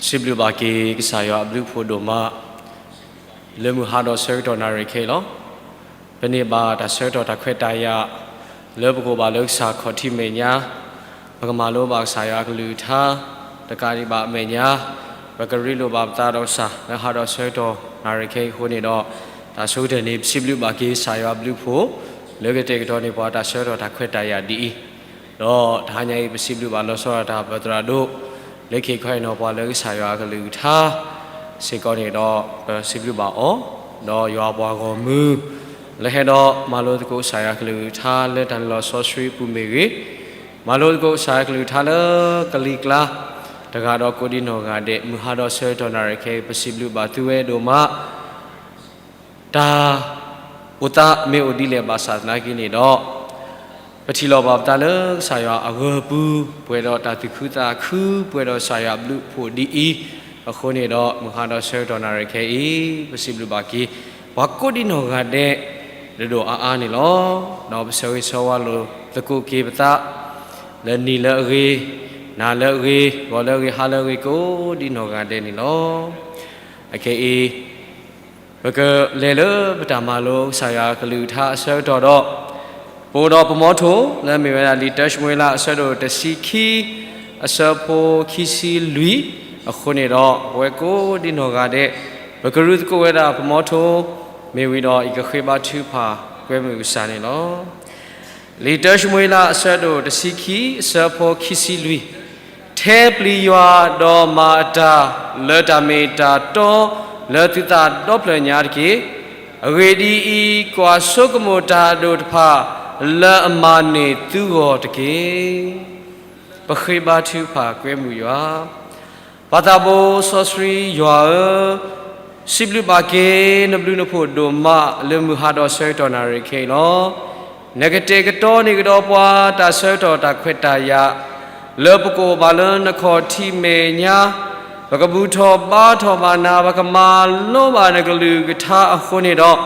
စံးဘျုးဘၣ်က့ၤကစၢ်ယွၤအဘျုးအဖှိၣ်ဒိၣ်မး လၢမုၢ်ဟါဒီးဆၢကတီၢ်နၣ်ရံၣ်ခဲအံၤလီၤ. ပန့ၢ်ဘၣ်တၢ်ဆၢကတီၢ်တၢ်ခွဲးတၢ်ယာ် လၢပကအိၣ်ဘၣ်လၢကစၢ်ခီၣ်ထံးမဲာ်ညါ, ပကမၤလိဘၣ်ကစၢ်ယွၤအကလုၢ်ကထါ, တကးဒံးဘၣ်အမဲာ်ညါ, ပကရ့လိာ်ဘၣ်ပသးဒီးကစၢ် လၢဟါဒီးဆၢကတီၢ်နၣ်ရံၣ်ခဲအံၤအဃိန့ၣ်ဒီး, တၢ်ဆိကတၢၢ်န့ၣ် ပစံးဘျုးဘၣ်က့ၤကစၢ်ယွၤအဘျုးအဖှိၣ် လၢကတဲာ်ကတီၤန့ၢ်ပှၤတၢ်ဆၢကတီၢ်တၢ်ခွဲးတၢ်ယာ်ဒ်အံၤ, ဒီးတဟါညါအံၤ ပစံးဘျုးဘၣ်လီၤဆီဒၣ်တၢ်ပသရၣ်ဒိၣ် လၢခံခီအံၤနီၤ ပှၤလၢကစၢ်ယွၤအကလုၢ်ကထါစ့ၢ်ကီးန့ၣ်ဒီး ပစံးဘျုးဘၣ်အီၤ, ဒီးယွၤအပှၤဂီၢ်မုၢ် လၢဟဲဒီးမၤလိသကိးကစၢ်ယွၤအကလုၢ်ကထါ လၢတၢ်လဲၤလီၤဆီဆှံအပူၤမ့ၢ်ဂ့ၤ, မၤလိသကိးကစၢ်ယွၤအကလုၢ်ကထါလၢကလံၤကျါ တဂၤဒီးကိးဒံနီၢ်ဂၤဒဲး မုၢ်ဟါဒီးဆၢကတီၢ်နၣ်ရံၣ်ခဲအံၤ ပစံးဘျုးဘၣ်သုဝဲဒိၣ်မး တၢ်အိၣ်သးမ့ၢ်အိၣ်ဒ်လဲၣ်ဘၣ်ဆၣ်သနာ်က့န့ၣ်ဒီး, ပထံၣ်လိာ်ဘၣ်ပသးလၢကစၢ်ယွၤအဂၢၤအပူၤ, ပှဲၤဒီးတၢ်သူၣ်ခုသးခု, ပှဲၤဒီးကစၢ်ယွၤအဘျုးအဖှိၣ်ဒ်အံၤ, အဃိန့ၣ်ဒီး မုၢ်ဟါဒီးဆၢကတီၢ်နၣ်ရံၣ်ခဲအံၤ ပစံးဘျုးဘၣ်က့ၤ ပှၤကိးဒံနီၢ်ဂၤဒဲး ဒိၣ်ဒိၣ်အါအါန့ၣ်လီၤ. ဒီးပဆၢဂ့ၤဆၢဝါလိာ်သကိးက့ၤပသး လၢနံၤလၢအဂ့ၤ, နၤလၢအဂ့ၤ, ဂီၤလၢအဂ့ၤ, ဟါလၢအဂ့ၤ ကိးဒံနီၢ်ဂၤဒဲးန့ၣ်လီၤ. အခဲအံၤ ပကလဲၤလၢပတၢ်မၤလိကစၢ်ယွၤကလုၢ်ကထါအဆၢကတီၢ်ဒီး, ပအိၣ်ဒီးပမီထိ လၢအမ့ၢ်ဝဲဒၣ်လံာ်တၢၡမူၤအ့လးအဆၢဒိၣ်တဆံခံ အဆၢဖိခံဆံလွံၢ်, အဃိန့ၣ်ဒီး ပဝဲကိးဒံနီၢ်ဂၤဒဲး ပကရူၢ်သကိးဝဲဒၣ်ပမီထိ မ့ၢ်ဝံၤဒီး ယကဃ့ဘါထုကဖၣ်ကွဲမုာ်ကစၢ်န့ၣ်လီၤ. လံာ်တၢၡမူၤအ့လးအဆၢဒိၣ်တဆံခံ အဆၢဖိခံဆံလွံၢ်, ထဲပျံၤယွၤဒီးမၤအတၢ် လၢတၢ်မ့ၢ်တၢ်တီလၢသုသးဒီဖျၢၣ်ညါတက့ၢ်. အဂ့ၢ်ဒ်အံၤ, ကွၢ်ဆိကမိၣ်တၢ်အဒိၣ်တဖၣ် လၢအမၤန့ၢ်သုဂီၢ်တက့ၢ်. ပဃ့ဘါထုကဖၣ်ကွဲမုာ်ယွၤ ပၢ်သးဘိစီဆှံယွၤဧၢ, စံးဘျုးဘၣ်က့ၤနဘျုးနဖှိၣ်ဒိၣ်မး လၢမုၢ်ဟါဒီးဆၢကတီၢ်နၣ်ရံၣ်ခဲအံၤလီၤ. နကတဲာ်ကတီၤန့ၢ်ကဒီးပှၤတၢ်ဆၢကတီၢ်တၢ်ခွဲးတၢ်ယာ် လၢပကအိၣ်ဘၣ်လၢနခီၣ်ထံးမဲာ်ညါ, ပကဘူၣ်ထီၣ်ဘါထီၣ်ဘၣ်နၤ, ပကမၤလိဘၣ်နကလုၢ်ကထါအဃိန့ၣ်ဒီး,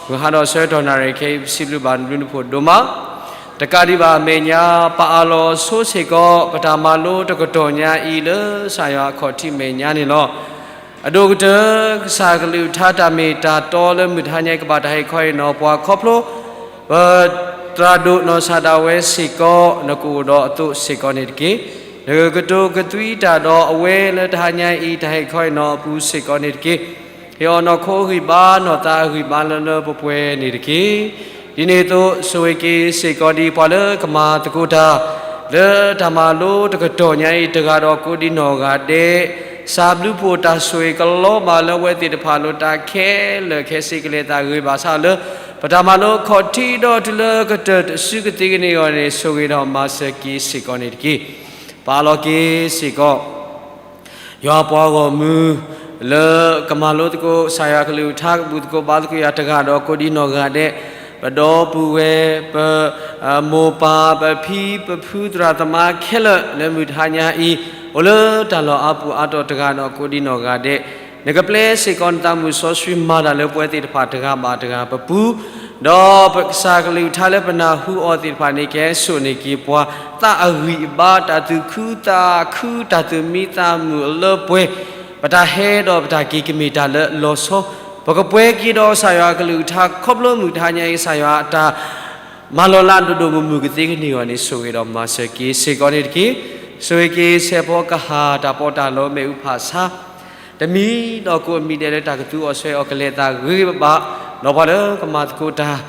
မုၢ်ဟါဒီးဆၢကတီၢ်နၣ်ရံၣ်ခဲအံၤ ပစံးဘျုးဘၣ်နဘျုးနဖှိၣ်ဒိၣ်မး တကးဒံးဘၣ်အမဲာ်ညါ ပအၢၣ်လီၤဆိစ့ၢ်ကီး ပတၢ်မၤလိတကတီၢ်ညါအံၤ လၢကစၢ်ယွၤအခီၣ်ထံးမဲာ်ညါန့ၣ်လီၤ. အဒိၣ်ကတၢၢ် ကစၢ်ကလုၢ်ကထါတၢ်မ့ၢ်တၢ်တီလၢမုၢ်တဟါညါအံၤ ကဘၣ်တၢ်ဟ့ၣ်ခီဟ့ၣ်နီၤပှၤခီဖျိ ပသရၣ်ဒိၣ်နီၢ်စၢ်ဒၣ်ဝဲစ့ၢ်ကီး နကအိၣ်ဒီးအသိးစ့ၢ်ကီးန့ၣ်တက့ၢ်. နကကတိၤကသွံတၢ်ဒီးအဝဲလၢတဟါညါအံၤ တၢ်ဟ့ၣ်ခီဟ့ၣ်နီၤအပူၤစ့ၢ်ကီးန့ၣ်တက့ၢ်. ဟ့ၣ်အီၤနီၢ်ခိအဂံၢ်ဘါ နီၢ်သးအဂံၢ်ဘါလၢလၢပှဲၤပှဲၤန့ၣ်တက့ၢ်. ဒ်န့ၣ်အသိး ဆိၣ်ဂ့ၤက့ၤစ့ၢ်ကီးဒံးပှၤလၢကမၤသကိးတၢ် လၢတၢ်မၤလိတကတီၢ်ညါအံၤ တဂၤဒီးကိးဒံနီၢ်ဂၤဒဲး, စၢ်ဘျုးဖှိၣ်တၢ်ဆိၣ်ဂ့ၤကလီဘၣ်လၢအဝဲသ့ၣ်တဖၣ်အလိၤ တၢ်ခဲလၢာ်ခဲဆ့ ကလဲၤသးဂ့ၤဘၣ်ဆၣ်လၢ ပတၢ်မၤလိခီၣ်ထံးဒီးတုၤလၢကတၢၢ်တစုကသ့ကန့ၢ်အဂီၢ်န့ၣ် ဆိၣ်ဂ့ၤဒီးမၤစၢၤက့ၤစ့ၢ်ကီးန့ၣ်တက့ၢ်. ပအးလီၤက့ၤစ့ၢ်ကီး ယွၤပှၤဂီၢ်မုၢ် လၢကမၤလိသကိးကစၢ်ယွၤကလုၢ်ကထါ ကဘူၣ်သကိးဘါသကိးယၤတဂၤဒီးကိးဒံနီၢ်ဂၤဒဲး, ပဒီပုၢ်ဝဲၢ် ပမိၢ်ပၢ် ပဖံပဖုသရၣ်သမါခဲလၢာ် လၢမုၢ်တဟါညါအံၤ အိၣ်လၢတၢ်လီၢ်အါပူၤအါတီၤတဂၤဒီးကိးဒံနီၢ်ဂၤဒဲး, နကပျဲစ့ၢ်ကီးနသးမုၢ်စီဆှံမၤတၢ်လၢပဝဲသ့ၣ်တဖၣ်တဂၤဘၣ်တဂၤပပူၤ, ဒီးကစၢ်ကလုၢ်ကထါလၢပနၢ်ဟူအီၤသ့ၣ်တဖၣ်န့ၣ် ကဟဲစိာ်န့ၢ်က့ၤပှၤ သးအဂံၢ်အဘါ တၢ်သူၣ်ခုသးခု တၢ်သူၣ်မံသးမုာ်အလၢပှဲၤ, ပတၢ်ဟဲဒီးပတၢ်က့ၤကမ့ၢ်တၢ်လၢအလီၤဆီ, ပကပှဲၤက့ၤဒီးကစၢ်ယွၤအကလုၢ်ကထါခီဖျိမုၢ်တဟါညါအံၤ ကစၢ်ယွၤအတၢ် မၤလီၤလးဒိၣ်ဒိၣ်မုၢ်မုၢ်ကသ့ကန့ၢ်အဂီၢ်န့ၣ် ဆိၣ်ဂ့ၤဒီးမၤစၢၤက့ၤစ့ၢ်ကီးန့ၣ်တက့ၢ်. ဆိၣ်ဂ့ၤက့ၤဆဲးဖီကဟၣ် တၢ်ပီးတၢ်လီမ့ၣ်အူဖးဆါ တမံၤဒီးကိးမံၤဒဲးလၢတၢ်ကသူအီၤဆှဲးအီၤကလဲၤသးဂ့ၤဂ့ၤဘၣ်ဘၣ်, ဒီးပှၤလၢကမၤသကိးတၢ်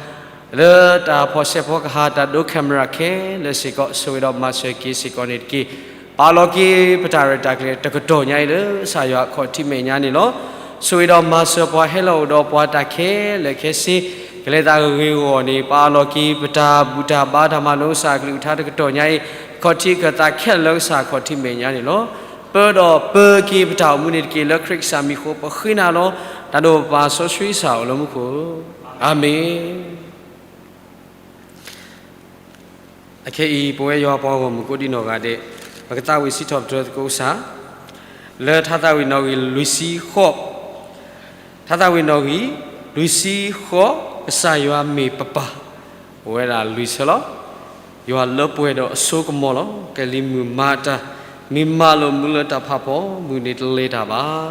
လၢတၢ်ဖီၣ်ဆဲးဖီကဟၣ် တၢ်ဒိ camera ခဲလၢာ်စ့ၢ်ကီး ဆိၣ်ဂ့ၤဒီးမၤစၢၤက့ၤစ့ၢ်ကီးန့ၣ်တက့ၢ်. ပာ်လီၤက့ၤပတၢ်ရဲၣ်တၢ်ကျဲၤတကတီၢ်ညါအံၤလၢကစၢ်ယွၤအခီၣ်ထံးမဲာ်ညါန့ၣ်လီၤ. ဆိၣ်ဂ့ၤဒီးမၤစၢၤပှၤဟဲလီၤအိၣ်ဒီးပှၤတၢ်ခဲလၢာ်ခဲဆ့ ကလဲၤသးဂ့ၤဂ့ၤအဂီၢ်န့ၣ် ပာ်လီၤက့ၤပတၢ်ဘူၣ်တၢ်ဘါတၢ်မၤလိကစၢ်ကလုၢ်ကထါတကတီၢ်ညါအံၤ အခီၣ်ထံးခၢၣ်သးခဲလၢာ်လၢကစၢ်အခီၣ်ထံးမဲာ်ညါန့ၣ်လီၤ. ပၢဒီးပၢက့ၤပတၢ်အိၣ်မူန့ၣ်တက့ၢ်. လၢခရံာ်ကစၢ်မံၤအဃိ ပဃ့နၤလီၤ. တၢ်ဒိၣ်ပပၢ်စီဆှံကစၢ်အိၣ်လၢမူခိၣ်, အၤမ့ၣ်. အခဲအံၤ ပဝဲယွၤပှၤဂီၢ်မုၢ်ကိးဒံနီၢ်ဂၤဒဲး ပကသးဝံၣ်စံးထီၣ်ပတြၢၤသကိးကစၢ် လၢထါသးဝံၣ်နီၣ်ဂံၢ်လွံၢ်ဆံဃိး, ထါသးဝံၣ်နီၣ်ဂံၢ် လွံၢ်ဆံဃိး, ကစၢ်ယွၤမ့ၢ်ပပၢ်, အိၣ်ဝဲဒၣ်လွံၢ်ဆၢလီၤ. ယွၤလၢပှဲၤဒီးအစိကမီၤလီၤ. ကလံၤမုၢ်မၤတၢ် မ့ၢ်မၤလိာ်မူလၢတၢ်ဖးဖီမုၢ်န့ၣ်တလဲၤတၢ်ဘၣ်.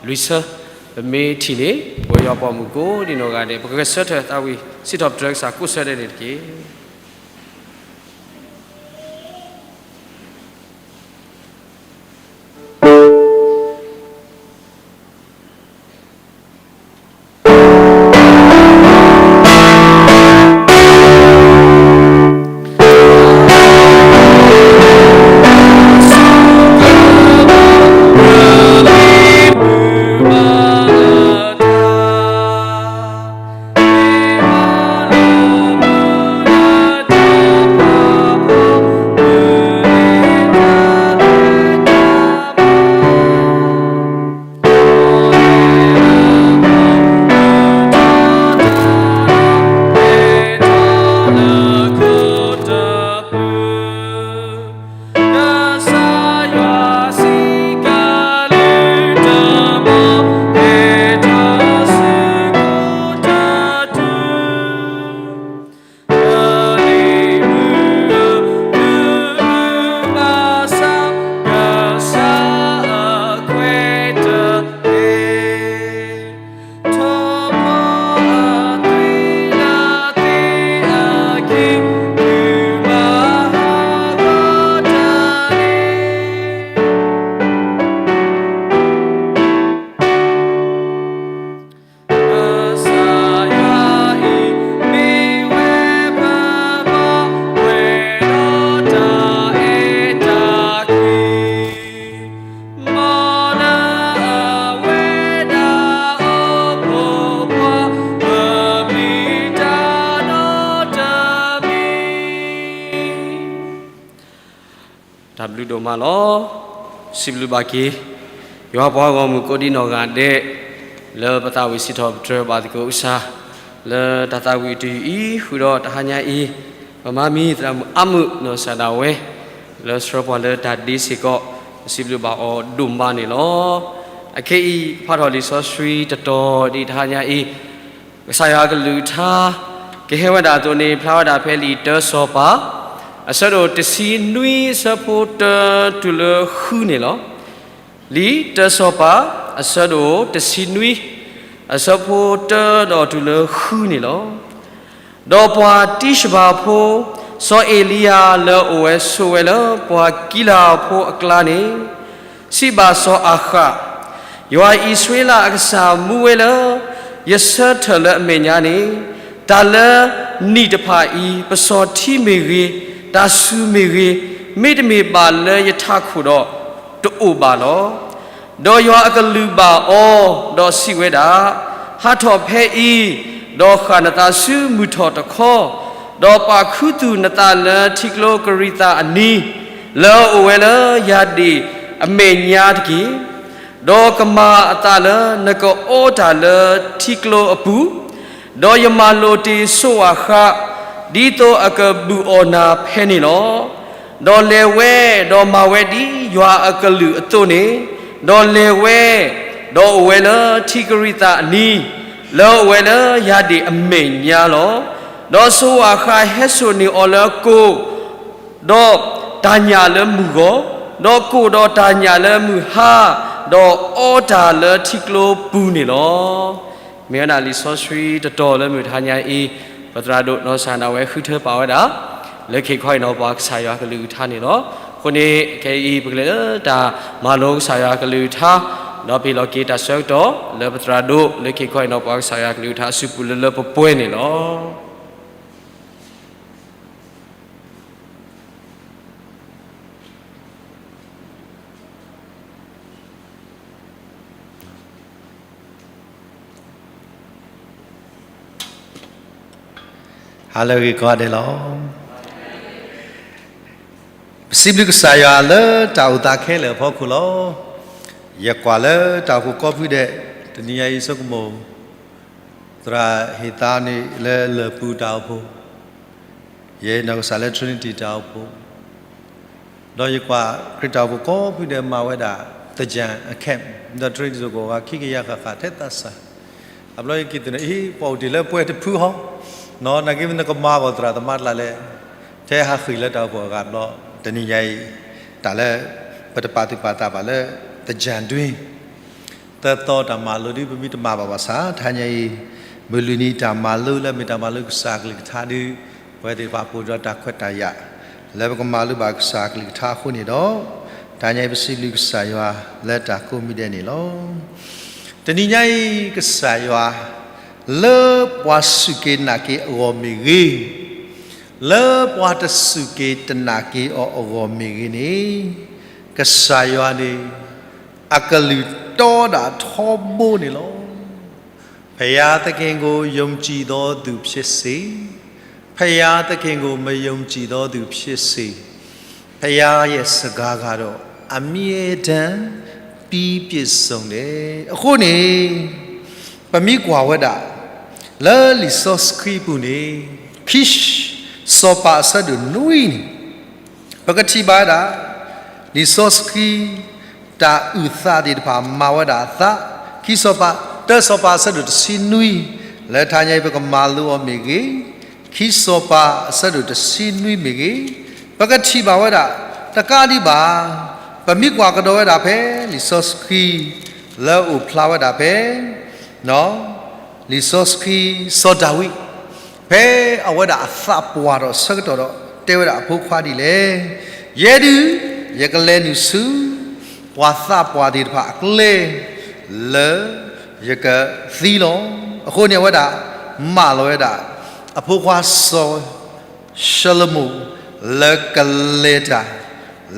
လွံၢ်ဆၢ, ပမ့ၢ်ထံၣ်န့ၣ် ပဝဲယွၤပှၤမုၣ်ကိးဒံနီၢ်ဂၤဒဲး ပကဂဲၤဆၢထၢၣ်သးဝံၣ်စံးထီၣ်ပတြၢၤကစၢ်ကိးဆၢဒဲးန့ၣ်တက့ၢ်. တၢ်ဘျုးဒိၣ်မးလီၤ. စံးဘျုးဘၣ်က့ၤ ယွၤပှၤဂီၢ်မုၢ်ကိးဒံနီၢ်ဂၤဒဲး လၢပသးဝံၣ်စံးထီၣ်ပတြၢၤဘၣ်သကိးကစၢ် လၢတၢ်သးဝံၣ်တယုၢ်အံၤ ဃုာ်ဒီးတဟါညါအံၤ ပမၤမံၤသရၣ်မုၣ်အါမုၣ်နီၢ်စၢ်ဒၣ်ဝဲ လၢဆှၢပှၤလၢတၢ်ဒ့စ့ၢ်ကီး ပစံးဘျုးဘၣ်အီၤဒိၣ်မးန့ၣ်လီၤ. အခဲအံၤ ပဖးထီၣ်လံာ်စီဆှံတတီၤဒ်တဟါညါအံၤ ကစၢ်ယွၤအကလုၢ်ကထါ ကဟဲဝဲဒၣ်အသိးန့ၣ် ဖျါဝဲဒၣ်ဖဲလံာ်တၢစီၤပၤ အဆၢဒိၣ်တဆံနွံ အဆၢဖိတၢတုၤလၢဃုန့ၣ်လီၤ. လံာ်တၢစီၤပၤ အဆၢဒိၣ်တဆံနွံ အဆၢဖိတၢဒီးတုၤလၢဃုန့ၣ်လီၤ. ဒီးပှၤတံၡဘၤဖိ စီၤအ့လံယၤလၢအအိၣ်ဝဲဆိးဝဲလၢပှၤကံလၤဖိအကျါန့ၣ် စံးဘၣ်စီၤအၤဃး, ယွၤအံၣ်စရ့လးအကစၢ်မူဝဲလၢ ယဆၢထၢၣ်လၢအမဲာ်ညါန့ၣ်, တၢ်လၢနံၣ်တဖၣ်အံၤ ပစီၤထံမ့ၢ်ဂ့ၤ, တၢ်စူၢ်မ့ၢ်ဂ့ၤ, မ့တမ့ၢ်ဘၣ်လၢယထးခိၣ်ဒီး တအိၣ်ဘၣ်လီၤ. ဒီးယွၤအကလုၢ်ဘၣ်အီၤ, ဒီးစံးဝဲဒၣ်, ဟးထီၣ်ဖဲအံၤ, ဒီးဃၣ်နသးဆူမုၢ်ထီၣ်တခီ, ဒီးပာ်ခူသူၣ်နသးလၢထံကျိကရံးသးအနံၤ, လၢအအိၣ်ဝဲလၢယၤဒ့ၣ်အမဲာ်ညါတက့ၢ်. ဒီးကမၤအသးလၢနကအီတၢ်လၢထံကျိအပူၤ, ဒီးယမၤလိာ်တ့ၢ်စိၤအၤဃး, ဒ်သိးအကဘုၣ်အီၣ်နၤဖဲန့ၣ်လီၤ. ဒီးလဲၤဝဲ, ဒီးမၤဝဲဒ်ယွၤအကလုၢ်အသိးန့ၣ်, ဒီးလဲၤဝဲ, ဒီးအိၣ်ဝဲလၢထံကရံးသးအနံၤ, လၢအအိၣ်ဝဲလၢယၤဒ့ၣ်အမဲာ်ညါလီၤ. ဒီးစိၤအၤဃးဟဲစိာ်န့ၢ်အီၤလၢကိၣ်, ဒီးတၢ်ညၣ်လၢမုၢ်ဂီၤ, ဒီးကိၣ်ဒီးတၢ်ညၣ်လၢမုၢ်ဟါ, ဒီးအီတၢ်လၢထံကျိပူၤန့ၣ်လီၤ. မ့ၢ်ဝဲဒၣ်လံာ်စီဆှံတတီၤလၢမုၢ်တဟါညါအံၤ, ပသရၣ်ဒိၣ်နီၢ်စၢ်ဒၣ်ဝဲဃုထၢပာ်ဝဲဒၣ်, လၢခံခီအံၤနီၤ ပှၤကစၢ်ယွၤကလုၢ်ကထါန့ၣ်လီၤ. အဃိန့ၣ် ခဲအံၤ ပကလဲၤလၢတၢ်မၤလိကစၢ်ယွၤကလုၢ်ကထါ, ဒီးပဟ့ၣ်လီၤက့ၤတၢ်ဆၢကတီၢ် လၢပသရၣ်ဒိၣ် လၢခံခီအံၤနီၤ ပှၤကစၢ်ယွၤကလုၢ်ကထါအစုပူၤလၢလၢပှဲၤပှဲၤန့ၣ်လီၤ. ဟါလၢအဂ့ၤကိးဂၤဒဲးလီၤ. ပစံးဘျုးကစၢ်ယွၤလၢတၢ်အိၣ်သးခဲလၢာ်အဖီခိၣ်လီၤ. ယကွၢ်လၢတၢ်အိၣ်ဖှိၣ်ကိးဖုဒဲး, တနံၤညါအံၤဆိကမိၣ် သရၣ်ဟ့ၣ်သါန့ၣ်လၢလၢၢ်ပူၤတၢ်အိၣ်ဖှိၣ်, ယနီၢ်ကစၢ်လၢ Trinity တၢ်အိၣ်ဖှိၣ်, ဒီးယကွၢ်ခရံာ်တၢ်အိၣ်ဖှိၣ်ကိးဖုဒဲးမၤဝဲဒၣ် သင်္ကြန် အ camp ဒီး Trinity စ့ၢ်ကီးဂၤခံကယၤဃၣ်ဃၣ်ထဲသးစၢ်, အဘျီယက့ၤသ့ၣ်ညါအံၤ ပှၤအိၣ်တ့ၢ်လၢပှဲၤတဖုဟီ, နာ်က့မ့ၢ်နကမၤဂီၤသရၣ်သမါတကျါလဲၣ်, ထဲဟးဃ့ၢ်လၢတၢ်အိၣ်ဖှိၣ်အဂၤဘျီ, တနံၤညါအံၤ တၢ်လၢ ပတပာ်သူၣ်ပာ်သးဘၣ်လၢ သင်္ကြန်တွင်း သၢသီတၢ်မၤလိဒုး ပမ့ၢ်တမၤဘၣ်ဘၣ်ဆၣ် တဟါညါအံၤ မုၢ်လွံၢ်နံၤတၢ်မၤလိလၢမ့ၢ်တၢ်မၤလိကစၢ်အကလုၢ်ကထါဒုး ပဝဲသ့ၣ်တဖၣ်ပအိၣ်ဒီးတၢ်ခွဲးတၢ်ယာ် လၢပကမၤလိဘၣ်ကစၢ်အကလုၢ်ကထါအဃိန့ၣ်ဒီး တဟါညါအံၤပစံးဘျုးကစၢ်ယွၤလၢတၢ်ကိးမံၤဒဲးန့ၣ်လီၤ. တနံၤညါအံၤ ကစၢ်ယွၤ လၢပှၤစူၢ်က့ၤနာ်က့ၤအဂီၢ်မ့ၢ်ဂ့ၤ, လၢပှၤတစူၢ်က့ၤတနာ်က့ၤအီၤအဂီၢ်မ့ၢ်ဂ့ၤန့ၣ်, ကစၢ်ယွၤန့ၣ် အကလုၢ်တီဒၣ်ထီဘိန့ၣ်လီၤ. ဘုရားသခင်ကို ယုံကြည်သောသူဖြစ်စေ, ဘုရားသခင်ကို မယုံကြည်သောသူဖြစ်စေ, ဘုရားရဲ့စကားကတော့ အမြဲတမ်းပြီးပြည့်စုံတယ်. အဃိန့ၣ် ပမ့ၢ်ကွၢ်ဝဲဒၣ် လၢလံာ်စီဆှံပူၤန့ၣ် ခံစီၤပၤအဆၢဒိၣ်နွံန့ၣ် ပကထံၣ်ဘၣ်ဝဲဒၣ် လံာ်စီဆှံ တၢ်အုၣ်သးသ့ၣ်တဖၣ်မၤဝဲဒၣ်အသး, ခံစီၤပၤ, တၢစီၤပၤအဆၢဒိၣ်တဆံနွံ လၢတဟါညါအံၤပကမၤလိအီၤမ့ၢ်ဂ့ၤ, ခံစီၤပၤအဆၢဒိၣ်တဆံနွံမ့ၢ်ဂ့ၤ, ပကထံၣ်ဘၣ်ဝဲဒၣ် တကးဒံးဘၣ် ပမ့ၢ်ကွၢ်ကဒီးဝဲဒၣ်ဖဲ လံာ်စီဆှံ လၢအိၣ်ဖျါဝဲဒၣ်ဖဲ လံာ်စီဆှံ စီၤဒၤဝံး ဖဲအဝဲဒၣ်အသးပှၢ်ထီၣ်ဆၢကတီၢ်ဒီး တဲဝဲဒၣ်အဖိခွါဒ်လဲၣ်, ယဲဒုး ယကလဲၤနုာ်ဆူ ပှၤသးပှၢ်သ့ၣ်တဖၣ်အကျဲ လၢယကသံလီၤ. အဃိန့ၣ် အဝဲဒၣ် မၢလီၤဝဲဒၣ် အဖိခွါစီၤ ၡလိၤမိၣ် လၢကလဲၤတၢ်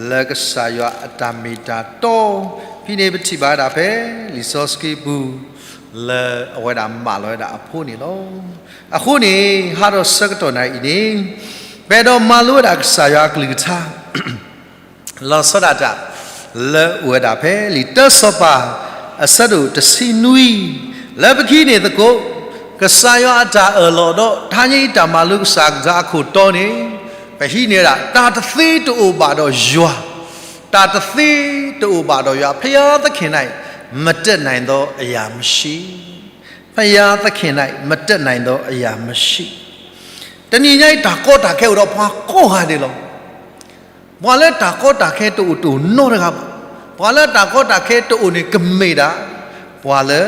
လၢကစၢ်ယွၤအတၢ်မ့ၢ်တၢ်တီ, ဖဲန့ၣ်ပထံၣ်ဘၣ်ဝဲဒၣ်ဖဲ လံာ်စီဆှံပူၤ လၢအဝဲဒၣ်မၢလီၤဝဲဒၣ်အဖိန့ၣ်လီၤ. အဃိန့ၣ် ဟါဒီးဆၢကတီၢ်နၤအံၤန့ၣ် ပအဲၣ်ဒိးမၤလိဝဲဒၣ်ကစၢ်ယွၤအကလုၢ်ကထါ လီၤဆီဒၣ်တၢ် လၢအိၣ်ဝဲဒၣ်ဖဲလံာ်တၢစီၤပၤ အဆၢဒိၣ်တဆံနွံ, လၢပကဟံးန့ၢ်သကိး ကစၢ်ယွၤအတၢ်အၢၣ်လီၤဒီး တဟါညါအံၤတၢ်မၤလိကစၢ်အကလုၢ်ကထါအခိၣ်တီန့ၣ် ပဟံးန့ၢ်ဝဲဒၣ် တၢ်တသ့တအိၣ်ဘၣ်ဒီးယွၤ, တၢ်တသ့တအိၣ်ဘၣ်ဒီးယွၤ, ဘုရားသခင်၌ မတတ်နိုင်သောအရာမရှိ. ဘုရားသခင်၌ မတတ်နိုင်သောအရာမရှိ. တနံၤညါအံၤ တၢ်ကီတၢ်ခဲအိၣ်ဒီးပှၤကိးဂၤဒဲးလီၤ. ပှၤလၢတၢ်ကီတၢ်ခဲတအိၣ်တအိၣ်နီတဂၤဘၣ်. ပှၤလၢတၢ်ကီတၢ်ခဲတအိၣ်န့ၣ် ကမ့ၢ်ဒၣ် ပှၤလၢ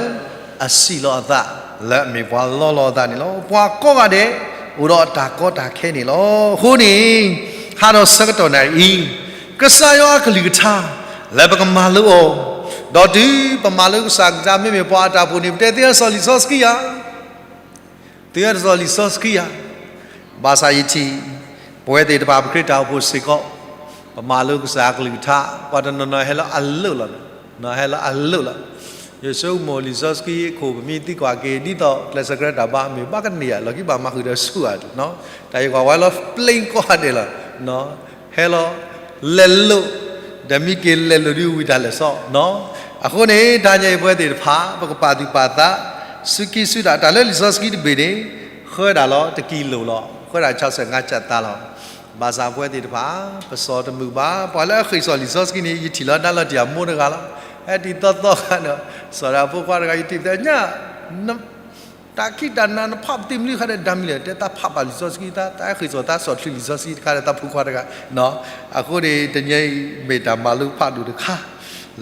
အစံၣ်လီၤအသး လၢအမ့ၢ်ပှၤလီလီၤအသးန့ၣ်လီၤ. ပှၤကိးဂၤဒဲး အိၣ်ဒီးအတၢ်ကီတၢ်ခဲန့ၣ်လီၤ. အဃိန့ၣ် ဟါဒီးဆၢကတီၢ်နၤအံၤ ကစၢ်ယွၤအကလုၢ်ကထါ လၢပကမၤလိအီၤ, ဒီးတုၤပမၤလိကစၢ်အကလုၢ်ကထါ မ့မ့ၢ်ပှၤအတၢ်အိၣ်ဖှိၣ်န့ၣ် ပတဲသ့စီၤလံာ်စီဆှံဧါ သ့စီၤလံာ်စီဆှံဧါ. ဘၣ်ဆၣ်ယထံၣ် ပဝဲသ့ၣ်တဖၣ် ပခရံာ်တၢ်အိၣ်ဖှိၣ်စ့ၢ်ကီး ပမၤလိကစၢ်အကလုၢ်ကထါ ပှၤတနီၤနီၤဟဲလၢအလိၣ်လီၤ, ဟဲလၢအလိၣ်လီၤ. ယဆိကမိၣ်လံာ်စီဆှံအခိၣ် ပမ့ၢ်သံကွၢ်က့ၤ ဒ်သိးကျဲးစၢးကြၢးတၢ်ဘါ မ့ၢ်ဘၣ်ကန့ၢ်ဧါ လီၤကံဘၣ်မၤဃုာ်ဒီးဆူၣ်ဧါ, တၢ်ယကွၢ်ဝဲလၢ ပျ့ၤ ကိးဂၤဒဲးလီၤ. ဟဲလီၤ လဲၤလိာ်, ဒီးမ့ၢ်က့ၤလဲၤလိာ်ဒ်ဝံၤတၢ်လဲၤစီ အဃိန့ၣ် တဟါညါအံၤပဝဲသ့ၣ်တဖၣ် ပကပာ်သူၣ်ပာ်သး စုခံစုတၢ် တၢ်လၢလံာ်စီဆှံတဘ့ၣ်န့ၣ် ဃၢဒၣ်လီၤ တကံလိၣ်လီၤ, ဃၢဒၣ် ခြောက်ဆယ့်ငါး ကျပ်သား လီၤ. ဘၣ်ဆၣ်ပဝဲသ့ၣ်တဖၣ် ပစီၣ်တမုာ်ဘၣ်, ပှၤလၢအဃ့ၢ်စီၣ်လံာ်စီဆှံန့ၣ် ယထံၣ်လီၤဒၣ်လီၤတံၢ်အမိၢ်တဂၤလီၤ. ဟဲတံၤသီသီခါန့ၣ် စီၣ်ဒီးအဖိခွါတဂၤ ယထံၣ်သ့ၣ်ညါ တၢ်ခံးတၢ်နၤနဖးပသ့ၣ်မနုၤဃီဒီး ဒၣ်မံၤလဲၣ်, တဲသးဖးဘၣ်လံာ်စီဆှံ သးအဲၣ်ဃ့ၢ်စီၣ် သးစီၣ်ချုးလံာ်စီဆှံတခါဒီး သးဖိခွါတဂၤ. အဃိန့ၣ် တနံၤအံၤမ့ၢ်တၢ်မၤလိဖးဒိၣ်တခါ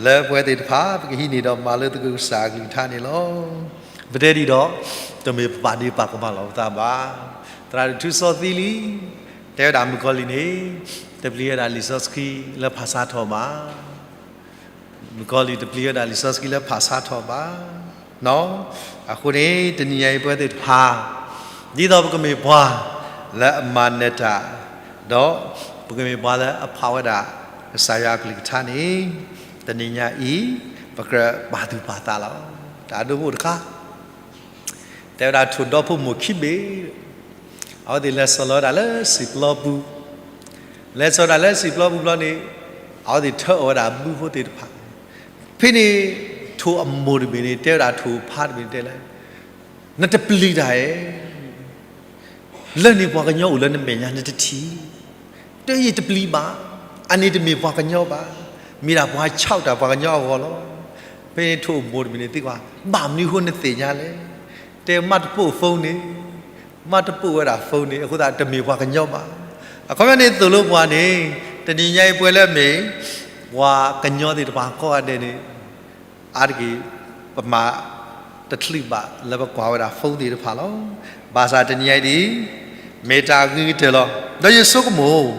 လၢပဝဲသ့ၣ်တဖၣ် ပကဟံးန့ၢ်ဒီးမၤလိသကိးကစၢ်အကလုၢ်ကထါန့ၣ်လီၤ. ပတဲဒ်ဒီး တမ့ၢ်ပပာ်ဒ့ပာ်ကမၣ်လီၤပသးဘၣ်. သရၣ်ဒိၣ်ထူစီသံလံ တဲဝဲဒၣ်မုၣ်ကီၤလံၢ်န့ၣ် တပျံၤဝဲဒၣ်လံာ်စီဆှံလၢဖးဆါထီၣ်ဘၣ် မုၣ်ကီၤလံၢ်တပျံၤဝဲဒၣ်လံာ်စီဆှံလၢဖးဆါထီၣ်ဘၣ်. အဃိန့ၣ် တနံၤညါအံၤပဝဲသ့ၣ်တဖၣ် ဒ်သိးပကမ့ၢ်ပှၤလၢအမၤနၢၤတၢ် ဒီးပကမ့ၢ်ပှၤလၢအဖးဝဲဒၣ် ကစၢ်ယွၤအကလုၢ်ကထါန့ၣ် တနံၤညါအံၤ ပကြၢးပာ်သူၣ်ပာ်သးလီၤ. တၢ်ဒိဖိတခါ တဲဝဲဒၣ်ထိၣ်ဒီဖိမိၢ်ခံဘ့ၣ် အဝဲသ့ၣ်လဲၤစီၣ်လီၤဝဲဒၣ်လၢစံၣ်ပျီပူၤ, လဲၤစီၣ်ဝဲဒၣ်လၢစံၣ်ပျီပူၤဘျီန့ၣ် အဝဲသ့ၣ်ထၢအီၣ်ဝဲဒၣ်ဘုဖိသ့ၣ်တဖၣ်, ဖဲန့ၣ် ထိၣ်အမိၢ်တဘ့ၣ်န့ၣ် တဲဝဲဒၣ်ထိၣ်ဖါတဘ့ၣ်န့ၣ်တဲလၢ နတပျံၤတၢ်ဧါ လၢန့ၣ်ပှၤကညီအိၣ်လၢနမဲာ်ညါနတထံၣ်, တဲယတပျံၤဘၣ်, အန့ၣ်တမ့ၢ်ပှၤကညီဘၣ်, မ့ၢ်ဒၣ်ပှၤဆးတၢ်ပှၤကညီအဂီၢ်လီၤ. ဖဲန့ၣ်ထိၣ်အမိၢ်တဘ့ၣ်န့ၣ်သံကွၢ် ဘၣ်မနုၤအဃိနသ့ၣ်ညါလဲၣ်, တဲမ့ၢ်တပိာ် phone န့ၣ်, မ့ၢ်တပိာ်ဝဲဒၣ် phone န့ၣ် အဃိသတးတမ့ၢ်ပှၤကညီဘၣ်. အခီပညီန့ၣ်သိၣ်လိပှၤန့ၣ် တနံၤညါအံၤပဝဲလၢအမ့ၢ် ပှၤကညီသ့ၣ်တဖၣ်ကိးဂၤဒဲးန့ၣ် အါတက့ၢ် ပမၤတချုးဘၣ်လၢပကွၢ်ဝဲဒၣ် phone သ့ၣ်တဖၣ်လီၤ. ဘၣ်ဆၣ်တနံၤညါအံၤဒ်အံၤ မ့ၢ်တၢ်ဂ့ၤကတၢၢ်လီၤ. ဒီးယဆိကမိၣ်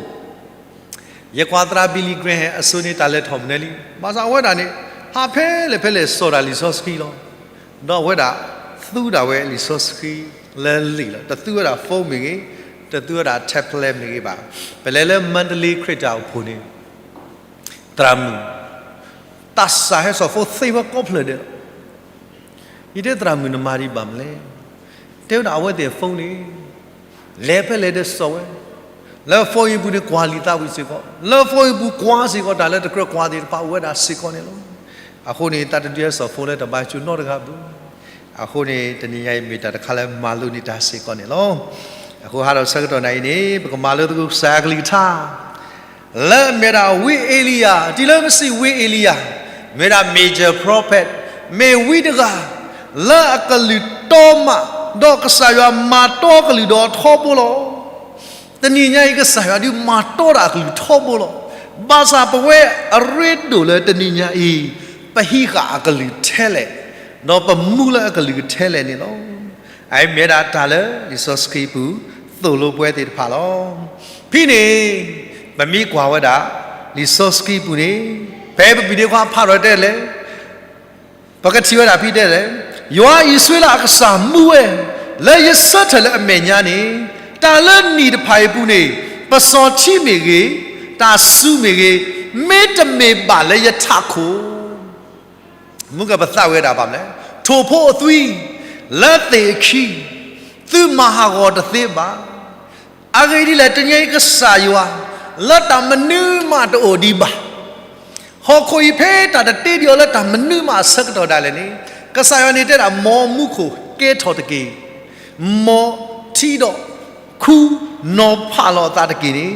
ယကွၢ်သရၣ် Billy Graham အစိၤန့ၣ် တၢ်လဲၤထီၣ်မနုၤလံ. ဘၣ်ဆၣ်အဝဲဒၣ်န့ၣ် ဟးဖဲလဲၣ်ဖဲလဲၣ် စိာ်တၢ်လံာ်စီဆှံလီၤ. ဒီးအဝဲဒၣ်သူဒၣ်ဝဲလံာ်စီဆှံလၢလံာ်လီၤ. တသူဝဲဒၣ် phone မ့ၢ်ဂ့ၤ, တသူဝဲဒၣ် tablet မ့ၢ်ဂ့ၤဘၣ်. ပလဲၤလၢ Mandalay ခရံာ်တၢ်အိၣ်ဖှိၣ်န့ၣ် သရၣ်မုၣ် သးစၢ်ဟဲစိာ် phone သ့ဝဲကိးဖျၢၣ်ဒဲးလီၤ. ယတဲ သရၣ်မုၣ် နမၤဒံးဘၣ်မနုၤလဲၣ်. တဲဝဲဒၣ်အဝဲသ့ၣ်အ phone န့ၣ် လဲၤဖဲလဲၣ်ဒီးစိာ်ဝဲ, လၢ phone အပူၤန့ၣ် ကွၢ်လံာ်သးဝံၣ်စ့ၢ်ကီး, လၢ phone အပူၤကွၢ်စ့ၢ်ကီး တၢ်လၢတကြၢးကွၢ်သ့ၣ်တဖၣ်အိၣ်ဝဲဒၣ်စ့ၢ်ကီးန့ၣ်လီၤ. အဃိန့ၣ် သးတဒုးဟဲစိာ် phone လၢတၢ်ဘါယွၤနီတဂၤဘၣ်. အဃိန့ၣ် တနံၤညါအံၤမ့ၢ်တၢ်တခါလၢမၤလိန့ၢ်တၢ်စ့ၢ်ကီးန့ၣ်လီၤ. အဃိဟးထီၣ်ဆၢကတီၢ်နၤအံၤန့ၣ် ပကမၤလိသကိးကစၢ်ယွၤအကလုၢ်ကထါ လၢအမ့ၢ်ဒၣ်ဝံအ့လံယၤ, တုၤလၢပစံးဝံအ့လံယၤ, မ့ၢ်ဒၣ် major prophet, မ့ၢ်ဝံတဂၤ လၢအကလုၢ်တီမး, ဒီးကစၢ်ယွၤမၤတီကလုၢ်ဒီးထီဘိလီၤ. တနံၤညါအံၤ ကစၢ်ယွၤဒုးမၤတီဒၣ်အကလုၢ်ထီဘိလီၤ. ဘၣ်ဆၣ်ပဝဲအရ့ဒိၣ်လၢတနံၤညါအံၤ ပဟံးဃာ်အကလုၢ်ထဲလဲၣ်, ဒီးပမူလၢအကလုၢ်ထဲလဲၣ်န့ၣ်လီၤ. အအံၤမ့ၢ်ဝဲဒၣ်တၢ်လၢလံာ်စီဆှံပူၤသိၣ်လိပဝဲသ့ၣ်တဖၣ်လီၤ. ဖဲန့ၣ် ပမ့ၢ်ကွၢ်ဝဲဒၣ် လံာ်စီဆှံပူၤန့ၣ် ဖဲပပံၤဒ့ခွါဖးထီၣ်တဲလဲၣ်, ပကထံၣ်ဝဲဒၣ်ဖဲတဲလဲၣ်, ယွၤအံၣ်စရ့လးအကစၢ်မူဝဲ, လၢယဆၢထၢၣ်လၢအမဲာ်ညါန့ၣ် တၢ်လၢနံၣ်တဖၣ်အံၤအပူၤန့ၣ် ပစီၤထံမ့ၢ်ဂ့ၤ, တၢ်စူၤမ့ၢ်ဂ့ၤ, မ့တမ့ၢ်ဘၣ်လၢယထးခိၣ် မုၢ်ကပသးဝဲဒၣ်ဘၣ်မလဲၣ်, ထိၣ်ဖိအသွံၣ် လၢသ့ၣ်အခံ သုမၤဟးဂီၤတသ့ဘၣ်. အဂ့ၢ်ဒ်လဲၣ်, တနံၤအံၤကစၢ်ယွၤ လၢတၢ်မနုၤမးတအိၣ်ဒံးဘၣ်, ဟီၣ်ခိၣ်အံၤဖဲတၢ်တတ့ဒံးအီၤလၢတၢ်မနုၤမးအဆၢကတီၢ်ဒၣ်လဲာ်န့ၣ်, ကစၢ်ယွၤန့ၣ်တဲဒၣ် မ်မူခိၣ်ကဲထီၣ်တက့ၢ်, မ်ထံဒီးခူနီၤဖးလီၤအသးတက့ၢ်န့ၣ်,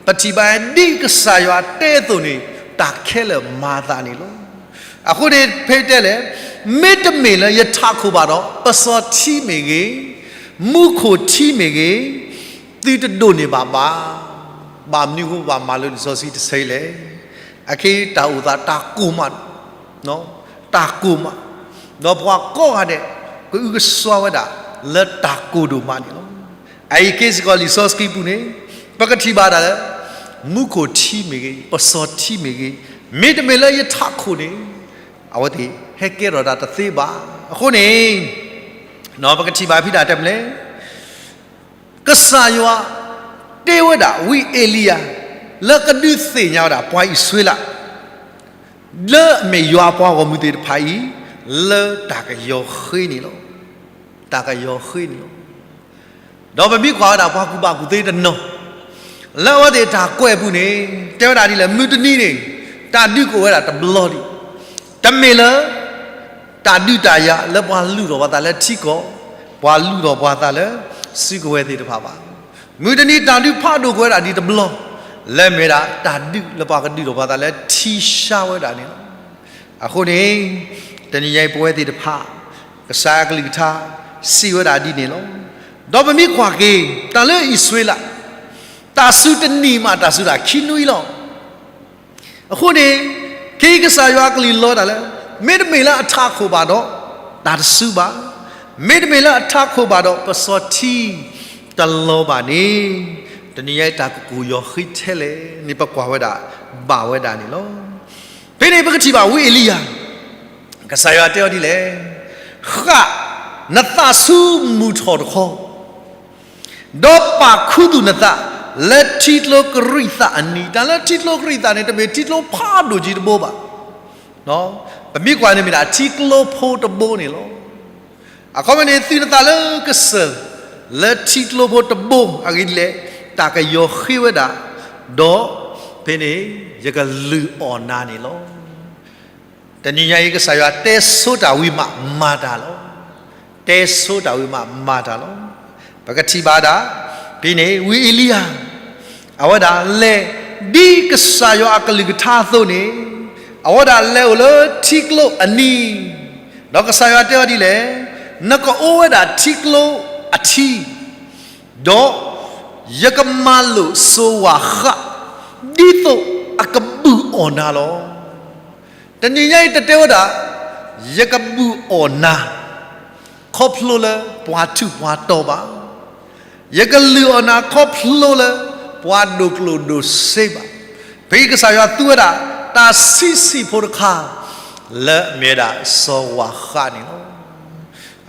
ပထံၣ်ဘၣ်ဒ်ကစၢ်ယွၤတဲအသိးန့ၣ် တၢ်ခဲလၢာ်မၤအသးန့ၣ်လီၤ. အဃိန့ၣ် ဖဲတဲလဲၣ်, မ့တမ့ၢ်လၢယထးခိၣ်ဘၣ်ဒီး ပစီၤထံမ့ၢ်ဂ့ၤ, မူခိၣ်ထံမ့ၢ်ဂ့ၤ, သုတဒိးန့ၢ်ဘၣ်ဘၣ်. ဘၣ်မနုၤအဃိဘၣ်မၤလိလံာ်စီဆှံတဆၢအံၤလဲၣ်. အခဲအံၤတၢ်အိၣ်သးတၢ်ကိၢ်မး, တၢ်ကိၢ်မး, ဒီးပှၤကိးဂၤဒဲး ကအုကစွါဝဲဒၣ်လၢတၢ်ကိၢ်ဒိၣ်မးန့ၣ်လီၤ. အအံၤက့ၤစ့ၢ်ကီးလံာ်စီဆှံပူၤန့ၣ် ပကထံၣ်ဘၣ်ဒၣ်လၢ မူခိၣ်ထံမ့ၢ်ဂ့ၤ, ပစီၤထံမ့ၢ်ဂ့ၤ, မ့တမ့ၢ်လၢယထးခိၣ်န့ၣ် အဝဲသ့ၣ်ဟဲကဲထီၣ်တၢ်တသ့ဘၣ်. အဃိန့ၣ် ပကထံၣ်ဘၣ်ဖဲဒၣ်တဲမလဲၣ်, ကစၢ်ယွၤတဲဝဲဒၣ်ဝံအ့လံယၤ လၢကဒုးသ့ၣ်ညါဝဲဒၣ်ပှၤအံၣ်စရ့လး လၢအမ့ၢ်ယွၤအပှၤဂီၢ်မုၢ်သ့ၣ်တဖၣ်အံၤ လၢတၢ်ကယီၤဃ့န့ၣ်လီၤ. တၢ်ကယီၤဃ့န့ၣ်လီၤ. ဒီးပမ့ၢ်ကွၢ်ဝဲဒၣ်ပှၤကူၣ်ဘၣ်ကူၣ်သ့တနီၤ လၢအဝဲသ့ၣ်တၢ်ကွဲးအပူၤန့ၣ် တဲဝဲဒၣ်ဒ်လဲၣ်, မုၢ်တနံၤန့ၣ် တၢ်ဒုးကအိၣ်ဝဲဒၣ်တဘျီဒံး, တမ့ၢ်လၢ တၢ်ဒုးတၢ်ယၤလၢပှၤလုၢ်ထီၣ်ပှၤသးလၢထံကီၢ်, ပှၤလုၢ်ထီၣ်ပှၤသးလၢစုကဝဲၤသ့ၣ်တဖၣ်ဘၣ်. မုၢ်တနံၤတၢ်ဒုးဖးဒိၣ်ကွံာ်ဝဲဒၣ်ဒ်တဘျီ, လၢမ့ၢ်ဒၣ်တၢ်ဒုးလၢပှၤကဒုးထီၣ်ပှၤသးလၢထံဆါဝဲဒၣ်န့ၣ်လီၤ. အဃိန့ၣ် တနံၤညါအံၤပဝဲသ့ၣ်တဖၣ် ကစၢ်အကလုၢ်ကထါ စံးဝဲဒၣ်ဒ်န့ၣ်လီၤ. ဒီးပမ့ၢ်ကွၢ်က့ၤ တၢ်လၢအံၣ်စရ့လး တၢ်စူၤတနံၤမး တၢ်စူၤဒၣ်ခံနွံလီၤ. အဃိန့ၣ် ခဲအံၤကစၢ်ယွၤအကလုၢ်လီၤတၢ်လၢ မ့တမ့ၢ်လၢအထးခိၣ်ဘၣ်ဒီး တၢ်တစူၤဘၣ်, မ့တမ့ၢ်လၢအထးခိၣ်ဘၣ်ဒီး ပစီၤထံတလီၤဘၣ်န့ၣ် တနံၤညါအံၤတၢ်ကကိၢ်ယီၤဃ့ထဲလဲၣ်န့ၣ် ပကွၢ်ဝဲဒၣ် ဘၣ်ဝဲဒၣ်န့ၣ်လီၤ. ဖဲန့ၣ်ပကထံၣ်ဘၣ်ဝံအ့လံယၤ ကစၢ်ယွၤတဲအီၤဒ်လဲၣ်, ဃၣ်, နသးဆူမုၢ်ထီၣ်တခီ ဒီးပာ်ခူသူၣ်နသး လၢထံကျိကရံးသးအနံၤ, တၢ်လၢထံကျိကရံးသးန့ၣ် တမ့ၢ်ထံကျိဖးဒိၣ်က့ၤတဘိဘၣ်. ပမ့ၢ်ကွၢ်န့ၣ်မ့ၢ်ဒၣ်ထံကျိဖိတဘိန့ၣ်လီၤ. အခီပညီန့ၣ် သူၣ်နသးလၢကစၢၢ် လၢထံကျိဖိတဘိ အဂ့ၢ်ဒ်လဲၣ်, တၢ်ကယီၤဃ့ဝဲဒၣ်, ဒီးဖဲန့ၣ် ယကလုၢ်အီၣ်နၤန့ၣ်လီၤ. တနံၤညါအံၤ ကစၢ်ယွၤတဲဆိတၢ်ဝံၤမးမၤတၢ်လီၤ. တဲဆိတၢ်ဝံၤမးမၤတၢ်လီၤ. ပကထံၣ်ဘၣ်ဒၣ် ဖဲန့ၣ် ဝံအ့လံယၤ အဝဲဒၣ်လဲၤ ဒ်ကစၢ်ယွၤအကလုၢ်ကထါအသိးန့ၣ် အဝဲဒၣ်လဲၤအိၣ်လၢထံကျိအနံၤ, ဒီးကစၢ်ယွၤတဲအီၤဒ်လဲၣ်, နကအိၣ်ဝဲဒၣ်ထံကျိအထံ ဒီးယကမၤလိာ်စိဝၤဃၣ် ဒ်သိးအကဘုၣ် ယကလုၢ်အီၣ်နၤလီၤ. တနံၤညါအံၤ တတဲဝဲဒၣ် ယကဘူၣ်အီၣ်နၤ ခီဖျိလၢပှၤထူးပှၤတီၤဘၣ်. ယကလုၢ်အီၣ်နၤခီဖျိလၢ ပှၤဒိၣ်ကျိၣ်ဒိၣ်စ့ဘၣ်. ဖဲအံၤကစၢ်ယွၤသူဝဲဒၣ် တၢ်ဆံးဆံးဖိတခါ လၢအမ့ၢ်ဝဲဒၣ်စီၤဝၤဃးန့ၣ်လီၤ.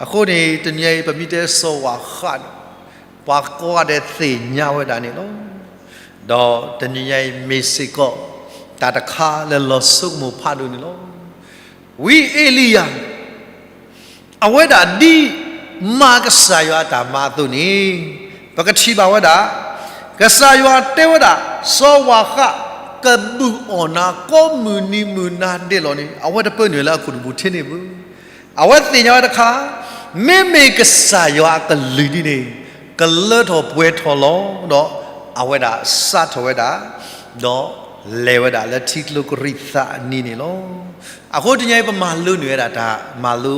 အဃိန့ၣ် တနံၤညါအံၤ ပမ့ၢ်တဲစီၤဝၤဃးန့ၣ် ပှၤကိးဂၤဒဲးသ့ၣ်ညါဝဲဒၣ်န့ၣ်လီၤ. ဒီးတနံၤညါအံၤမ့ၢ်စ့ၢ်ကီး တၢ်တခါလၢလီၤဆိကမိၣ်ဖးဒိၣ်န့ၣ်လီၤ. ဝံအ့လံယၤ အဝဲဒၣ်ဒ်မၤကစၢ်ယွၤအတၢ်မၤအသိးန့ၣ် ပကထံၣ်ဘၣ်ဝဲဒၣ် ကစၢ်ယွၤတဲဝဲဒၣ် စီၤဝၤဃး ကဘူၣ်အီၣ်နၤ ကိးမုၢ်နံၤမုၢ်နၤဒဲးလီၤန့ၣ် အဝဲတပၢနုာ်လၢအခိၣ်တဘူၣ်ထဲန့ၣ်ဘၣ်. အဝဲသ့ၣ်ညါဝဲတခါ မ့မ့ၢ်ကစၢ်ယွၤအကလုၢ်ဒ်န့ၣ် ကလၢထီၣ်ပှဲၤထီၣ်လီၤ. ဒီးအဝဲဒၣ်စးထီၣ်ဝဲဒၣ် ဒီးလဲၤဝဲဒၣ်လၢထံကျိကရံးသးအနံၤန့ၣ်လီၤ. အဃိတနံၤညါအံၤ ပမၤလိန့ၢ်ဝဲဒၣ်တၢ်မၤလိ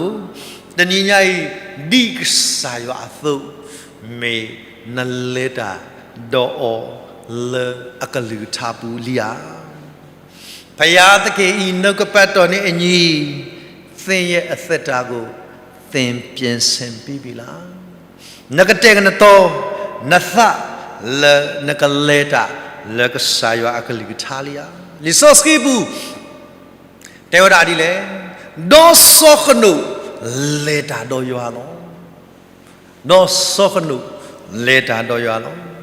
တနံၤညါအံၤ ဒ်ကစၢ်ယွၤအသိး မ့ၢ်နလဲၤတၢ်ဒီးအီၤလၢအကလုၢ်ကထါပူၤလံဧါ. ဘုရားသခင်၏ နှုတ်ကပတ်တော်နှင့်အညီ သင်ရဲ့အသက်တာကို သင်ပြင်ဆင်ပြီးပြီလား. နကတဲာ်ကနတီၤ နသးလၢနကလဲၤတၢ်လၢကစၢ်ယွၤအကလုၢ်ကထါလံဧါ. လံာ်စီဆှံပူၤ တဲဝဲဒၣ်ဒ်လဲၣ်, ဒီးစီၤဃနိာ်လဲၤတၢ်ဒီးယွၤလီၤ. ဒီးစီၤဃနိာ်လဲၤတၢ်ဒီးယွၤလီၤ.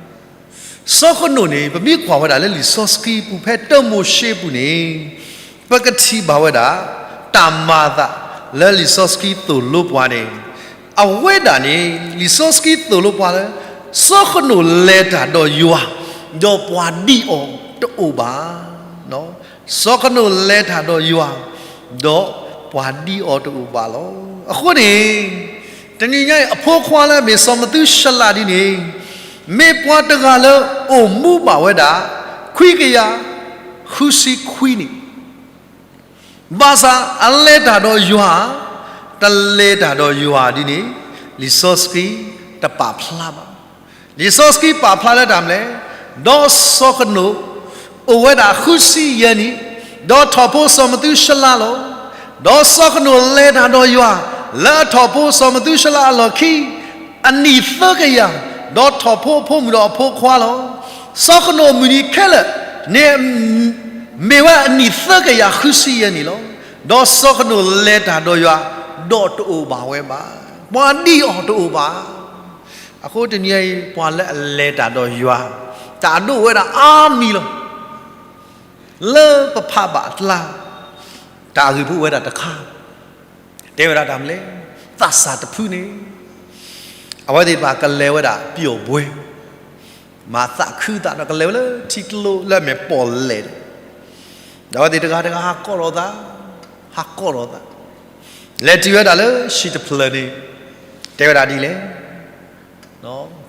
စီၤဃနိာ်န့ၣ် ပမ့ၢ်ကွၢ်ဝဲဒၣ်လၢလံာ်စီဆှံပူၤ ဖဲတၢမိၤၡ့ပူၤန့ၣ် ပကထံၣ်ဘၣ်ဝဲဒၣ် တၢ်မၤအသးလၢလံာ်စီဆှံသိၣ်လိပှၤန့ၣ် အဝဲဒၣ်န့ၣ် လံာ်စီဆှံသိၣ်လိပှၤလၢ စီၤဃနိာ်လဲၤတၢ်ဒီးယွၤ ဒီးပှၤဒံးအီၤတအိၣ်ဘၣ်. စီၤဃနိာ်လဲၤတၢ်ဒီးယွၤ ဒီးပှၤဒံးအီၤတအိၣ်ဘၣ်လီၤ. အဃိန့ၣ် တနံၤညါအံၤ အဖိခွါလၢအမ့ၢ်စီၤမသူၤၡလးဒ်န့ၣ် မ့ၢ်ပှၤတဂၤလၢအိၣ်မူဘၣ်ဝဲဒၣ် ခွံကယၤဃုဆံခွံနံၣ် ဘၣ်ဆၣ်အလဲၤတၢ်ဒီးယွၤ တလဲၤတၢ်ဒီးယွၤဒ်န့ၣ် လံာ်စီဆှံတပာ်ဖျါဘၣ်. လံာ်စီဆှံပာ်ဖျါလၢတၢ်မနုၤလဲၣ်, ဒီးစီၤဃနိာ် အိၣ်ဝဲဒၣ်ဃုဆံယဲၢ်နံၣ်, ဒီးထီၣ်ဖိစီၤမသူၤၡလးလီၤ. ဒီးစီၤဃနိာ်လဲၤတၢ်ဒီးယွၤ လၢအထီၣ်ဖိစီၤမသူၤၡလးအလီၢ်ခံ အနံၣ်သၢကယၤ, ဒီးထီၣ်ဖိအဖိမုၣ်ဒီးအဖိခွါလီၤ. စီၤဃနိာ်အမုၢ်နံၤခဲလၢာ်န့ၣ် မ့ၢ်ဝဲအနံၣ်သၢကယၤဃုဆံယဲၢ်နံၣ်လီၤ. ဒီးစီၤဃနိာ်လဲၤတၢ်ဒီးယွၤ ဒီးတအိၣ်ဘၣ်ဝဲဘၣ်. ပှၤဒံးအီၤတအိၣ်ဘၣ်. အဃိတနံၤအံၤ ပှၤလၢအလဲၤတၢ်ဒီးယွၤ တၢ်ဒိၣ်ဝဲဒၣ်အါမံၤလီၤ. လၢပဖးဘၣ်အကျါ တၢ်ဂ့ၢ်ဖိဝဲဒၣ်တခါ တဲဝဲဒၣ်တၢ်မနုၤလဲၣ်, သးစၢ်တဖုန့ၣ် အဝဲသ့ၣ်တဖၣ်ကလဲၤဝဲဒၣ်ပျီၣ်ဘှဲ မၤသးခုသးဒီး ကလဲၤဝဲလၢထံကျိလၢအမ့ၢ်ပီၣ်လဲၣ်ဒီး ဒီးအဝဲသ့ၣ်တဂၤတဂၤဟးကိးလိာ်သး, ဟးကိးလိာ်သး, လဲၤတုၤဝဲဒၣ်လၢဟံၣ်တဖျၢၣ်န့ၣ် တဲဝဲဒၣ်ဒ်လဲၣ်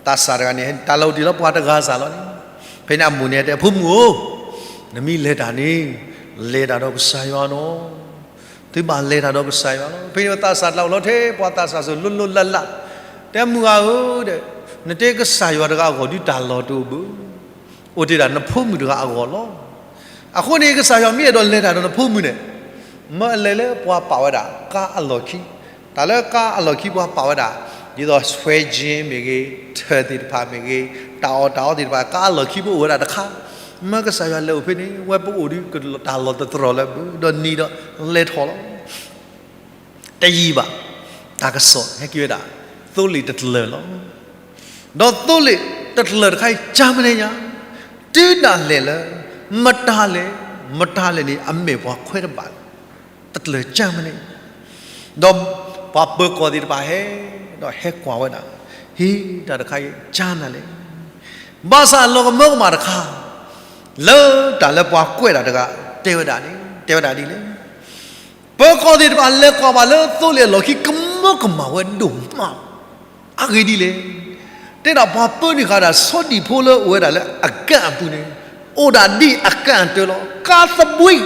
သးစၢ်တဂၤန့ၣ် တၢ်လီၤတံၢ်လီၤပှၤတဂၤစၢ်လီၤန့ၣ်, ဖဲန့ၣ်အမိၢ်န့ၣ်တဲ ဖိမုၣ်ဧၢ, နမ့ၢ်လဲၤတၢ်န့ၣ် လဲၤတၢ်ဒီးကစၢ်ယွၤနီၤ, သုဘၣ်လဲၤတၢ်ဒီးကစၢ်ယွၤလီၤ. ဖဲန့ၣ်သးစၢ်တၢ်အိၣ်လီၤထဲ ပှၤသးစၢ်စၢ်လိၤလိၤလၢ်လၢ်, တဲမုၢ်ဂၤဧၢဒီး နတဲကစၢ်ယွၤတဂၤအဂီၢ်ဒုးတၢ်လီၢ်တအိၣ်ဘၣ်, အိၣ်တ့ၢ်ဒၣ်နဖိမုၣ်တဂၤအဂီၢ်လီၤ. အဃိန့ၣ် ကစၢ်ယွၤမ့ၢ်အဲၣ်ဒိးလဲၤတၢ်ဒီးနဖိမုၣ်န့ၣ် မၢအလဲၤလၢပှၤပာ်ဝဲဒၣ်ကါအလီၢ်ခံ, တၢ်လၢကါအလီၢ်ခံပှၤပာ်ဝဲဒၣ် ဒ်သိး ဆွဲခြင်း မ့ၢ်ဂ့ၤ, ထၢၣ်သ့ၣ်တဖၣ်မ့ၢ်ဂ့ၤ, တၢ်အီၣ်တၢ်အီသ့ၣ်တဖၣ် ကါအလီၢ်ခံပအိၣ်ဝဲဒၣ်တခါ, မၢကစၢ်ယွၤလဲၤအိၣ်ဖဲန့ၣ် ဝဲပအိၣ်ဒုးကတၢ်လီၢ်တတြီၢ်လၢၤဘၣ်, ဒီးနံၤဒီးလဲၤထီၣ်လီၤ. တယံာ်ဘၣ် တၢ်ကစီၣ်ဟဲက့ၤဝဲဒၣ် သိလ့ၣ်တတလၢာ်လီၤ. ဒီးသိလ့ၣ်တတလၢာ်တခါအံၤ ကၢ်မနုၤညါ, တုၤဒၣ်လဲာ်လၢ မတၤလဲၣ်, မတၤလဲၣ်န့ၣ် အမဲာ်ပှၤခွဲးတဘၣ်, တတလၢာ်ကၢ်မနုၤ, ဒီးပှၤပၢၤကီၢ်သ့ၣ်တဖၣ်ဟဲ, ဒီးဟဲကွၢ်ဝဲဒၣ်, ဟ့ တၢ်တခါအံၤ ကၢ်နၤလဲၣ်. ဘၣ်ဆၣ်အလီၢ်ကမၢကမၣ်တခါ လၢတၢ်လၢပှၤကွဲးတၢ်တဂၤ တဲဝဲဒၣ်န့ၣ် တဲဝဲဒၣ်ဒ်လဲၣ် ပၢၤကီၢ်သ့ၣ်တဖၣ်လဲၤကွၢ်ဘၣ်လၢသိလ့ၣ်အလီၢ်ခံ ကမၢကမၣ်ဝဲဒိၣ်မး, အဂ့ၢ်ဒ်လဲၣ်, တဲဒၣ်ပှၤပၢနုာ်ဃာ်ဒၣ် ဆီဒံၣ်ဖိလၢအိၣ်ဝဲဒၣ်လၢအကၢၣ်အပူၤန့ၣ် အိၣ်ဒၣ်ဒ်အကၢၣ်အတၢ်လီၤ. ကါသဘှံး,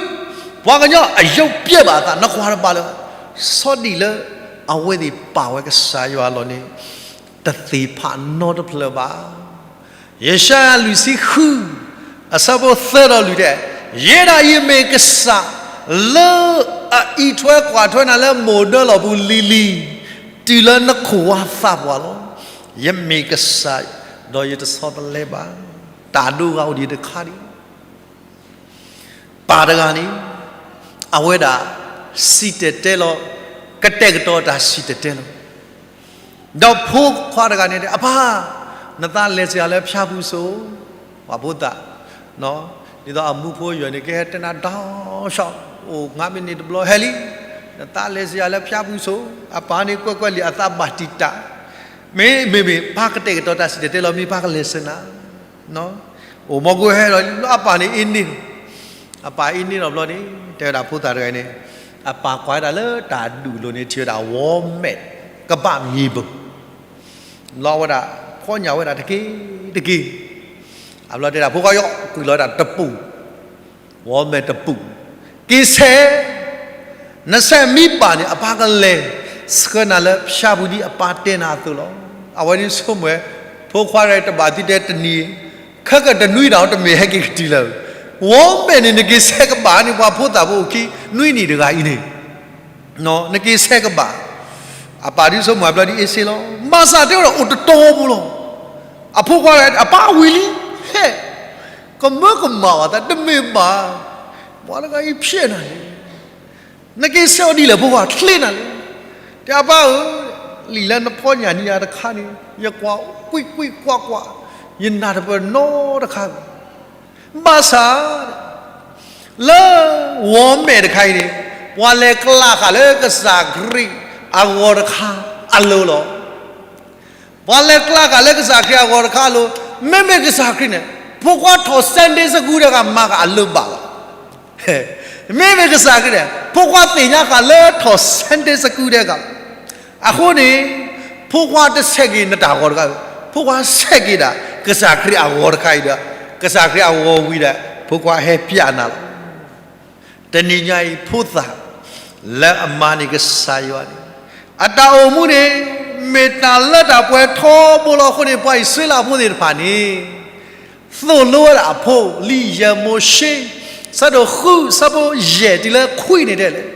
ပှၤကညီအယုံပျဲဘၣ်အသး နကွၢ်တဘၣ်လၢ ဆီဒံၣ်လၢအဝဲသ့ၣ်ပာ်ဝဲကစၢ်ယွၤအလီၢ်န့ၣ် တသ့ၣ်ဖးနီတဖျၢၣ်ဘၣ်. ယၡါယၤလွံၢ်ဆံဃု အဆၢဖိသၢဒီးလွံၢ်တဲ ယဲဒၣ်ယမ့ၢ်ကစၢ် လၢအအံးထွဲကွၢ်ထွဲနၤလၢမိၢ်ဒၢလီၢ်ပူၤလံၤလံၤ, တုၤလၢနခိၣ်ဝါသးပှၢ်လီၤ. ယမ့ၢ်ကစၢ်, ဒီးယတဆီတလဲဘၣ်. တၢ်ဒိဂၤအိၣ်ဒံးတခါဒံး ပၢ်တဂၤန့ၣ် အဝဲဒၣ် စံၣ်တဲၤတဲလီၤ, ကတဲာ်ကတီၤတၢ်စံၣ်တဲၤတဲလီၤ. ဒီးဖိခွါတဂၤန့ၣ် အပၢ်, နသးလဲၤစ့ၢ်ယၤလၢဖၠါပူၤစိၤ, ပှၤဖိသၣ်, ဒ်သိးအမူဖိယွၤန့ၣ် ကဟဲတဲနၤဒီး ဆီ အိၣ်ငါမ့ၢ်န့ၣ်တဘျီဟဲလံ, နသးလဲၤစ့ၢ်ယၤလၢဖၠါပူၤစိၤ, အပၢ်န့ၣ်ကွဲးကွဲးလံာ်အသးဘၣ်တံာ်တာ်, မ့မ့ၢ်မ့ၢ် ပၢ်ကတဲာ်ကတီၤတၢ်စံၣ်တဲၤတဲလီၤ မ့ၢ်ပၢ်ကလဲၤစ့ၢ်နၤ အိၣ်မီၢ်ကိၢ်ဟဲဒီး အပၢ်န့ၣ်အ့န့ၢ်, အပၢ်အ့န့ၢ်ဒီးဘျီန့ၣ် တဲဝဲဒၣ်ဖိသၣ်တဂၤန့ၣ်, အပၢ်ကွၢ်ဝဲဒၣ်လၢတၢ်ဒူၣ်လိၤန့ၣ် ထံၣ်ဝဲဒၣ်ဝီမဲာ် ကဘၣ်မံၤဘၢၣ်, လီၤဝဲဒၣ် ဖီညၣ်ဝဲဒၣ်တက့ၢ်တက့ၢ်, အဘျီတဲဒၣ်ဖိခွါယီၤ ကွံာ်လီၤဝဲဒၣ်တပူၤ ဝီမဲာ်တပူၤ, က့ၤဆဲး, နဆဲးမ့ၢ်ဘၣ်န့ၣ် အပၢ်ကလဲၤဆှၢနၤလၢဖၠါပူၤဒ်အပၢ်တဲနၤအသိးလီၤ. အဝဲဒ်ဆိကမိၣ်ဝဲ, ဖိခွါတဂၤတဘၣ်သုတဲတနံၤ, ခဲကတနွံဒၣ်တမ့ၢ်ဟဲက့ၤကတုၤလၢၤ, ဝီမဲာ်န့ၣ် နက့ၤဆဲးကဘၣ်န့ၣ် ပှၤဖိသၣ်ဖိအိၣ်ခံနွံနံၣ်တဂၤအံၤန့ၣ် နက့ၤဆဲးကဘၣ်, အပၢ်ဒ်ဆိကမိၣ်အဘျီဒ်အ့ၣ်စ့လီၤ. ဘၣ်ဆၣ်တဲဝဲဒၣ်အိၣ်တတီၤဖိလီၤ. အဖိခွါအပၢ်ဝံၤလံ, ဟဲ, ကမၢကမၣ်ဘၣ်သးတမ့ၢ်ဘၣ်, ပှၤတဂၤအံၤဖျဲးနၤလဲၣ်, နက့ၤဆဲးအီၤဒ်လဲၣ်ဖိခွါချ့နၤလဲၣ်, တဲအပၢ်ဧၢ, လံာ်လၢနဖီညၣ်န့ၣ်ယၤတခါန့ၣ် ယကွၢ်ကွံာ်ကွံာ်ကွၢ်ကွၢ်, ယနၢ်တပၢၢ်နီတခါ ဘၣ်ဆၣ် လၢဝီမဲာ်တခါအံၤန့ၣ် ပှၤလဲၤကျးဃာ်လၢကစၢ်ခရံာ်အဂီၤတခါအလိၤလီၤ. ပှၤလဲၤကျးဃာ်လၢကစၢ်ခရံာ်အဂီၤတခါအလိၤ, မ့မ့ၢ်ကစၢ်ခရံာ်န့ၣ် ဖိခွါထီၣ် Sunday school တဂၤမၤဃာ်အလိၤဘၣ်လီၤ. မ့မ့ၢ်ကစၢ်ခရံာ်န့ၣ် ဖိခွါသ့ၣ်ညါဃာ်လၢထီၣ် Sunday school တဂၤ အဃိန့ၣ် ဖိခွါတဆဲးက့ၤနတၢ်ဂီၤတခါ, ဖိခွါဆဲးက့ၤဒၣ် ကစၢ်ခရံာ်အဂီၤတခါအံၤဒီး ကစၢ်ခရံာ်အဂီၤဝံၤဒီး ဖိခွါဟဲပျးနၤလီၤ. တနံၤညါအံၤ ဖိသၣ်လၢအမၤန့ၢ်ကစၢ်ယွၤန့ၣ် အတၢ်အိၣ်မူန့ၣ် မ့ၢ်တၢ်လၢတၢ်ပှဲၤထီဘိလီၤ. အဃိန့ၣ် ပှၤအံၣ်စရ့လးဖိသ့ၣ်တဖၣ်န့ၣ် သိၣ်လိဝဲဒၣ်အဖိ လံာ်ယဲၢ်မိၤၡ့ ဆၢဒိၣ်ဃု ဆၢဖိယဲၢ်တုၤလၢခွံန့ၣ်တဲလဲၣ်,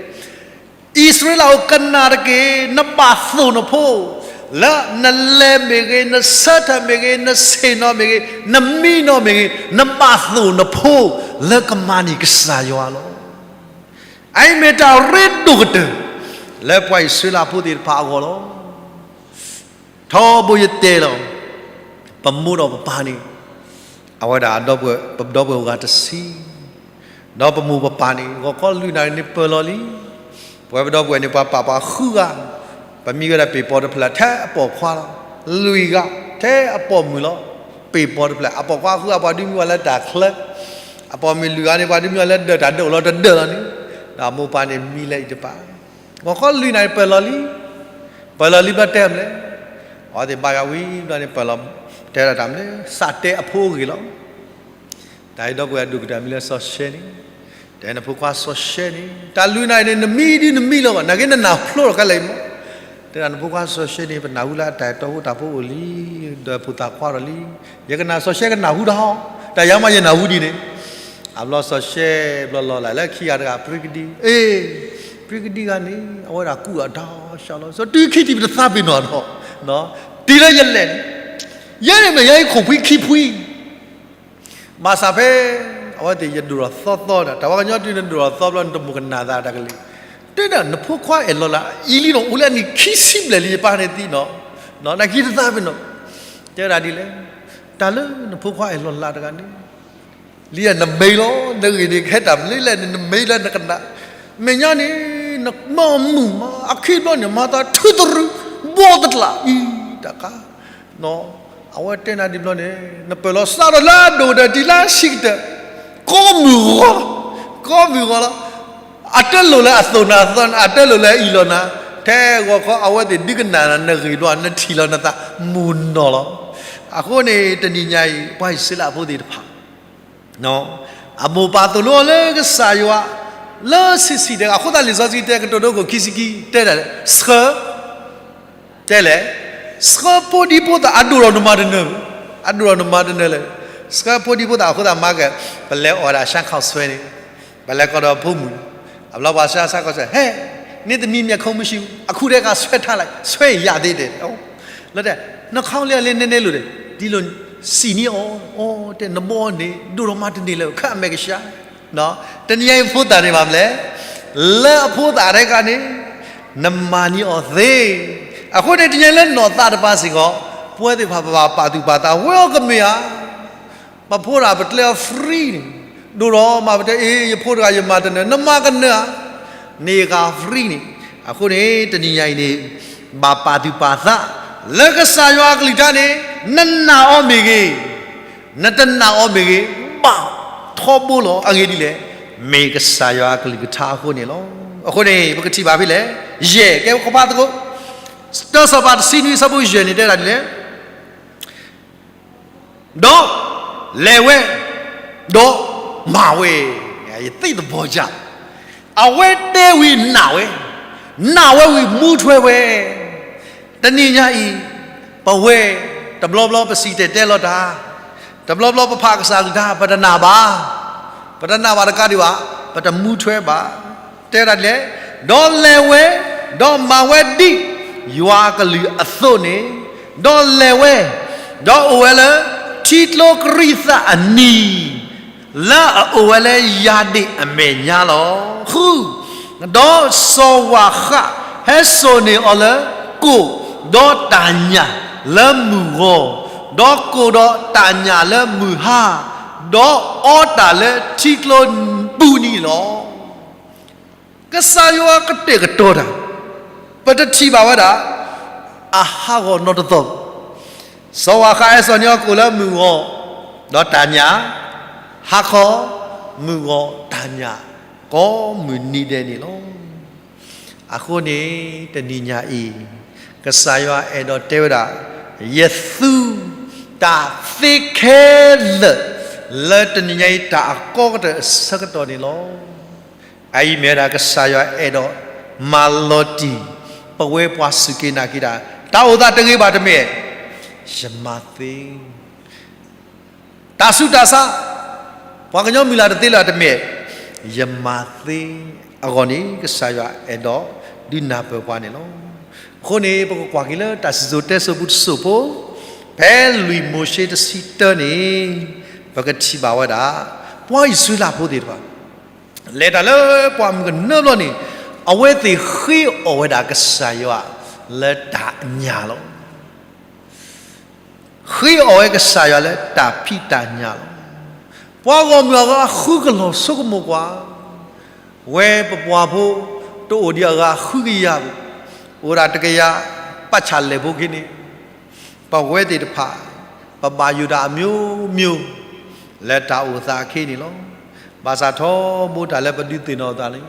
အံၣ်စရ့လးဧၢ ကနၣ်တက့ၢ်, နဘၣ်သိၣ်နဖိ, လၢနလဲၤမ့ၢ်ဂ့ၤ, နဆၢထၢၣ်မ့ၢ်ဂ့ၤ, နဆ့ၣ်နီၤမ့ၢ်ဂ့ၤ, နမံနီၤမ့ၢ်ဂ့ၤ, နဘၣ်သိၣ်နဖိ လၢကမၤန့ၢ်ကစၢ်ယွၤလီၤ. အအံၤမ့ၢ်တၢ်ရ့ဒိၣ်ကတၢၢ် လၢပှၤအံၣ်စရ့လးဖိသ့ၣ်တဖၣ်အဂီၢ်လီၤ. ထီဘိယတဲလီၤ, ပမိၢ်ဒီးပပၢ်န့ၣ် အဝဲဒၣ် ပဒီပုၢ်ဝဲၢ်အိၣ်ဂၤတဆံ, ဒီးပမိၢ်ပပၢ်န့ၣ် ဂီၤခီလွံၢ်နၣ်ရံၣ်န့ၣ်ပၢၢ်လီၤလံ. ပဝဲပဒီပုၢ်ဝဲၢ်န့ၣ် ပှၤပာ်ပှၤဃုဂၤ, ပမံဝဲဒၣ်ပ့ၢ်ပီတဖျၢၣ်ထဲအပိာ်ခွါလီၤ. လွံၢ်ဂၤ ထဲအပိာ်မုၣ်လီၤ. ပ့ၢ်ပီတဖျၢၣ် အပိာ်ခွါဃုဂၤ ပှၤဒုးမံဝဲလၢတၢ်ချၢ, အပိာ်မုၣ်လွံၢ်ဂၤန့ၣ် ပှၤဒုးမံဝဲလၢဒၢးတၢ်ဒၢးအိၣ်လီၤတဒၢးလီၤန့ၣ်, ဒီးမိၢ်ပၢ်န့ၣ်မံလၢအံၤတပၤ ဂီၤခီလွံၢ်နၣ်ရံၣ်ပၢၢ်လီၤလံ, ပၢၢ်လီၤလံဘျီတဲမနုၤလဲၣ်, အဝဲသ့ၣ်ဘါယွၤဝံၤဘျီန့ၣ် ပၢၢ်လီၤ, တဲဒၣ်တၢ်မနုၤလဲၣ်, စးတဲအဖိအဂ့ၢ်လီၤ. တၢ်အံၤဒီပုၢ်ဝဲၢ်အဒိၣ်ကတၢၢ်မံၤလၢစီၤၡဲန့ၣ်, တဲနဖိခွါစီၤၡဲန့ၣ် တၢ်လွံၢ်နၣ်ရံၣ်န့ၣ် နမံဒ်နမံလီၤဘၣ်, နာ်က့နနၢ်ဖျိလီၤခဲလၢာ်အံၤမး, တဲဒၣ်နဖိခွါစီၤၡဲန့ၣ် ပနၢ်ဟူလၢအတၢ်အဲၣ်တီအိၣ်တၢ်ဖိအိၣ်လံ, ဒီးဖိသၣ်ခွါဒီးလံ, ယကနၣ်စီၤၡဲကနၢ်ဟူတၢ်ဟီ, တၢ်ယၤမးယနၢ်ဟူဒ်န့ၣ်, အဘျီစီၤၡဲဘျီလီၤလၢခံဂၤတဂၤ ပြံကဒံ, အ့, ပြံကဒံဂၤန့ၣ် အဝဲဒၣ်ကူၣ်အတၢ်ဆှၢလီၤ, စီၤတုၤခံထံၣ်ပတသးပ့ၤနီၣ်ဒီး, တုၤလၢယလဲၣ်န့ၣ်, ယဲန့ၣ်မ့ၢ်ယဲအံၤခိၣ်ဖှံခံဖှံ ဘၣ်ဆၣ်ဖဲ အဝဲသ့ၣ်ယဒိၣ်ထီၣ်သီသီဒီး တၢ်ဝဲကညီတုၤနဒိၣ်ထီၣ်သီဘျီ နတမိၣ်ကနၣ်သးတၢ်ကလံၤ, တဲဒၣ်နဖိခွါအဲၣ်လီၤလးအံၤလံနီၤ, အိၣ်လၢအနံၣ်ခံဆံဘျဲၣ်လံ ယပၢ်န့ၣ်သံနီၤ, နာ်က့တသးပ့ၤနီၣ်, တဲဒၣ်ဒ်လဲၣ်, တၢ်လၢနဖိခွါအဲၣ်လီၤလးတဂၤန့ၣ် လံနမ့ၢ်လီၤ, နဂ့ၢ်န့ၣ်ကဟဲတၢ်မနုၤလဲၣ်န့ၣ် နမ့ၢ်လၢနကနၣ်, မဲာ်ညါန့ၣ် နမၢမုာ်မး အခံဘျီန့ၣ် မၤသးထုတရု ဘီတကျးအံၤ တၢ်ခါ အဝဲတဲနၤဒ်ဘျီန့ၣ် နပၢၢ်လီၤစးထီၣ်လၢအဒိၣ်ကတၢၢ်တုၤလၢအဆံးကတၢၢ် ကိးမုၢ်ဂီၤလီၤ, ကိးမုၢ်ဂီၤလီၤ, အတလိၣ်လၢအသိၣ်နၤသီနၤ အတလိၣ်လၢအအံၣ်လီၤနၤ, ထဲဂီၤခီအဝဲသ့ၣ်ဒုးကနၣ်နဂ့ၢ်ဘျီ နထံၣ်လီၤနသးမုာ်နီၢ်လီၤ. အဃိန့ၣ် တနံၤညါအံၤ ပှၤအံၣ်စရ့လးဖိသ့ၣ်တဖၣ် အမိၢ်ပၢ်သိၣ်လိအီၤလၢကစၢ်ယွၤ လၢဆံးဆံးတဲ အဃိသတးလံာ်စီဆှံတဲ ကတိၤဒိခိၣ်ခံဆံခံ တဲဒၣ် ဆှၢ တဲလဲၣ်, ဆှၢဖိဒံဖိသၣ် အဒိၣ်ဒီးနမၤတနၢၤ, အဒိၣ်ဒီးနမၤတနၢၤလဲၣ်, ဆှၢဖိဒံဖိသၣ်အဃိသတးမၤက့ၤ, ပလဲၤအီၣ်ဝဲဒၣ် ရှမ်းခေါက်ဆွဲန့ၣ်, ပလဲၤကိးဒီးဖိမုၣ်, အဘျီပှၤ ရှမ်းခေါက်ဆွဲ, ဟဲ, နတမံၤမ့ၢ် ခုံမရှိဘူး, အခုထဲက ဆွဲထားလိုက်, ဆွဲရင်ရသေးတယ်, လၢတဲ, နှာခေါင်းလေးကလည်း နည်းနည်းလို့တယ်, ဒီလို, စံးန့ၢ်အီၤ, အီၤတဲ နဘီန့ၣ် ဒိၣ်ထီၣ်မးတန့ၢ်လၢၤ ခဲအမဲာ်ကဆှီ, တနံၤညါအံၤဖိသၣ်န့ၣ်ဘၣ်မလဲၣ်, လၢအဖိသၣ်ထဲကန့ၣ်, နမၤန့ၢ်အီၤသ့, အဃိန့ၣ် တနံၤညါလၢနီၢ်သးတပၤစ့ၢ်ကီး, ပဝဲသ့ၣ်တဖၣ်ပဘၣ်ပာ်သူၣ်ပာ်သး ဝဲအီၤကမ့ၢ်ဧါ ပဖိတဂၤပကျဲအီၤ free န့ၣ်, ဒိၣ်ထီၣ်မးပတဲ အ့ ယဖိတဂၤယမၤတနၢၤ နမၤကနၢၤဧါ, န့ၢ်ဂၤ free န့ၣ်, အဃိန့ၣ် တနံၤညါအံၤန့ၣ်, ဘၣ်ပာ်သူၣ်ပာ်သး, လၢကစၢ်ယွၤအကလုၢ်ကထါန့ၣ်, နနာ်အီၤမ့ၢ်ဂ့ၤ, နတနာ်အီၤမ့ၢ်ဂ့ၤ, ဘၣ်ထီဘိလီၤ အဂ့ၢ်ဒ်လဲၣ်, မ့ၢ်ကစၢ်ယွၤအကလုၢ်ကထါအဃိန့ၣ်လီၤ. အဃိန့ၣ် ပကထံၣ်ဘၣ်ဖဲလဲၣ်, ယဲၢ် ကဲပကဖးသကိး, တၢ်စီၤပၤတဆံနွံအဆၢဖိယဲၢ်န့ၣ်တဲဒၣ်ဒ်လဲၣ် ဒီးလဲၤဝဲ, ဒီးမၤဝဲ, ယသ့ၣ်သဘီၣ်ယၢ်, အဝဲတဲဝံၤနာ်ဝဲ, နာ်ဝဲဝံၤမူထွဲဝဲ, တနံၤညါအံၤ, ပဝဲ, တဘျီဘျီပစံၣ်တဲၤတဲလီၤတၢ်, တဘျီဘျီပဖးကစၢ်ကလုၢ်ကထါ ပတနာ်ဘၣ်, ပတနာ်ဘၣ်တကးဒံးဘၣ်, ပတမူထွဲဘၣ်, တဲဒၣ်လဲၣ်, ဒီးလဲၤဝဲ, ဒီးမၤဝဲဒ်ယွၤကလုၢ်အသိးန့ၣ်, ဒီးလဲၤဝဲ, ဒီးအိၣ်ဝဲလၢ ထံကျိကရံးသးအနံၤ, လၢအအိၣ်ဝဲလၢယၤဒ့ၣ်အမဲာ်ညါလီၤ. ဃု, ဒီးစီၤဝၤဃးဟဲစိာ်န့ၢ်အီၤလၢ ကိၣ်, ဒီးတၢ်ညၣ်လၢမုၢ်ဂီၤ, ဒီးကိၣ်ဒီးတၢ်ညၣ်လၢမုၢ်ဟါ, ဒီးအီတၢ်လၢထံကျိပူၤန့ၣ်လီၤ. ကစၢ်ယွၤကတဲာ်ကတီၤတၢ်, ပတထံၣ်ဘၣ်ဝဲဒၣ် အဟးဂီၤနီတသီၣ်, စီၤဝၤဃးဟဲစိာ်န့ၢ်အီၤကိၣ်လၢမုၢ်ဂီၤ, ဒီးတၢ်ညၣ်, ဟါခီ, မုၢ်ဂီၤ, တၢ်ညၣ်, ကိးမုၢ်နံၤဒဲးန့ၣ်လီၤ. အဃိန့ၣ် တနံၤညါအံၤ, ကစၢ်ယွၤအဲၣ်ဒိးတဲဝဲဒၣ်, ယသူတၢ်သ့ခဲလၢာ် လၢတနံၤညါအံၤတၢ်အကီကတၢၢ်အဆၢကတီၢ်န့ၣ်လီၤ. အအံၤမ့ၢ်ဝဲဒၣ်ကစၢ်ယွၤအဲၣ်ဒိးမၤလီၤတံၢ် ပဝဲပှၤစူၢ်က့ၤနာ်က့ၤတၢ်, တၢ်အိၣ်သးတဂ့ၤဘၣ်တမ့ၢ်, ယမၤသ့ တၢ်ဆူးတၢ်ဆါ, ပှၤကညီမုၢ်လၢ်တသ့လၢၤတမ့ၢ်, ယမၤသ့အဂီၢ်န့ၣ် ကစၢ်ယွၤအဲၣ်ဒိးဒုးနၢ်ပၢၢ်ပှၤန့ၣ်လီၤ. အဃိန့ၣ် ပကကွၢ်က့ၤလၢတၢ်စံၣ်စိၤတဲစိၤပူၤတစိၢ်ဖိ, ဖဲလွံၢ်မိၤၡ့တဆံတၢန့ၣ်, ပကထံၣ်ဘၣ်ဝဲဒၣ်, ပှၤအံၣ်စရ့လးဖိသ့ၣ်တဖၣ် လဲၤတၢ်လၢပှၢ်မုၢ်ကနၢဘျီန့ၣ်, အဝဲသ့ၣ်ဃ့အီၣ်ဝဲဒၣ်ကစၢ်ယွၤလၢတၢ်ညၣ်လီၤ. ဃ့အီၣ်ဝဲကစၢ်ယွၤလၢတၢ်ဖံးတၢ်ညၣ်လီၤ. ပှၤဂီၢ်မုၢ်အဂၤဃုကလီၤဆိကမိၣ်ကွၢ်, ဝဲပပှၤဖိတအိၣ်ဒံးအဂၤဃုကယၤ, အိၣ်ဒၣ်တကယၤ, ပာ်ဆၣ်လဲၣ်ဖိခံန့ၣ်, ပဝဲသ့ၣ်တဖၣ်, ပဘၣ်ယိၣ်တၢ်အမျိုးမျိုး, လၢတၢ်အိၣ်သးအခံန့ၣ်လီၤ. ဘၣ်ဆၣ်ထီဘိတၢ်လၢပဒုးသ့ၣ်နီၣ်အသးန့ၣ်,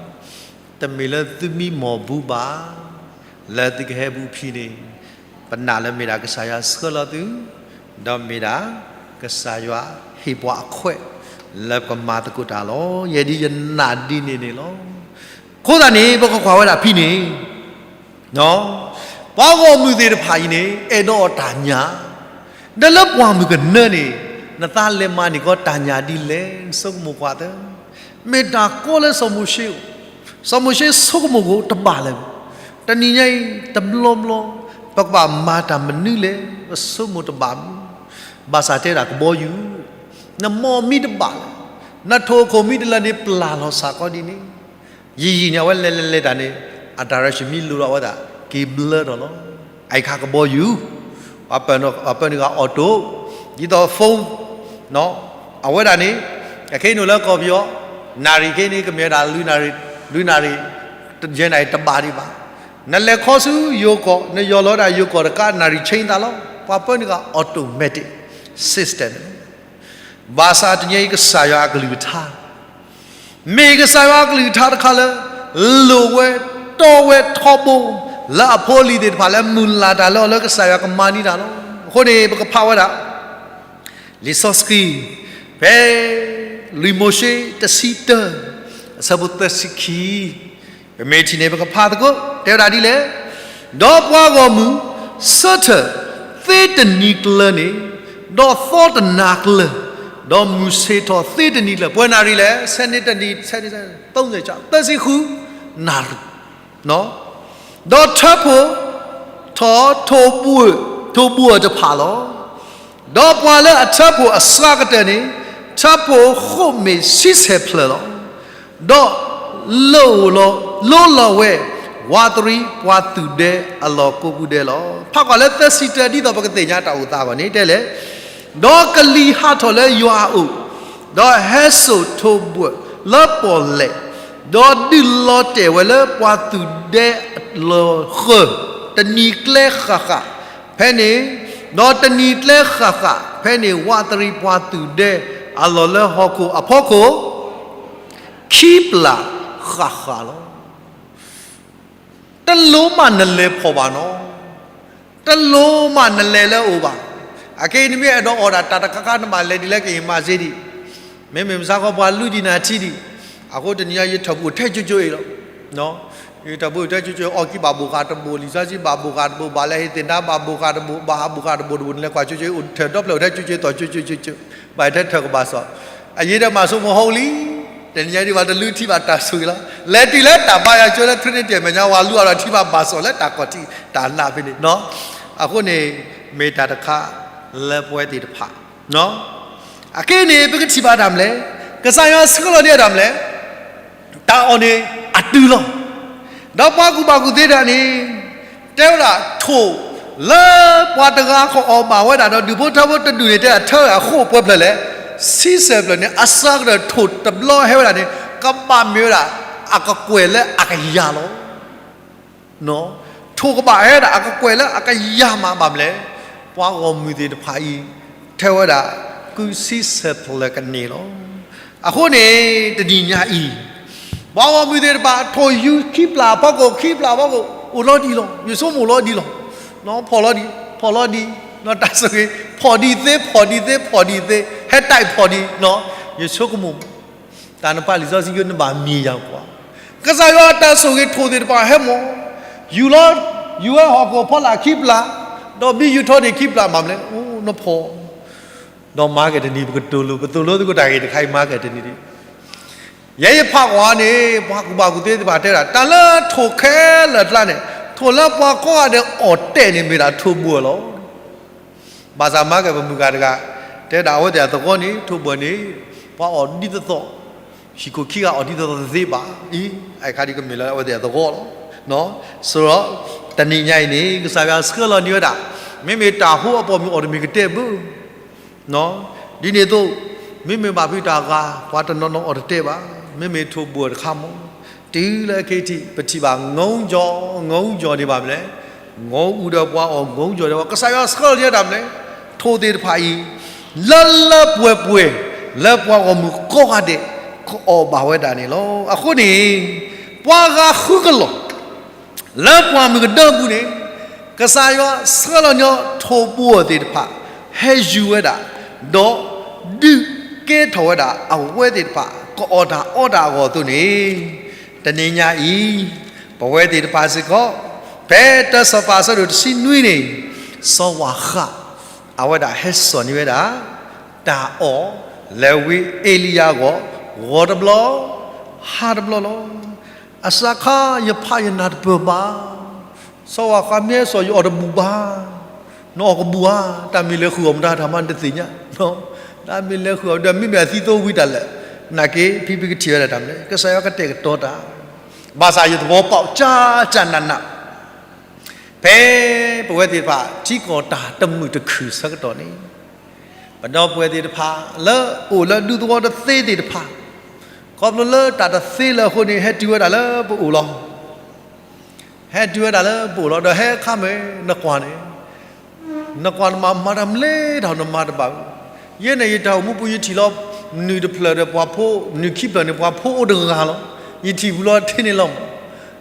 တမ့ၢ်လၢသုမံမီၢ်ဘူးဘၣ်, လၢသုကဟဲဘူးဖံးန့ၣ်, ပနာ်လၢမ့ၢ်ဒၣ်ကစၢ်ယွၤဆှၢလီၤသု, ဒီးမ့ၢ်ဒၣ်ကစၢ်ယွၤဟ့ၣ်ပှၤအခွဲး, လၢပကမၤသကိးတၢ်လီၤ. ယဲဒၣ်ယနာ်ဒ်န့ၣ်န့ၣ်လီၤ. အဃိသတးန့ၣ် ပကကွၢ်ဝဲဒၣ်ဖဲန့ၣ် ပှၤဂီၢ်မုၢ်သ့ၣ်တဖၣ်အံၤန့ၣ် အဲၣ်ဒိးအီၤတၢ်ညၣ်, ဒီးလၢပှၢ်မုၢ်ကနၢန့ၣ်, နသးလဲၤမၤန့ၢ်ကီးတၢ်ညၣ်ဒ်လဲၣ် ဆိကမိၣ်ကွၢ်သၢ, မ့ၢ်တၢ်ကီလၢစီၤမိၤၡ့, စီၤမိၤၡ့ဆိကမိၣ်ကအိၣ်တဘၣ်လၢၤ, တနံၤညါအံၤ တဘျီဘျီ, ပကဘၣ်မၤတၢ်မနုၤလဲၣ် ပဆိကမိၣ်တဘၣ်မုၢ်, ဘၣ်ဆၣ်တဲဒၣ်ကဘီယူၤ, နမီၢ်မံတဘၣ်လၢၤ, နထိၣ်ခိၣ်မံတလၢာ်န့ၣ် ပျၢ်လီၤစ့ၢ်ကီးဒ်န့ၣ် ယံာ်ယံာ်န့ၣ် အဝဲလဲၤလဲၤလဲၤတၢ်န့ၣ်, အdirectionမ့ၢ်လိၤဒီးအဝဲဒၣ်က့ၤဘျၢထီၣ်လီၤ. အအံၤခါကဘီယူၤ, ပှၤပၢနုာ်ဂၤ auto, ဒ်သိး phone, အဝဲဒၣ်န့ၣ်, အခဲအံၤန့ၣ်လၢကီၢ်ပယီၤ, နၣ်ရံၣ်ခဲအံၤန့ၣ် ကမ့ၢ်ဝဲဒၣ်လွံၢ်နၣ်ရံၣ်, လွံၢ်နၣ်ရံၣ်, ယဲၢ်နၣ်ရံၣ်တဘၣ်ဒံးဘၣ်. နလဲၤခီဆူယိၤကီၢ်, နယီၢ်လီၤဝဲဒၣ်ယိၤကီၢ်တခါ နၣ်ရံၣ်ဆ့သးလီၤ. ပှၤပၢနုာ်ဂၤ automatic system ဘၣ်ဆၣ်တနံၤအံၤကစၢ်ယွၤအကလုၢ်ကထါ, မ့ၢ်ကစၢ်ယွၤအကလုၢ်ကထါတခါလၢ လိၣ်ဝဲတီဝဲထီဘိ လၢအဖိအလံၤသ့ၣ်တဖၣ်လၢမုၢ်လၢ်တၢ်လၢအီၤလၢကစၢ်ယွၤကမၤန့ၢ်တၢ်လီၤ. အဃိန့ၣ် ပကဖးဝဲဒၣ် လံာ်စီဆှံ ဖဲလွံၢ်မိၤၡ့တဆံတၢ အဆၢဖိသၢဆံခံ, ပမ့ၢ်ထံၣ်န့ၣ် ပကဖးသကိး တဲဝဲဒၣ်ဒ်လဲၣ်, ဒီးပှၤဂီၢ်မုၢ်ဆၢထၢၣ်သ့တနံၤကျၢၤန့ၣ်, ဒီးသီတနၤကျၢၤ ဒီးမုၢ်ဆ့ၣ်ထီၣ်သ့တနံၤကျၢၤ ပှဲၤနၣ်ရံၣ်လဲၣ်, ဆယ်နှစ်တနံၤ, ဆယ်နှစ်, သုံးဆယ်, သၢဆံဃုနၣ်ရံၣ်, ဒီးထၢဖှိၣ်ထီၣ်ထိၣ်ဘိၣ်, ထိၣ်ဘိၣ်တဖၣ်လီၤ. ဒီးပှၤလၢအထၢဖှိၣ်အစှၤကတၢၢ်န့ၣ် ထၢဖှိၣ်ဃိၣ်မ့ၢ်ဆံဆဲၣ်ဖျၢၣ်လီၤ. ဒီးလိၣ်လီၤ, လိၣ်လီၤဝဲ ဝးတရံးပှၤသုးဒဲအလီၢ်ကိးပူၤဒဲးလီၤ. ဖးကွၢ်လၢသၢဆံတၢ ဒ်သိးပကသ့ၣ်ညါတၢ်အိၣ်သးအဂီၢ်န့ၣ် တဲလဲၣ်, ဒီးကလံၤဟးထီၣ်လၢယွၤအအိၣ်, ဒီးဟဲစိာ်ထိၣ်ဘိၣ်လၢပီၣ်လဲၣ်, ဒီးဒုးလီၤတဲာ်ဝဲလၢပှၤသုးဒဲအလီၢ်ဃၢၤ တနံၤကျဲဃၣ်ဃၣ်ဖဲန့ၣ်, ဒီးတနံၤကျဲဃၣ်ဃၣ်ဖဲန့ၣ် ဝးတရံးပှၤသုးဒဲအလီၢ်လၢဟီၣ်ခိၣ်အဖီခိၣ် ခံပျၢ်ဃၣ်ဃၣ်လီၤ. တလိၣ်မးနလဲၤဖီၣ်ဘၣ်နီၤ, တလိၣ်မးနလဲၤလၢအအိၣ်ဘၣ်. အခဲအံၤနမ့ၢ်အဲၣ်ဒိးအီၣ်ဒၣ်တၢ်တခါခါ နဘၣ်လဲၤဒ်လဲၣ်ကယမၤစ့ဒံး, မ့မ့ၢ်မဆါခီပှၤလုၢ်ဒံးနၤထံဒံး, အဃိတနံၤညါယထၢၣ်ပူၤထဲကၠိကၠိအံၤလီၤ. ယထၢၣ်ပူၤထဲကၠိကၠိ အီၣ်ကံဘၣ်ဘိၣ်ဃာ်တဘိၣ်, လံာ်စီဆှံဘၣ်ဘိၣ်ဃာ်တဘိၣ်, ဘၣ်လဲၤဟ့ၣ်သ့ၣ်နါဘၣ်ဘိၣ်ဃာ်တဘိၣ်, ဘၣ်ဟးဘိၣ်ဃာ်တဘိၣ်တဘိၣ်, နလဲၤကွၢ်ကၠိကၠိအံၤ အိၣ်ထၢၣ်ဒီဖျၢၣ်အိၣ်ထဲကၠိကၠိအံၤ သီၣ်ကၠိကၠိကၠိကၠိ, ဘၣ်ထဲထၢၣ်ကဘၣ်စီၣ်, အယံာ်ဒီးမၤဆိကမိၣ်ဟီလံ, တနံၤညါဒံးဘၣ်တလုၢ်ထံၣ်ဘၣ်တၢ်ဆိၣ်ဂ့ၤလီၤ. လဲၤတုၤလၢတၢ်ဘါယွၤကၠိလၢ Trinity အမဲာ်ညါ ဝၤလူၤအီၤဒီးထံၣ်ဘၣ်ဘၣ်စီၣ်လၢတၢ်ကီၢ်ထံးတၢ်နးဖဲန့ၣ်, အဃိန့ၣ် မ့ၢ်တၢ်တခါလၢပဝဲသ့ၣ်တဖၣ် အခဲအံၤန့ၣ် ပကထံၣ်ဘၣ်တၢ်မနုၤလဲၣ်, ကစၢ်ယွၤဆှၢလီၤန့ၢ်တၢ်မနုၤလဲၣ်, တၢ်အီၣ်န့ၣ်အတုၤလီၤ. ဒီးပှၤကူၣ်ဘၣ်ကူၣ်သ့တဖၣ်န့ၣ် တဲဝဲဒၣ် ထိၣ်လၢပှၤတဂၤကအီၣ်ဘၣ်ဝဲဒၣ်ဒီး ဒူၣ်ဖိထၢဖိတဒူၣ်န့ၣ် တဲဒၣ်ထၢဝဲအဃိၣ်ပှဲၤဖျၢၣ်လဲၣ်, ဆံဆဲၣ်ဖျၢၣ်န့ၣ် အစှၤကတၢၢ်ထိၣ်တဘျီဟဲဝဲဒၣ်န့ၣ် ကဘၣ်မ့ၢ်ဝဲဒၣ် အကကွဲၢ်လၢအကယၤလီၤ. ထိၣ်ကဘၣ်ဟဲဒၣ်အကကွဲၢ်လၢအကယၤမး ဘၣ်မနုၤလဲၣ်, ပှၤဂီၢ်မုၢ်သ့ၣ်တဖၣ်အံၤ ထဲဝဲဒၣ် ကုဆံဆဲၣ်ဖျၢၣ်ကန့ၢ်လီၤ. အဃိန့ၣ် တနံၤညါအံၤ ပှၤဂီၢ်မုၢ်သ့ၣ်တဖၣ် ထိၣ်ယူၤခံပျၢ်အဖီခိၣ် ခံပျၢ်အဖီခိၣ် အိၣ်လီၤဒံးလီၤ, ယဆိကမိၣ်လီၤဒံးလီၤ, ဖီၣ်လီၤဒံး, ဖီၣ်လီၤဒံး, တၢ်ဆိၣ်ဂ့ၤ ဖီၣ်ဒံးသ့ ဖီၣ်ဒံးသ့ ဖီၣ်ဒံးသ့ ဟဲတၢ်ဖီၣ်ဒံး, ယဆိကမိၣ် တၢ်နပာ်လံာ်စီဆှံယိ နဘၣ်မ့ၢ်ယၤကွၢ်, ကစၢ်ယွၤအတၢ်ဆိၣ်ဂ့ၤထိၣ်သ့ၣ်တဖၣ်ဟဲမီၢ်, ယူၤလီၤ, ယူၤဝဲဟီၣ်ခိၣ်ဖီလာ်ခံပျၢ်, ဒီးဘံယူၤထီၣ်န့ၢ်ခံပျၢ် ဘၣ်မနုၤလဲၣ်, အိ နဖီၣ်, ဒီးမၤက့ၤတနံၤ ပကတိၤလိၤ ပသိၣ်လိသကိးတၢ်ဂ့ၢ်တခါအံၤ မၤက့ၤတနံၤဒံး, ယဲယဖးကွၢ်န့ၣ် ပှၤကူၣ်ဘၣ်ကူၣ်သ့သ့ၣ်တဖၣ်တဲဒၣ် တၢ်လၢထိၣ်ခဲလၢာ်အကျါန့ၣ် ထိၣ်လၢပှၤကိးဂၤဒဲးအီၣ်တဲာ်န့ၣ် မ့ၢ်ဒၣ်ထိၣ်ဘိၣ်လီၤ. ဘၣ်ဆၣ်မၤက့ၤပမုၢ်ဂၤတဂၤ တဲဒၣ်အဝဲသ့ၣ်အသကိးန့ၣ် ထိၣ်ဘိၣ်န့ၣ် ပှၤအီၣ်ဒ်သိးသိး, ဟံၣ်ခိၣ်ခံဂၤအီၣ်ဒ်သိးသိးတသ့ဘၣ်အံၤ, အခါဒ်ကမ့ၢ်လၢအဝဲသ့ၣ်အသကိးလီၤ. ဆိဒီး တနံၤညါအံၤန့ၣ် ကစၢ်ယွၤဆှၢလီၤန့ၢ်ဝဲဒၣ် မ့မ့ၢ်တၢ်ဟိအပိာ်မုၣ်အီၣ်တမ့ၢ်ကတဲဘၣ် ဒ်န့ၣ်အသိး မ့မ့ၢ်ဘၣ်ဖုးတၢ်ဂၤ ပှၤတနီၤနီၤအီၣ်တတဲဘၣ်, မ့မ့ၢ်ထိၣ်ဘိၣ်တခါမီၢ်, တုၤလၢခဲအံၤထံး ပထံၣ်ဘၣ် ငုံကၠီ, ငုံကၠီန့ၣ်ဘၣ်မနုၤလဲၣ်, ငုံအူဒီးပှၤအီၣ် ငုံကၠီဒီးပှၤ, ကစၢ်ယွၤဆှၢလီၤန့ၢ်တၢ်မနုၤလဲၣ်, ထိၣ်သ့ၣ်တဖၣ်အံၤ လၢလၢပှဲၤပှဲၤ လၢပှၤဂီၢ်မုၢ်ကိးဂၤဒဲး ကအီၣ်ဘၣ်ဝဲဒၣ်န့ၣ်လီၤ. အဃိန့ၣ် ပှၤဂၤဃုကလီၢ် လၢပှၢ်မုၢ်ကဒၢပူၤန့ၣ် ကစၢ်ယွၤဆှၢလီၤညီထိၣ်ဘိၣ်သ့ၣ်တဖၣ် ဟဲယူၤဝဲဒၣ်, ဒီးဒုးကဲထီၣ်ဝဲဒၣ်အဝဲသ့ၣ်တဖၣ် ကအီၣ်တၢ်အီတၢ်အဂီၢ်အသိးန့ၣ်, တနံၤညါအံၤ ပဝဲသ့ၣ်တဖၣ်စ့ၢ်ကီး ဖဲတၢစီၤပၤအဆၢဒိၣ်တဆံနွံန့ၣ် စီၤဝၤဃး အဝဲဒၣ်ဟဲစိာ်န့ၢ်ဝဲဒၣ် တၢ်အီၣ်လၢဝ့ၢ်အ့လံယၤအဂီၢ် ဂီၤတဘျီ ဟါတဘျီလီၤ. အစးခါယဖးယနၢ်တပၢၢ်ဘၣ်, စီၤဝၤဃးမ့ၢ်ဟဲစိာ်ယအီၣ်တဘူၣ်ဘၣ်, နအီၣ်ကဘူၣ်ဧါ, တၢ်မ့ၢ်လဲၤဃုာ်အီၤမတၤတၢ်မးနတသ့ၣ်ညါ, တၢ်မ့ၢ်လဲၤဃုာ်အီၤဒီး မ့မ့ၢ်အသံသိဝံၤတၢ်လဲာ်, နာ်က့ ဖံဖံကထံၣ်ဝဲဒၣ်တၢ်မနုၤလဲၣ်, ကစၢ်ယွၤကတဲာ်ကတီၤတၢ်, ဘၣ်ဆၣ်ယသဝီပာ်ကၠၢ်ကၠၢ်နးနး ဖဲပဝဲသ့ၣ်တဖၣ် ထံကီၢ်တၢ်တမုာ်တခုၣ်ဆၢကတီၢ်န့ၣ်, ပဒီပုၢ်ဝဲၢ်သ့ၣ်တဖၣ် လၢအိၣ်လၢဒူသဝီတသ့သ့ၣ်တဖၣ်, ခီဖျိလၢတၢ်တသ့လၢအဃိန့ၣ် ဟဲတုၤဝဲဒၣ်လၢပအိၣ်လီၤ. ဟဲတုၤဝဲဒၣ်လၢပအိၣ်လီၤ ဒီးဟဲအခါမ့ၢ်နကွၢ်န့ၣ် နကွၢ်နမၤမၤတၢ်မနုၤလဲၣ် တၢ်နမၤတဘၣ်, ယဲန့ၣ်ယတၢ်အိၣ်မူပူၤ ယထံၣ်လီၤ မနုၤတဖျၢၣ်ဒီးပှၤဖိ, မနုၤခံဖျၢၣ်န့ၣ် ပှၤဖိအိၣ်တဂၤလီၤ. ယထံၣ်ပူၤလီၤတ့ၢ်န့ၣ်လီၤမး,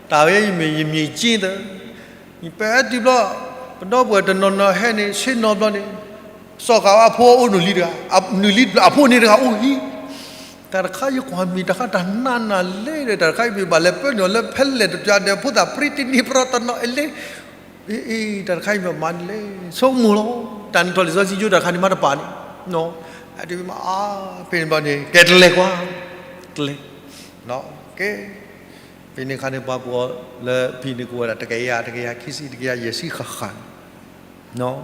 တၢ်ဝဲယမ့ၢ်ယမ့ၢ်က့သၢ, ယပဲာ်တုၤဘျီ, ပဒီပုၢ်ဝဲၢ်တနီၤနီၤဟဲန့ၣ် ဆ့ၣ်နီၤဘျီန့ၣ်, စီၤကၤဝါအဖိအိၣ်နုၢ်လံတဂၤ, နုၢ်လံအဖိန့ၣ်တဂၤအိၣ်ဟံၣ် တၢ်တခါယကွၢ်မ့ၢ်တၢ်ခါတၢ်နးနးလဲၣ်ဒီး တၢ်တခါအံၤမ့ၢ်ဘၣ်လဲၤပၢနုာ်အီၤလၢဖဲလဲၣ်တပျၢ်ဒီး ဖိသၣ်ပြံတနံၤပြံတနီၤအလဲၣ်, အ့ တၢ်တခါအံၤမ့ၢ်မၤန့ၣ်လဲၣ်, ဆိကမိၣ်လီၤ. တၢ်နထီၣ်လံာ်စီဆှံကၠိတၢ်တခါန့ၣ်မးတပာ်န့ၣ်, အတမ့ၢ်မး အါ ဖဲန့ၣ်ဘျီန့ၣ် ကဲတလဲၤကွၢ်, တလဲၤ, ကဲ, ဖဲန့ၣ်ခါန့ၣ် ပှၤကိးလၢဖဲန့ၣ်ကိးဝဲဒၣ် တကယၤ တကယၤခံဆံ တကယၤယဲၢ်ဆံဃၣ်ဃၣ်န့ၣ်,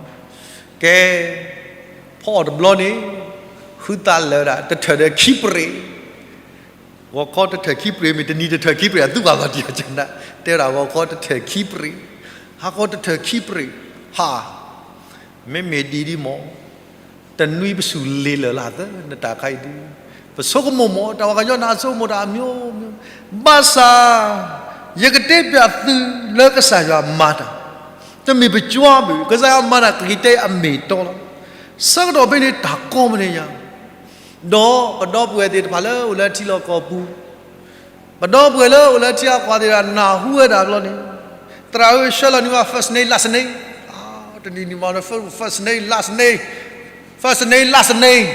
ကဲ, ဖီအီၣ်တဘျီန့ၣ် ဃုသးလၢာ်ဝဲဒၣ် တထၢၣ်ဒီးခံပြ့ၣ် ဂီၤခီတထၢၣ်ခံပြ့ၣ် မ့ၢ်တနံၤတထၢၣ်ခံပြ့ၣ် အသူဘၣ်လီၤတံၢ်အကနၣ် တဲဝဲဒၣ် ဂီၤခီတထၢၣ်ခံပြ့ၣ်, ဟါခီတထၢၣ်ခံပြ့ၣ်, ဟါ, မ့မ့ၢ်ဒ်ဒ်မး တနွံပစူၢ်လ့ၤလၢာ်လၢ်သၢ နတၢ်ခါအံၤဒုး, ပဆိကမိၣ်မး တၢ်ဝဲကညီန့ၣ် အဆိကမိၣ်တၢ်အမျိုးမျိုး, ဘၣ်ဆၣ် ယကတဲပျးသုလၢကစၢ်ယွၤမၤတၢ်, တမ့ၢ်ပကွၢ်ဘၣ် ကစၢ်ယွၤမၤတၢ် ကက့ၤတဲအမ့ၢ်တီလီၤ. ဆၢကတီၢ်ဖဲန့ၣ် တၢ်ကီမနုၤညါ ဒီးပဒီပုၢ်ဝဲၢ်သ့ၣ်တဖၣ်လၢအိၣ်လၢထံလီၢ်ကီၢ်ပူၤ, ပဒီပုၢ်ဝဲၢ်လၢအိၣ်လၢထံအကွၢ်သ့ၣ်တဖၣ် နၢ်ဟူဝဲဒၣ်ဘျီန့ၣ်, သရၣ်ဧၢ ဆှၢလီၤန့ၢ်ဝဲ first name last name, တနံၤနံၤမး first name last name, first name last name,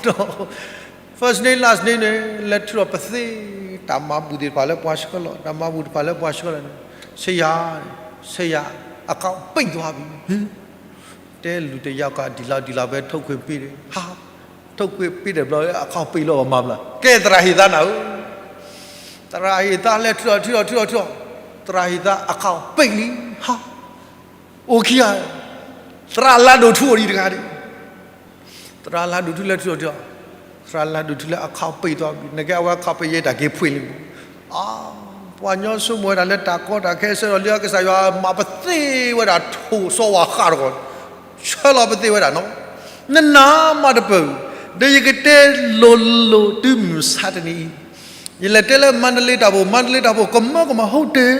ဒီး first name last name န့ၣ် လဲၤထုးထီၣ်ပသ့ တၢ်မၤဘူၣ်သ့ၣ်တဖၣ်လၢပှၤဆှၢလီၤ တၢ်မၤဘူၣ်တဖၣ်လၢပှၤဆှၢလီၤန့ၣ်, ဆရာ, ဆရာ, အကောင့်ပိတ်သွားပြီ. တဲလူၤတယၤကဒ်လီၤဒ်လီၤ ဖဲထုတ်ခွင့်ပေးတယ်, ဟါ, ထုတ်ခွင့်ပေးတယ်ဘျီ အကောင့်ပိတ်လီၤ ပမၤဘျီ, ကဲသရၣ်ဟ့ၣ်သးနၤဧၢ, သရၣ်ဟ့ၣ်သးလဲၤထုးထီၣ်ထုးထီၣ်ထုးထီၣ်ထုးထီၣ်, သရၣ်ဟ့ၣ်သး အကောင့်ပိတ်လံ, ဟါ, အိၣ်ခံဂၤ, သရၣ်လၢဒိၣ်ထူအိၣ်ဒံးတဂၤဒံး သရၣ်လၢဒိၣ်ထူလဲၤထုးထီၣ်, သရၣ်လၢဒိၣ်ထူလၢ အကောင့်ပိတ်သွားပြီ, နကဲအဝဲ အကောင့်ပိတ် ယဲတၢ်က့ၤဖှ့ၣ်လံမး, အါ, ပှၤကညီဆိကမိၣ်ဝဲဒၣ်လၢတၢ်ကီတၢ်ခဲဆၢဒီး လၢကစၢ်ယွၤမၤပသ့ဝဲဒၣ်ထိၣ်စီၤဝၣ်ဃးတဂီၢ်, ဆှၢလီၤပသ့ဝဲဒၣ်နီၤ, နနၢ်မးတပၢၢ်, ဒီးယကတဲလိၤလိၤတုၤမုၢ်မဆါတနံၤအံၤ, ယလဲၤတဲလၢမါတလ့တၢ်ဖိ, မါတလ့တၢ်ဖိ ကမၢကမၢ ဟုတ်တယ်,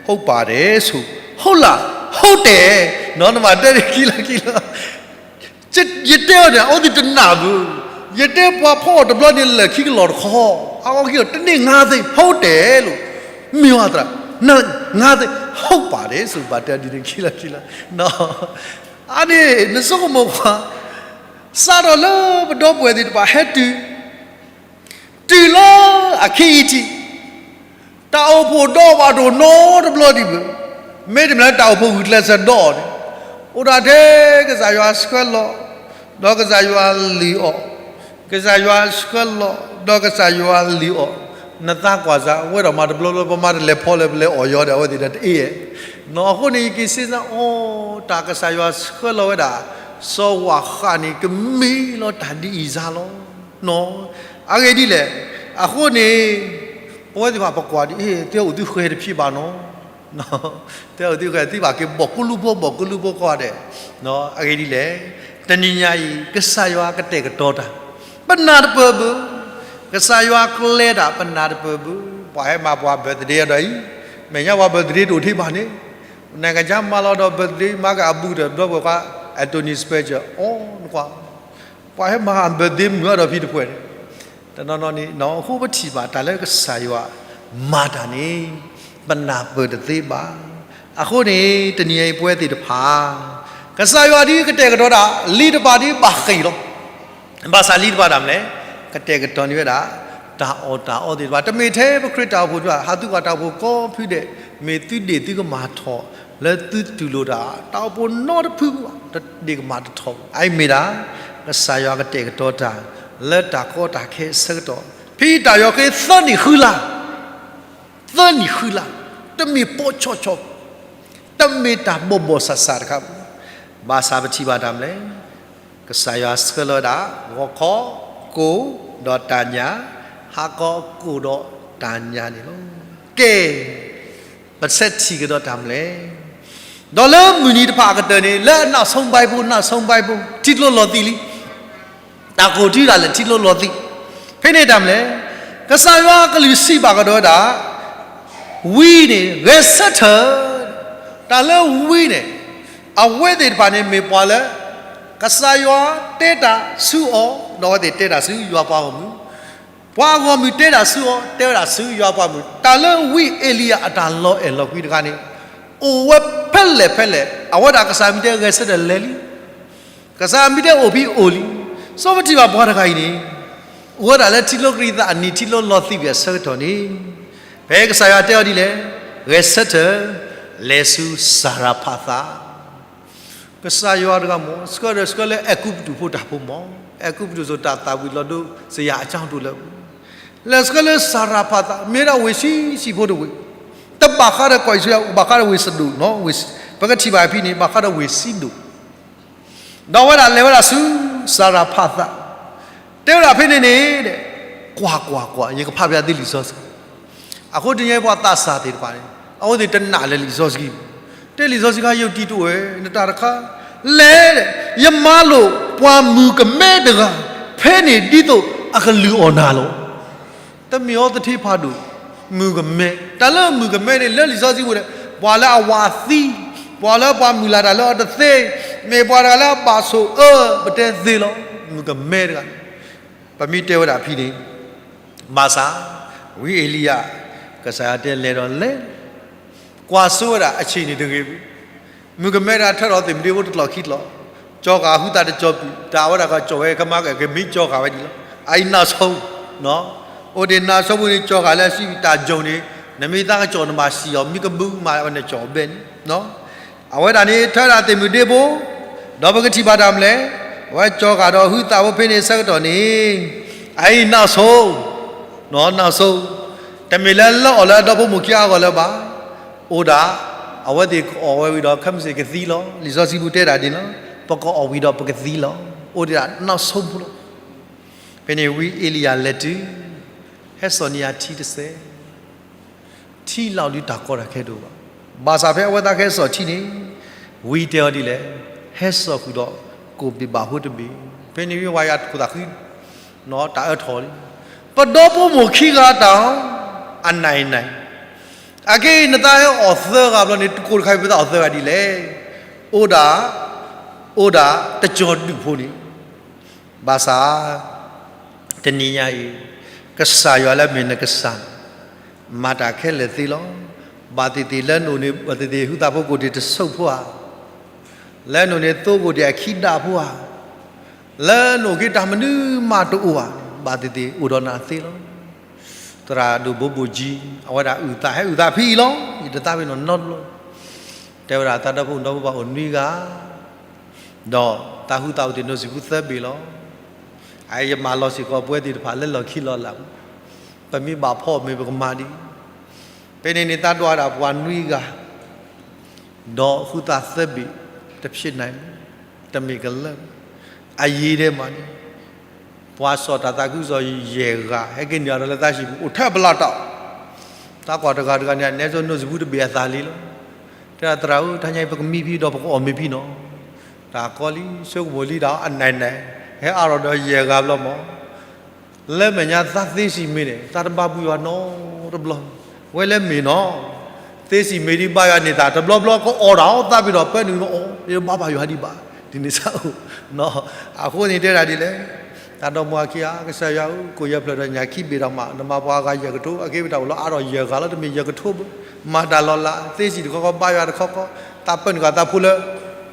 ဟုတ်ပါတယ်ဆို, ဟုတ်လား, ဟုတ်တယ်, နီၤ နမၤတဲန့ၣ်ခံလီၤခံလီၤ ယတဲအီၤန့ၣ် အဝဲသ့ၣ်တနာ်ဘၣ်, ယတဲပှၤဖီအီၣ်တဘျီန့ၣ် လၢာ်ခံကလီၢ်တခီ, အဝဲခံလီၢ် တန့ၢ်ငါးသိန်း, ဟုတ်တယ်လို့, မ့ၢ်ဝဲသရၣ်, ငါးသိန်း, ဟုတ်ပါတယ်ဆို, ဘၣ်တဲဒ်န့ၣ်ခံလီၤခံလီၤ, အန့ၣ် နဆိကမိၣ်ကွၢ်, စးထီၣ်လၢပဒီပုၢ်ဝဲၢ်သ့ၣ်တဖၣ်ဟဲတုၤ တုၤလၢအခံအံၤထံး, တၢ်အိၣ်ဖှိၣ်ဒီးဘၣ်တအိၣ်နီတဘျီဒံးဘၣ်, မ့တမ့ၢ်လၢတၢ်အိၣ်ဖှိၣ်ဂုာ်ကျဲးစၢးဒီးအီၤန့ၣ်, အိၣ်ဒၣ်ထဲကစၢ်ယွၤဆှၢလီၤ, ဒီးကစၢ်ယွၤလုၢ်အီၤ, ကစၢ်ယွၤဆှၢလီၤ, ဒီးကစၢ်ယွၤလုၢ်အီၤ, နသးကွၢ်စး ဝဲဒၣ်မၤတဘျီဘျီ ပမၤတလဲၤဖီလဲၣ် ပလဲၤအီၣ်ယီဒီး အဝဲသ့ၣ်ဒီးတအ့ၣ်, နီၤ အဃိန့ၣ် ယက့ၤစ့ၢ်စၢ်အီၤ တၢ်ကစၢ်ယွၤဆှၢလီၤဝဲဒၣ် စီၤဝၣ်ဃးန့ၣ် ကမ့ၢ်လီၤတၢ်ဒ်အံၤစါလီၤ, နီၤ, အဂ့ၢ်ဒ်လဲၣ်, အဃိန့ၣ် ပဝဲသ့ၣ်တဖၣ်ပကွၢ်ဒ်အံၤ သုအိၣ်သုဃဲၤတဖျ့ဘၣ်နီၤ, သုအိၣ်သုဃဲၤ သုဘၣ်က့ၤဘီၣ်ကူလူဖိ ဘီၣ်ကူလူဖိကိးဂၤဒဲး, အဂ့ၢ်ဒ်လဲၣ်, တနံၤညါအံၤ ကစၢ်ယွၤကတဲာ်ကတီၤတၢ်, ပနၢ်တပၢၢ်ဘၣ်, ကစၢ်ယွၤကျဲတၢ် ပနၢ်တပၢၢ်ဘၣ်, ပှၤဟဲမၤပှၤ birthday ဒီးအံၤ, မဲာ်ညါပှၤ birthday တအိၣ်ထဲဘၣ်န့ၣ်, နိုင်ငံခြားမၤလီၤဒီး birthday မၤက့ၤအဘူးဒီး ဒီပုၢ်ဝဲၢ်ခွါ Anthony Spencer အီၤနကွၢ် ပှၤဟဲမၤ birthday မုာ်အါဒီးဖံတဖှဲးန့ၣ်, တနီၤနီၤန့ၣ် အဃိပထံၣ်ဘၣ်တၢ်လၢကစၢ်ယွၤမၤတၢ်န့ၣ် ပနၢ်ပၢၢ်တသ့ဘၣ်. အဃိန့ၣ် တနံၤအံၤပဝဲသ့ၣ်တဖၣ် ကစၢ်ယွၤဒ်ကတဲာ်ကတီၤတၢ် လံာ်တဖၣ်ဒ်ဘၣ်ဃ့ၢ်လီၤ. ဘၣ်ဆၣ်လံာ်တဖၣ်ဒၣ်မလဲၣ်, ကတဲာ်ကတီၤန့ၢ်ဝဲဒၣ် တၢ်အီၣ်တၢ်အီသ့ၣ်တဖၣ် တမ့ၢ်ထဲပခရံာ်တၢ်အိၣ်ဖှိၣ်တဖၣ် ဟးသူၣ်က့ၤတၢ်အိၣ်ဖှိၣ်ကိးဖုဒဲး မ့ၢ်သုဒ့ၣ်သုကမၤထီၣ် လၢသုတူၢ်လိာ်တၢ် တၢ်အိၣ်ဖှိၣ်နီတဖုဘၣ် တဒ့ၣ်ကမၤတထီၣ်ဘၣ်. အအံၤမ့ၢ်ဒၣ် ကစၢ်ယွၤကတဲာ်ကတီၤတၢ် လၢတၢ်ကီတၢ်ခဲအဆၢကတီၢ် ဖဲတၢ်ယီၤဃ့သၢနံၣ်ဃုလါ သၢနံၣ်ဃုလါ တမ့ၢ်ပိာ်ဆီၣ်ဆီၣ် တမ့ၢ်တၢ်ဘီၣ်ဘီၣ်ဆးဆးတခါဘၣ်. ဘၣ်ဆၣ်ပထံၣ်ဘၣ်တၢ်မလဲၣ်, ကစၢ်ယွၤဆှၢလီၤဝဲဒၣ် ဂီၤခီကိၢ်ဒီးတၢ်ညၣ်, ဟါခီကိၢ်ဒီးတၢ်ညၣ်န့ၣ်လီၤ. ကဲ ပဆဲးထံၣ်ကဒီးတၢ်မလဲၣ်. ဒီးလၢမုၢ်နံၤတဖၣ်အကတၢၢ်န့ၣ် လၢအနောက်ဆုံး Bible နောက်ဆုံး Bible ထံကျိလီၤသံးလံ. တၢ်ကိၢ်ထံတၢ်လဲၣ် ထံကျိလီၤသံး. ဖဲန့ၣ်တၢ်မလဲၣ်, ကစၢ်ယွၤကလုၢ်စံးဘၣ်ကဒီးဝဲဒၣ် ဝံန့ၣ် ဂဲၤဆၢထၢၣ်, တၢ်လၢဝံန့ၣ် အဝဲသ့ၣ်တဖၣ်န့ၣ်မ့ၢ်ပှၤလၢ ကစၢ်ယွၤတဲတၢ်ဆူအီၤ ဒီးအဝဲသ့ၣ်တဲတၢ်ဆူယွၤပှၤဂီၢ်မုၢ်, ပှၤဂီၢ်မုၢ်တဲတၢ်ဆူအီၤ တဲဝဲဒၣ်ဆူယွၤပှၤဂီၢ်မုၢ်, တၢ်လၢဝံအ့လံယၤအတၢ်လီၤအဲၣ်လီၤကွံတခါန့ၣ် အိၣ်ဝဲဖဲလဲၣ်ဖဲလဲၣ် အဝဲဒၣ်ကစၢ်မ့ၢ်တဲဂဲၤဆၢထၢၣ်လဲၤလံ ကစၢ်မ့ၢ်တဲအိၣ်ဖဲအိၣ်လံ. စီၤပထံၣ်ဘၣ်ပှၤတဂၤအံၤန့ၣ် အိၣ်ဝဲဒၣ်လၢထံကျိကရံးသးအနံၤ ထံကျိလီၤသံးဝံၤအဆၢကတီၢ်န့ၣ်, ဖဲကစၢ်ယွၤတဲအီၤဒ်လဲၣ်, ဂဲၤဆၢထၢၣ် လဲၤဆူစၤရဖးသး. ကစၢ်ယွၤတဂၤမ့ၢ် ဆှၢဒီးဆှၢလၢအဲၤကူပတူးဖိတၢ်ဖိမ့ၢ် အဲၤကူပတူးစိၤတၢ်သၣ်ဝံၤလီၤဒိစယၤအကၠီၣ်တိၤလၢပူၤ, လဲၤဆှၢလၢစၤရဖးသး မ့ၢ်ဝဲဒၣ်ဝ့ၢ်ဆံးဆံးဖိတဝ့ၢ်, တဘၣ်ဃးဒီးကီၢ်အံၣ်စရ့လး ဘၣ်ဃးဒီးဝ့ၢ်စဒိၣ်နီၤ, ပကထံၣ်ဘၣ်ဖဲန့ၣ် ဘၣ်ဃးဒီးဝ့ၢ်စံဒိၣ်, ဒီးအဝဲဒၣ်လဲၤဝဲဒၣ်ဆူစၤရဖးသး, တဲဝဲဒၣ်ဖဲန့ၣ်န့ၣ်, ကွၢ်ကွၢ်ကွၢ်, ယကဖးပျးသုလံာ်စီဆှံ အဃိတနံၤအံၤပှၤသးစၢ်သ့ၣ်တဖၣ်န့ၣ် အဝဲသ့ၣ်တနာ်လၢလံာ်စီဆှံ, တဲလံာ်စီဆှံခါယိာ်တံၤတအိၣ်ဝဲ နတၢ်တခါ, လဲၤ, ယမၤလိာ်ပှၤမုၣ်ကမဲတဂၤ, ဖဲန့ၣ်ဒ်သိးအကလုၢ်အီၣ်နၤလီၤ. တမ့ၢ်အီၤသထ့ဖးဒိၣ်, မုၣ်ကမဲ, တၢ်လၢမုၣ်ကမဲန့ၣ် လၢလံာ်စီဆှံပူၤန့ၣ် ပှၤလၢအဝၤသံ, ပှၤလၢပှၤမုၢ်လၢ်တၢ်လၢအီၤတသ့, မ့ၢ်ပှၤတဂၤလၢအဘၣ်ဆိၣ်အၢ ပတဲသ့လီၤ, မုၣ်ကမဲတဂၤန့ၣ်, ပမ့ၢ်တဲဝဲဒၣ်ဖဲန့ၣ် ဘၣ်ဆၣ်, ဝံအ့လံယၤ, ကစၢ်ယွၤတဲလဲၤဒီးလဲၤ, ကွၢ်စိဝဲဒၣ်အဆံးန့ၣ်တဂ့ၤ, မုၣ်ကမဲတဂၤထၢထီၣ်သ့ၣ်မုၢ်ဒ့ဖိတကျိၤခံကျိၤ, ကၠီၤဃာ်ဟုသးတကၠီၤပံၤ, တၢ်အဝဲဒၣ်ကကၠီၤဝဲကမါကဲ ကမ့ၢ်ကၠီၤဃာ်ဝဲဒ်လီၤ, အအံၤနၢ်ဆိ, အိၣ်ဒံးနၢ်ဆိပူၤန့ၣ် ကၠီၤဃာ်လၢအစုတၢ်ကၠိၤန့ၣ်, နမ့ၢ်သးကကၠီၤနဘၣ်စံၣ်အီၤ မ့ၢ်ကဘုးမးဝဲနကၠီၤဘဲန့ၣ် အဝဲဒၣ်န့ၣ်ထၢဒၣ်သ့ၣ်မုၢ်ဒ့ဖိ, ဒီးပကထံၣ်ဘၣ်တၢ်မနုၤလဲၣ်, အဝဲကၠီၤဃာ်ဒီးဟုသးဖိဖဲန့ၣ်ဆၢကတီၢ်န့ၣ်, အအံၤနၢ်ဆိ, နၢ်ဆိ, တမ့ၢ်လၢလၢအီၣ်လၢအဒီဖိမိၢ်ခံအဂီၢ်လၢၤဘၣ်, အိၣ်ဒၣ်, အဝဲသ့ၣ်ကအီၣ်ဝဲဝံၤဒီးခဲမုၢ်ဆ့ၣ်ကသံလီၤ, လံာ်စီဆှံပူၤတဲဒၣ်ဒ်န့ၣ်လီၤ, ပကအီၣ်ဝံၤဒီးပကသံလီၤ, အိၣ်ဒၣ်နၢ်ဆိဖိလီၤ. ဖဲန့ၣ်ဝံအ့လံယၤလဲၤတုၤ, ဟဲစိာ်န့ၢ်ယၤထံတစဲး ထံလီၤဒုးတၢ်ကီတၢ်ခဲတအိၣ်ဘၣ်. ဘၣ်ဆၣ်ဖဲအဝဲသးကဟဲစိာ်ထံန့ၣ်, ဝံတဲအီၤဒ်လဲၣ်, ဟဲစိာ်ဃုာ်ဒီးကိၣ်ဘ့ၣ်ဘၣ်ဖိတဘ့ၣ်, ဖဲန့ၣ်ဝံဝၤယၤခိၣ်သးဃံ, တၢ်အၢထီၣ်လံ, ပဒီဖိမိၢ်ခံဂၤတၢ်, အနၢ်အံၤနၢ်, အကဲအံၤနသးဟဲအီၣ်သၢဂၤဘျီန့ၣ် ကိၣ်တခါအံၤပသးအီၣ်သၢဂၤဒ်လဲၣ်, အိၣ်ဒၣ်, အိၣ်ဒၣ်တကၠီၤဒုၣ်ဖိန့ၣ် ဘၣ်ဆၣ်, တနံၤညါအံၤ, ကစၢ်ယွၤလၢမ့ၢ်နကစၢ်န့ၣ်, မၤတၢ်ခဲလၢာ်သ့လီၤ. ဘၣ်သ့ၣ်သ့ၣ်လၢနအိၣ်န့ၣ် ဘၣ်သ့ၣ်သ့ၣ်ဟုသးဖိကိၣ်တ့ၢ်တဆိးဖိဧါ, လၢနအိၣ်န့ၣ်သိကိၣ်တ့ၢ်အခံဒၣ်ဖိဧါ, လၢနအိၣ်က့ၤတၢ်မနုၤမးတအိၣ်ဧါ, ဘၣ်သ့ၣ်သ့ၣ်အိၣ်ဒီးနၤသ့လီၤ. သရၣ်ဒိၣ်ဘိးဘိၣ်ကၠံ, အဝဲဒၣ်အုၣ်သးဟဲအုၣ်သးဖဲအံၤလီၤ. ယတသးပ့ၤနီၣ်နီတဘျီ, တဲဝဲဒၣ်သးဒီဖိဒီဖိဘၣ်အိၣ်နွံဂၤ ဒီးသးဟုသးအိၣ်တ့ၢ်နိစံာ်ပူၤသၢဘ့ၣ်လီၤ. အယမၤလီၤစ့ၢ်ကီးပဝဲသ့ၣ်တဖၣ်လၢလီၢ်ခံလီၤလး, ပမ့ၢ်ဘၣ်ဖီအီၤမ့ၢ်ပကမၤဒ်အံၤ, ဖဲန့ၣ်န့ၣ်သးဒွးဒၣ်ပှၤနွံဂၤ, ဒီးဟုသးသၢဘ့ၣ်, တဖျ့နၤ, တမ့ၢ်ကလၢာ်, အယံၤဒဲးမးန့ၣ် ပှၤစီၣ်တၢ်သးခုကစီၣ်ယဲၢ်ဂၤ ဟဲက့ၤနုာ်ဒီးလၢသးဟံၣ်ပူၤ အိၣ်ထဲပလီၢ်တီၢ်, သးကွၢ်တဂၤတဂၤန့ၣ် နဲဆိနိစံာ်ပူၤတဘ့ၣ်အသးလံလီၤ. တဲဒၣ်သရၣ်ဧၢ တဟါညါအံၤပကမံဖံဒီးပကအီၣ်မ့ၤဖံနီၤ, တၢ်ကီလံ ဆိကမိၣ်လံဒၣ်အနၢ်နၢ်, ဟဲအါထီၣ်ဒီးယဲၢ်ဂၤဘျီမး လၢမဲာ်ညါသးသ့စံၣ်မ့ၤန့ၣ် သးတဘါပူၤယွၤနီတဘျီ, ဝဲလၢမ့ၢ်နီၤ, သ့စံၣ်မ့ၤဒ်ဘါယွၤန့ၢ်သးတဘျီဘျီကအီၣ်ဒၣ်အီၤသးဘ့ၣ်ဒီးပၢနုာ်အီၤ ယဘါဘၣ်ယွၤဒံးဘၣ်, ဒ်န့ၣ်စးအိၣ်, အဃိန့ၣ်တဲဒၣ်ဒ်လဲၣ်, တၢ်ဒီမါဝၤခံဂၤ ကစၢ်ယွၤဧၢ ကိၣ်ယဲၢ်ဖျၢၣ်ဒီးညၣ်ခံဘ့ၣ်ဒီးမး နမၤပှၤအဂၤယဲၢ်ကထိ အက့ဝံတၢ်အိၣ်လီၤအါထီၣ်ယဲၢ်ဂၤလီၤ တမ့ၢ်ယဲၢ်ကထိဘၣ်, မၤတၢ်လီၤလး သ့စံၣ်တခီခီ ဘါယွၤတခီခီ, သးပၢနုာ်ဃာ်သးဖိလၢ,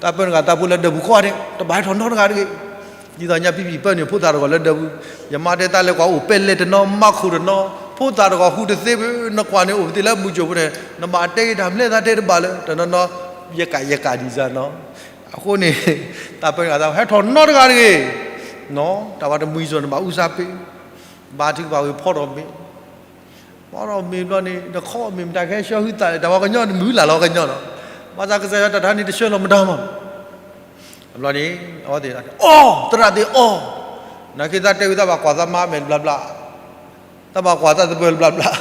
သးပၢနုာ်ဃာ်သးဖိလၢဒၢးပူၤခီၣ်န့ၣ် တဘၣ်ဟဲထီၣ်နီတဂၤတဂ့ၤ ဒ်သိးညါဖံဖံဖၢနုာ်ဖိသၣ်တဂီၤလၢဒၢးပူၤ, ယမါတဲသးလဲၤကွၢ်အိၣ်ပဲလဲၣ်တနီၤ မါခိၣ်တနီၤ ဖိသၣ်တဂီၤဟူးတသ့ဘၣ် နကွၢ်န့ၣ်အိၣ်ပသ့လၢမုၢ်ကၠိၣ်ဖိန့ၣ် နဘၣ်တဲက့ၤတၢ်မနုၤသးတဲတဘၣ်လၢ တနီၤနီၤ ယကးယကးဒံးစၢ်နီၤ, အဃိန့ၣ် သးပၢနုာ်ဃာ်သးဟဲထီၣ်နီတဂၤတဂ့ၤ, တၢ်ဝဲတမှံၤစိၤနဘၣ်အူစါပ့ၤ, ဘါထုကဖၣ်ဝံၤဖီထီၣ်မ့ၤ ဖီထီၣ်မ့ၤဘျီန့ၣ် တခီမ့ၢ်မတၤကဟဲဆှၢဟုသၣ်န့ၣ် တၢ်ဝဲကညီတမုာ်လၢ်လီၤကညီနီၤ, ဘၣ်ဆၣ်ကစၢ်ယွၤတၢ်တခါန့ၣ်တဆှၢလီၤမတၤမး, ဘျီန့ၣ် အဝဲသ့ၣ်အီၣ် သရၣ်သ့ၣ်အီၣ်, နာ်က့သးတဲဝံၤသးဘၣ်ကွၢ်သးမါမဲာ်တဘျီဘျီ, သးဘၣ်ကွၢ်သးသပၢၤတဘျီဘျီ, မ့ၢ်လၢာ်လံဧါ,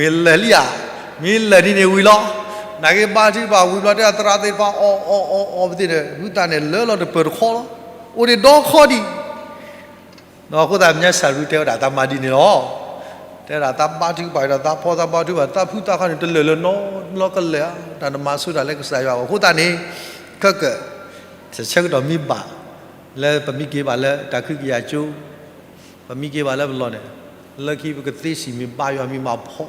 မ့ၢ်လၢာ်ဒ်န့ၣ်ဝံၤလီၤ, နာ်က့ဘါထုကဖၣ်ဝံၤဘျီတဲသရၣ်သ့ၣ်တဖၣ်အီၣ်အီၣ်အီၣ်အီၣ်ပသ့ၣ်န့ၣ် ဟုသၣ်န့ၣ်လၢလီၤတပၢၤတခီလီၤ, အိၣ်ဒံးဒီခီဒံး အဃိသတး မညါစၢ်ရူတဲဝဲဒၣ်သးမၤဒ်န့ၣ်လီၤ. တဲဝဲဒၣ်သးဘါထုကဖၣ်ဒီးသးဖီသးဘါထုကဖၣ် သးဖုသးခီန့ၣ် တလၢာ်လၢနီတဘျီကလဲာ်ဧါ, တၢ်နမၤဆိတၢ်လၢကစၢ်ယွၤအဂီၢ် အဃိသတးန့ၣ် ခဲကၢၣ် ဆၢကတီၢ်မ့ၢ်ဘၣ် လၢပမ့ၢ်က့ၤဘၣ်လၢတၢ်ခုကယၤကၠိ ပမ့ၢ်က့ၤဘၣ်လၢပလီၢ်န့ၣ် လၢခံပကသ့စံၣ်မ့ၢ်ဘါယွၤမ့ၢ်မၤဖီ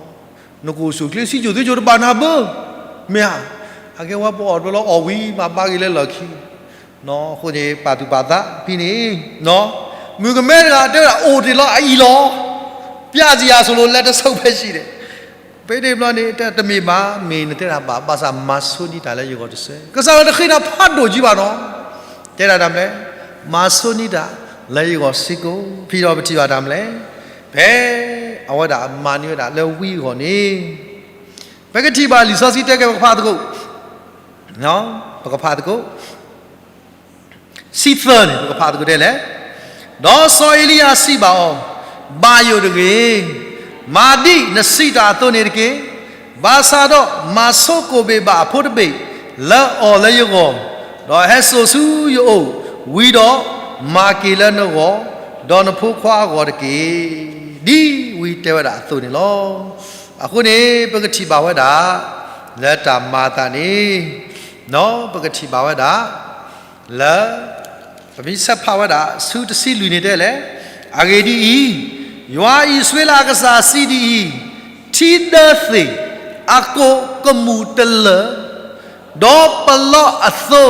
နကအိၣ်ဆူၣ်ချ့စံကၠိၣ်သ့ကၠိၣ်တဘၣ်နၤဘၣ် မ့ၢ်ဧါ. အကဲဝဲပအီၣ်တဘျီလီၤအီၣ်ဝံၤမၤဘါဂ့ၤလၢလီၢ်ခံ အဃိန့ၣ် ပာ်သူၣ်ပာ်သးဖဲန့ၣ် မုၣ်ကမဲတဂၤတဲဝဲဒၣ်အိၣ်တ့ၢ်လီၤအအံၤလီၤ ပျၢ်စံယၤဆိလိာ်လၢတဆိဖဲစံးန့ၣ် ဖဲန့ၣ်ဘျီန့ၣ် တမ့ၢ်ဘၣ် မ့ၢ်နတဲဒၣ်ဘၣ် ဘၣ်ဆၣ်မၤဆိနံၤတၢ်လၢယဂီၢ်တစဲး ကစၢ်ယွၤတဃ့နၤဖးဒိၣ်ကံဘၣ်နီၤ တဲဒၣ်တၢ်မနုၤလဲၣ် မၤဆိနံၤတၢ် လၢယဂီၢ်စ့ၢ်ကီး, ဖဲဒီးပထံၣ်ဘၣ်တၢ်မနုၤလဲၣ်, ဖဲအဝဲဒၣ်မၤန့ၢ်ဝဲဒၣ်လၢဝံအဂီၢ်န့ၣ်, ပကထံၣ်ဘၣ်လံာ်စီဆှံတဲကဲ ပကဖးသကိး, ပကဖးသကိး ဆံသၢန့ၣ် ပကဖးသကိးတဲလဲၣ်. ဒီးစီၤအ့လံယၤစံးဘၣ်အီၤ, ဘၣ်ယိၣ်တဂ့ၤ, မၤဒ်နစံးတၢ်အသိးန့ၣ်တက့ၢ်. ဘၣ်ဆၣ်ဒီးမၤဆိကိၣ်ဘ့ၣ်ဘၣ်အဖိတဘ့ၣ်လၢအီၣ်လၢယဂီၢ်, ဒီးဟဲစိာ်ဆူယအိၣ်, ဝံၤဒီးမၤက့ၤလၢနဂီၢ်, ဒီးနဖိခွါအဂီၢ်တက့ၢ်, ဒ်ဝံတဲဝဲဒၣ်အသိးန့ၣ်လီၤ. အဃိန့ၣ် ပကထံၣ်ဘၣ်ဝဲဒၣ် လၢတၢ်မၤအသးန့ၣ် ပကထံၣ်ဘၣ်ဝဲဒၣ် လၢ ပမ့ၢ်ဆဲးဖးဝဲဒၣ် ဆူတဆံလွံၢ်န့ၣ်တဲလဲၣ်, အဂ့ၢ်ဒ်အံၤ, ယွၤအံၣ်စရ့လးအကစၢ်စံးဒ်အံၤ, ထံဒၢသ့ၣ်အကိာ်ကမူၣ်တလၢာ်, ဒီးပလီအသိ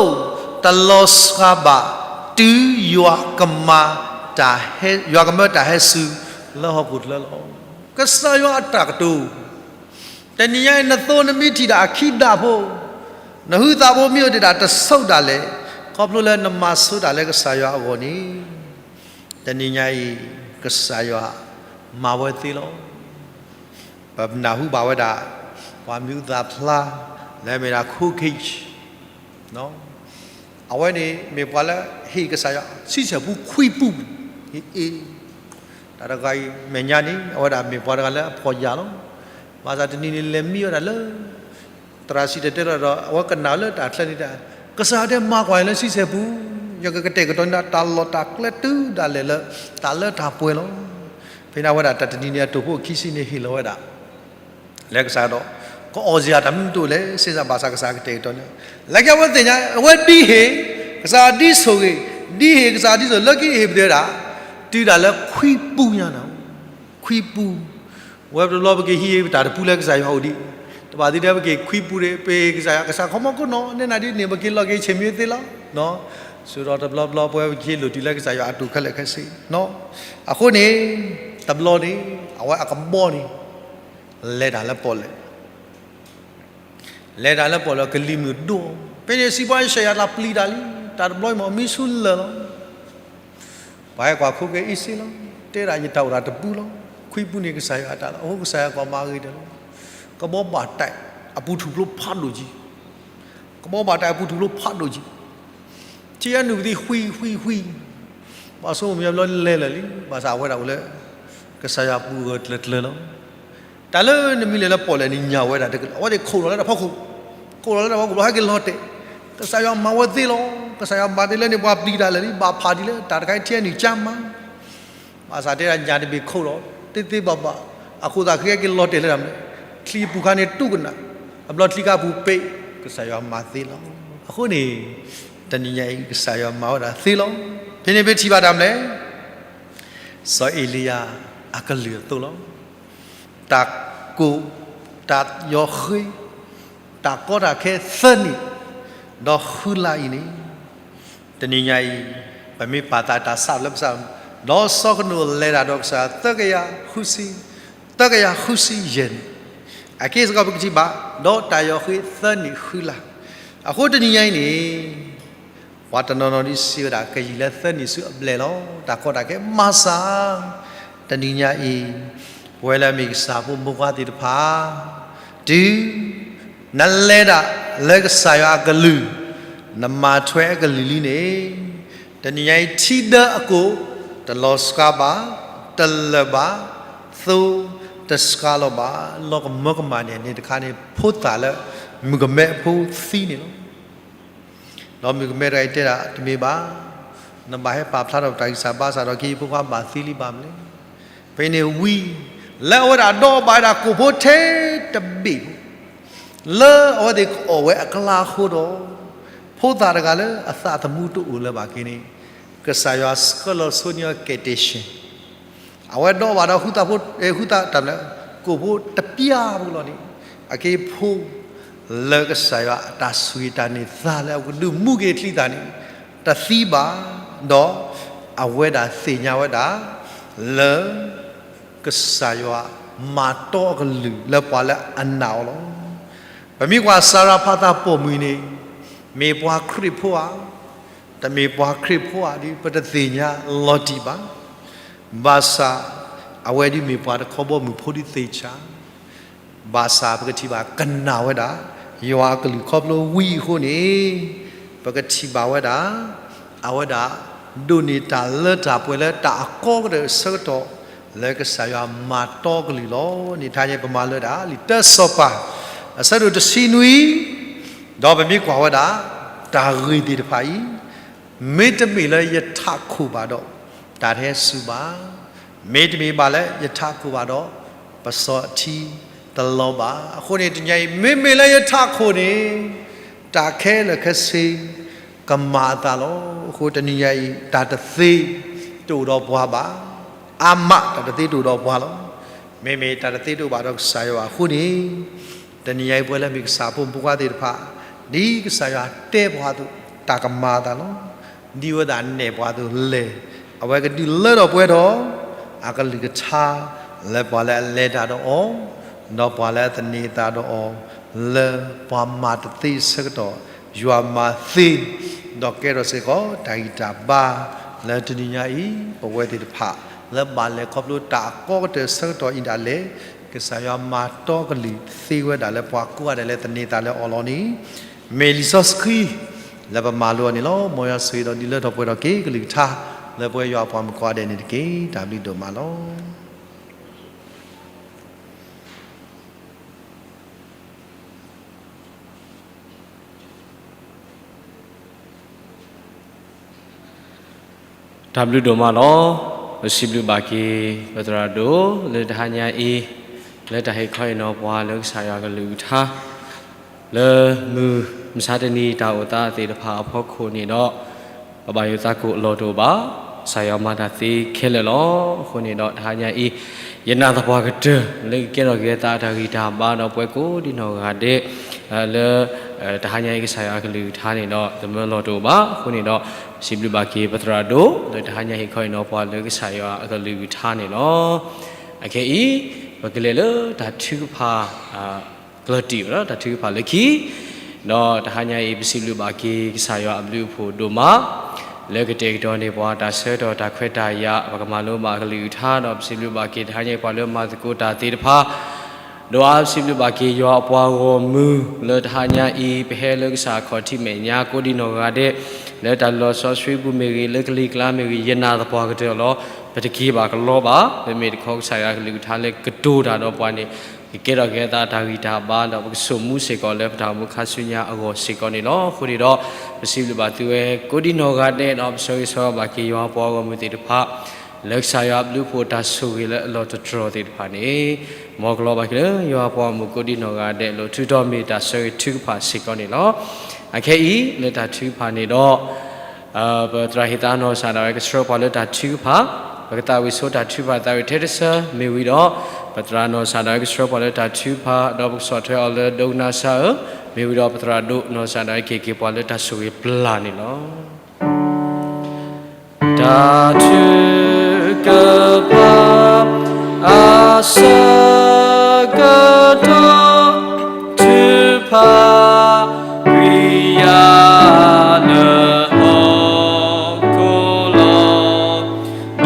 တလီၤစှၤဘၣ်, တုၤယွၤကမၤတၢ်ဟဲ, ယွၤကမၤတၢ်ဟဲစူၤလၢဟီၣ်ခိၣ်ချၢလီၤ. ကစၢ်ယွၤအတၢ်ကတိၤ တနံၤညါအံၤ နသိနမ့ၢ်ထံၣ်ဒၣ်အခံဒၣ်ဖိ, နဟုသးဖိမ့ၢ်အိၣ်ဒံးဒၣ်တဆိးဒၣ်လဲာ်, ခီဖျိလၢနမၤဆိတၢ်လၢကစၢ်ယွၤအဂီၢ်န့ၣ်, တနံၤညါအံၤ ကစၢ်ယွၤမၤဝဲသ့လီၤ. ပနၢ်ဟူဘၣ်ဝဲဒၣ် ပှၤမံၤဟူသၣ်ဖျါ လၢမ့ၢ်ဒၣ် Coke အဝဲန့ၣ်မ့ၢ်ပှၤလၢဟ့ၣ်ကစၢ်ယွၤ ဆံဆဲၣ်ပူခွံပူ, အ့, တၢ်တဂၤအံၤမဲာ်ညါန့ၣ် အဝဲဒၣ်မ့ၢ်ပှၤတဂၤလၢအဖှီၣ်ယာ်လီၤ. ဘၣ်ဆၣ်တနံၤန့ၣ်လဲၤမံဝဲဒၣ်လၢ သရၣ်စံၣ်တဲၤတဲလီၤဒီး အဝဲကနၣ်လၢတၢ်ချၢန့ၣ် ကစၢ်ယွၤတဲမၤကွၢ်အံၤလၢဆံဆဲၣ်ပူ, ယကကတဲာ်ကတီၤန့ၢ်တၢ်လီၢ်တၢ်ကျဲတုၤဒၣ်လဲာ်လၢ တၢ်လၢတၢ်ပှဲၤလီၤ. ဖဲန့ၣ်အဝဲဒၣ်တၢ်တနံၤန့ၣ် အတိာ်ဖိအခံဆံန့ၣ်ဟ့ၣ်လီၤဝဲဒၣ် လၢကစၢ်ဒီး ကအီၣ်စ့ၢ်တၢ်မနုၤတအိၣ်လဲၣ်, စ့စ့ဘၣ်ဆၣ်ကစၢ်ကတဲာ်ကတီၤန့ၣ်, လၢခံအဝဲသ့ၣ်ညါ အဝဲဒ်ဟ့ၣ် ကစၢ်ဒ်ဆိၣ်ဂ့ၤ, ဒ်ဟ့ၣ်ကစၢ်ဒ်ဆိၣ် လၢခံဟ့ၣ်ပတဲဝဲဒၣ် တုၤဒၣ်လၢခွံပူညါန့ၣ်, ခွံပူ, ဝဲတဘျီပက့ၤဟံးတၢ်တပူလၢကစၢ်ယွၤအိၣ်ဒံး, တဘၣ်သ့ၣ်တဲပက့ၤခွံပူန့ၣ် ပကစၢ်ယွၤ ကစၢ်ခီမီခိၣ်နီၤ နဲနၤဒ်န့ၣ် ပက့ၤလီၤက့ၤဆ့ၣ်မံသ့လီၤ. ဆိဒီးတဘျီဘျီပဝဲပက့ၤဟ့ၣ်လိာ်တုၤလၢကစၢ်ယွၤအတိာ်ခဲလၢာ်ခဲဆ့, အဃိန့ၣ် တဘျီန့ၣ် အဝဲအကဘီန့ၣ် လဲၤတၢ်လၢပီၣ်လဲၣ် လဲၤတၢ်လၢပီၣ်လဲၣ် ကလံၤမုၢ်ဒိၣ်, ဖဲန့ၣ်စံးပှၤအံၣ်စရ့လးတၢ်ပျံၤတၢ်လံ, တၢ်တဘျီအံၤမ့ၢ်မံဆူလၢာ်လီၤ. ပှၤဟဲကွၢ်ခိက့ၤအ့ၣ်စ့လီၤ, တဲဒၣ်ယတၢ်အိၣ်တၢ်တပူလီၤ, ခွံပူန့ၣ်ကစၢ်ယွၤအတၢ်လီၤ, အဃိကစၢ်ယွၤကီၢ်မၤဂ့ၤတၢ်လီၤ. ကဘီဘၣ်တၢ်အပူၤထူၣ်ဖျိဖးဒိၣ်ကံ, ကဘီဘၣ်တၢ်အပူၤထူၣ်ဖျိဖးဒိၣ်ကံ, ထံအနုာ်ပသံ ဃံ ဃံ ဃံ, ဘၣ်ဆိကမိၣ်မံၤဘျီလဲၤလၢာ်လံ, ဘၣ်ဆၣ်အဝဲဒၣ်အိၣ်လၢ ကစၢ်ယွၤပူၤဂၢၢ်ကျၢၤကျၢၤလီၤ. တၢ်လၢနမ့ၢ်လဲၤလၢပီၣ်လဲၣ်န့ၣ် ညၣ်ဝဲဒၣ်တကလုာ်, အဝဲသ့ၣ်ခိၣ်လီၤလၢတၢ်ဖီခိၣ်, ခိၣ်လီၤလၢတၢ်ဖီခိၣ် ဘျီဟဲက့ၤလီၤတဲာ်, ကစၢ်ယွၤမၤဝဲသ့လီၤ. ကစၢ်ယွၤမၤသ့လၢန့ၣ် ပှၤပျံၤတၢ်လၢာ်လံ, ဘၣ်ဖးဒ်လဲၣ်, တၢ်တခါအံၤထံအနုာ်ကၢမး, ဘၣ်ဆၣ်တဲဒၣ်ညၣ်တဘ့ၣ်ခိၣ်လီၤ သ့သ့ဘၣ်ဘၣ်, အဃိသတးဃ့ဟဲက့ၤလီၤတဲာ်လၢတၢ်မနုၤ, ချံပူၤခါန့ၣ်တူၢ်ကနၣ်, အဘျီချံခါပူၤပ့း, ကစၢ်ယွၤမၤသ့လီၤ. အဃိန့ၣ် တနံၤညါအံၤ ကစၢ်ယွၤမၤဝဲဒၣ်သ့လီၤ. ဖဲန့ၣ်ပထံၣ်ဘၣ်တၢ်မနုၤလဲၣ်, စီၤအ့လံယၤအကလုၢ်အသိးလီၤ. တၢ်ကိၢ်, တၢ်ယီၤဃ့, တၢ်ကီတၢ်ခဲသၢနံၣ်, ဒီးဃုလါအံၤန့ၣ်, တနံၤညါအံၤ ပမ့ၢ်ပာ်သးတၢ်ဆၣ်လၢပစၢ်, ဒီးစီၤကနိးလဲၤတၢ်ဒီးကစၢ်ယွၤ သၢကယၤဃုဆံ, သၢကယၤဃုဆံယဲၢ်နံၣ်, အက့ၢ်စ့ၢ်ကီးပကထံၣ်ဘၣ်, ဒီးတၢ်ယီၤဃ့သၢနံၣ်ဃုလါ, အဃိတနံၤညါအံၤန့ၣ် ပှၤတနီၤနီၤဒ်စံးဝဲဒၣ် ကယံာ်လၢသၢနံၣ်ဆူအဘျဲၣ်လီၤ. တၢ်ကီတၢ်ခဲမၤစၢ်, တနံၤညါအံၤ ပဝဲလၢအမ့ၢ်ကစၢ်ဖိမိၢ်ပှၢ်သ့ၣ်တဖၣ်, တုၤနလဲၤဒၣ်လၢကစၢ်ယွၤအကလုၢ်, နမၤထွဲအကလုၢ်လံန့ၣ်, တနံၤညါအံၤ ထံဒၢအကိာ် တလီၤစှၤဘၣ်, တလၢာ်ဘၣ်, သိတစှၤလီၤဘၣ်, လီၤကမၢကမၣ်န့ၣ် န့ၣ်တခါန့ၣ် ဖိသၣ်လၢမုၣ်ကမဲဖိသံန့ၣ်လီၤ. ဒီးမုၣ်ကမဲတဂၤအံၤတဲဒၣ် တမ့ၢ်ဘၣ်, နဘၣ်ဟဲပာ်ဖျါထီၣ်ပတၢ်ဂံၢ်စၢ်ဘါစၢ်ဒီး က့ၤဖိခွါဘၣ်သံလံဘၣ်မနုၤလဲၣ်. ဖဲန့ၣ်ဝံၤ လၢအဝဲဒၣ်ဒီးဘၣ်ဝဲဒၣ်ကိာ်ဖိထဲတဘ့ၣ်ဖိ လၢအဝဲသ့ၣ်ကအီၣ်ဝဲအကျါအဃိဒီး ဖိသၣ်တဂၤလၢအသးသမူတအိၣ်လၢၤဘၣ်က့ၤန့ၣ် ကစၢ်ယွၤဆှၢလီၤဆိန့ၢ်အီၤကယ်တင်ရှင် အဝဲဒီးဘၣ်ဒီး ဃုသးဖိ, ဃုသးတၢ်မနုၤလဲၣ်, ကိာ်ဖိတပျၢ်ဖိလီၤန့ၣ်, အက့ၤဖိ လၢကစၢ်ယွၤအတၢ်ဆိၣ်ဂ့ၤတၢ်န့ၢ်သါလၢအကဒုးမူက့ၤအချံသၣ်န့ၣ် တသံဘၣ်, ဒီးအဝဲဒၣ်သ့ၣ်ညါဝဲဒၣ် လၢ ကစၢ်ယွၤမၤတီအကလုၢ်လၢပှၤလၢအနာ်အီၤလီၤ. ပမ့ၢ်ကွၢ်စၤရၤဖးသးပိာ်မုၣ်န့ၣ် မ့ၢ်ပှၤခရံာ်ဖိဧါ, တမ့ၢ်ပှၤခရံာ်ဖိဧါဒုး ပတသ့ၣ်ညါလီၤတံၢ်ဘၣ်. ဘၣ်ဆၣ် အဝဲဒုးမ့ၢ်ပှၤတခီဘီမုၢ်ဖိဒုးသ့ၣ်ဆၣ်, ဘၣ်ဆၣ်ပကထံၣ်ဘၣ်ကနၣ်ဝဲဒၣ် ယွၤအကလုၢ်ခီဖျိဝံအဃိန့ၣ် ပကထံၣ်ဘၣ်ဝဲဒၣ် အဝဲဒၣ် ဒိးန့ၢ်တၢ်လၢတၢ်ပှဲၤလၢတၢ်အကီကတၢၢ်အဆၢကတီၢ် လၢကစၢ်ယွၤမၤတီကလုၢ်လီၤ. န့ၣ်တဟါညါပမၤလၢဒၣ် လံာ်တၢစီၤပၤ အဆၢဒိၣ်တဆံနွံ ဒီးပမ့ၢ်ကွၢ်ဝဲဒၣ် တၢ်ဂ့ၢ်သ့ၣ်တဖၣ်အံၤ, မ့တမ့ၢ်လၢယထးခိၣ်ဘၣ်ဒီး တၢ်တဟဲစူၤဘၣ်, မ့တမ့ၢ်ဘၣ်လၢယထးခိၣ်ဘၣ်ဒီး ပစီၤအထံတလီၤဘၣ်. အဃိန့ၣ်တနံၤညါအံၤ မ့မ့ၢ်လၢယထးခိၣ်န့ၣ် တၢ်ခဲလၢာ်ခဲဆ့ ကမၤအသးလီၤ. အဃိတနံၤညါအံၤ တၢ်တသ့တအိၣ်ဒီးပှၤဘၣ်. အါမးတၢ်တသ့တအိၣ်ဒီးပှၤလီၤ. မ့မ့ၢ်တၢ်တသ့တအိၣ်ဘၣ်ဒီးကစၢ်ယွၤဘၣ်အဃိန့ၣ် တနံၤညါအံၤပဝဲလၢမ့ၢ်ကစၢ်အဖိမုၣ်ဖိခွါသ့ၣ်တဖၣ် ဒ်ကစၢ်ယွၤတဲပှၤအသိး တၢ်ကမၤအသးလီၤ. ဒ်ဝဲဒၣ်နဲၣ်ပှၤအသိးလဲၣ် အဝဲကဒုးလၢထီၣ်ပှဲၤထီၣ် အကလုၢ်ကထါ လၢပှၤလၢအလဲၤတၢ်ဒီးအီၤ ဒီးပှၤလၢအသန့ၤအသးဒီးအီၤ လၢပှၤမၤတသ့ဆၢကတီၢ် ယွၤမၤသ့ ဒီးကဲထီၣ်စ့ၢ်ကီးတၢ်ဂံၢ်တၢ်ဘါ လၢတနံၤညါအံၤ ပဝဲသ့ၣ်တဖၣ် လၢဘၣ်လဲၤခီဖျိတၢ်အကီကတၢၢ်ဆၢကတီၢ်အံၤဒၣ်လဲာ် ကစၢ်ယွၤမၤတီကလုၢ်သ့ဝဲဒၣ်လၢပှၤကိးဂၤဒဲးလၢသန့ၤသးလၢအီၤလီၤန့ၣ် မ့ၢ်လံာ်စီဆှံ လၢပမၤလိအီၤန့ၣ်လီၤ. မ်ယွၤဆိၣ်ဂ့ၤဒီးဒုးလၢထီၣ်ပှဲၤထီၣ်က့ၤကလုၢ်ကထါ လၢပဝဲယွၤအပှၤမုၣ်ကိးဂၤဒဲးန့ၣ်တက့ၢ်. တၢ်ဘျုးဒိၣ်မးလီၤ. တၢ်ဘျုးဒိၣ်မးလီၤ. ပစံးဘျုးဘၣ်က့ၤ ပသရၣ်ဒိၣ် လၢတဟါညါအံၤ လၢတၢ်ဟ့ၣ်ခီဟ့ၣ်နီၤပှၤလၢကစၢ်ယွၤကလုၢ်ကထါ လၢမုၢ်မဆါတနံၤတၢ်အိၣ်သးသ့ၣ်တဖၣ်အဖီခိၣ်န့ၣ်ဒီး ပဘၣ်ယိၣ်သးကိၣ်အလီၢ်တအိၣ်ဘၣ်. ကစၢ်ယွၤမၤတၢ်သ့ခဲလၢာ်လီၤ. အဃိန့ၣ်ဒီးတဟါညါအံၤ ယနာ်သပှၢ်ကတၢၢ် လၢကကဲထီၣ်က့ၤသးတၢ်ဂံၢ်တၢ်ဘါဒီးပှၤကိးဒံနီၢ်ဂၤဒဲး လၢ တဟါညါအံၤကစၢ်ယွၤအကလုၢ်ကထါန့ၣ်ဒီး တမၢလီၤတအိၣ်ဘၣ်. အဃိန့ၣ်ဒီး စံးဘျုးဘၣ်က့ၤပသရၣ်ဒိၣ် လၢတဟါညါဟ့ၣ်ခီဟ့ၣ်နီၤပှၤလၢကစၢ်ယွၤအကလုၢ်ကထါန့ၣ်လီၤ. အခဲအံၤ ပကလဲၤလၢတၢ်ထုကဖၣ် ကျၢၢ်တံၢ်ဝဲဒီး တၢ်ထုကဖၣ်လၢခံ ဒီးတဟါညါအံၤ ပစံးဘျုးဘၣ်က့ၤကစၢ်ယွၤအဘျုးအဖှိၣ်ဒိၣ်မး လၢကတဲာ်ကတီၤန့ၢ်ပှၤတၢ်ဆၢကတီၢ်တၢ်ခွဲးတၢ်ယာ် ပကမၤလိဘၣ်အကလုၢ်ကထါ ဒီးပစံးဘျုးဘၣ်က့ၤတဟါညါအံၤပှၤလၢမၤသကိးတၢ်သ့ၣ်တဖၣ် ဒီးအါပစံးဘျုးဘၣ်က့ၤယွၤအပှၤဂီၢ်မုၢ် လၢတဟါညါအံၤ ပဟဲလၢကစၢ်အခီၣ်ထံးမဲာ်ညါ ကိးဒံနီၢ်ဂၤဒဲး လၢတၢ်လီၤစီဆှံပူၤမ့ၢ်ဂ့ၤ လၢကလံၤကျါမ့ၢ်ဂ့ၤ ယနာ်သပှၢ်ကတၢၢ်လီၤ. ပတက့ၤဘၣ်ကလီဘၣ်. ပမ့ၢ်တခီကစၢ်ယွၤကလုၢ်ကထါလၢကတိၤတၢ်ဒီးပှၤန့ၣ် ကကဲထီၣ်က့ၤအသးတၢ်ဂံၢ်တၢ်ဘါဒီး ပကဆိၣ်မူစ့ၢ်ကီးလၢပတၢ်အိၣ်မူခါဆူညါအဂီၢ်စ့ၢ်ကီးန့ၣ်လီၤ. အဃိန့ၣ်ဒီး ပစံးဘျုးဘၣ်သုဝဲ ကိးဒံနီၢ်ဂၤဒဲးဒီး ပဆၢဂ့ၤဆၢဝါဘၣ်က့ၤယွၤအပှၤဂီၢ်မုၢ်သ့ၣ်တဖၣ် လၢကစၢ်ယွၤအဘျုးအဖှိၣ်တၢ်ဆိၣ်ဂ့ၤလၢအလီၤတတြီၤသ့ၣ်တဖၣ်န့ၣ် မ်ကလီဘၣ်က့ၤလၢယွၤအပှၤဂီၢ်မုၢ်ကိးဒံနီၢ်ဂၤဒဲး လီၤထူးထီၣ်မ့ၢ်တၢ်ဆၢဂ့ၤထုကဖၣ်စ့ၢ်ကီးန့ၣ်လီၤ. အခဲအံၤ လၢတၢ်ထုကဖၣ်န့ၣ်ဒီး ပသရၣ်ဟ့ၣ်သးနီၢ်ကစၢ်ဒၣ်ဝဲကဆှၢပှၤလၢတၢ်ထုကဖၣ်, ပကသးဝံၣ်ဆိတၢ်ထုကဖၣ်သးဝံၣ်ထဲတဆၢ မ့ၢ်ဝံၤဒီး ပသရၣ်နီၢ်ကစၢ်ဒၣ်ဝဲကဆှၢပှၤလၢတၢ်ထုကဖၣ် ဒီးပကဆီၣ်ထွဲအီၤလၢဒိကနၣ်စၢ်ဧၢ, မ့ၢ်ဝံၤဒီးပသရၣ်ဒိၣ်နီၢ်ကစၢ်ဒၣ်ဝဲကဟ့ၣ်က့ၤပှၤလၢတၢ်ဆိၣ်ဂ့ၤပျၢ်န့ၣ်လီၤ. တၢ်ထုကဖၣ်အဆၢကတီၢ် ထုကဖၣ်ကွံာ်ယၤလၢဟီၣ်ခိၣ်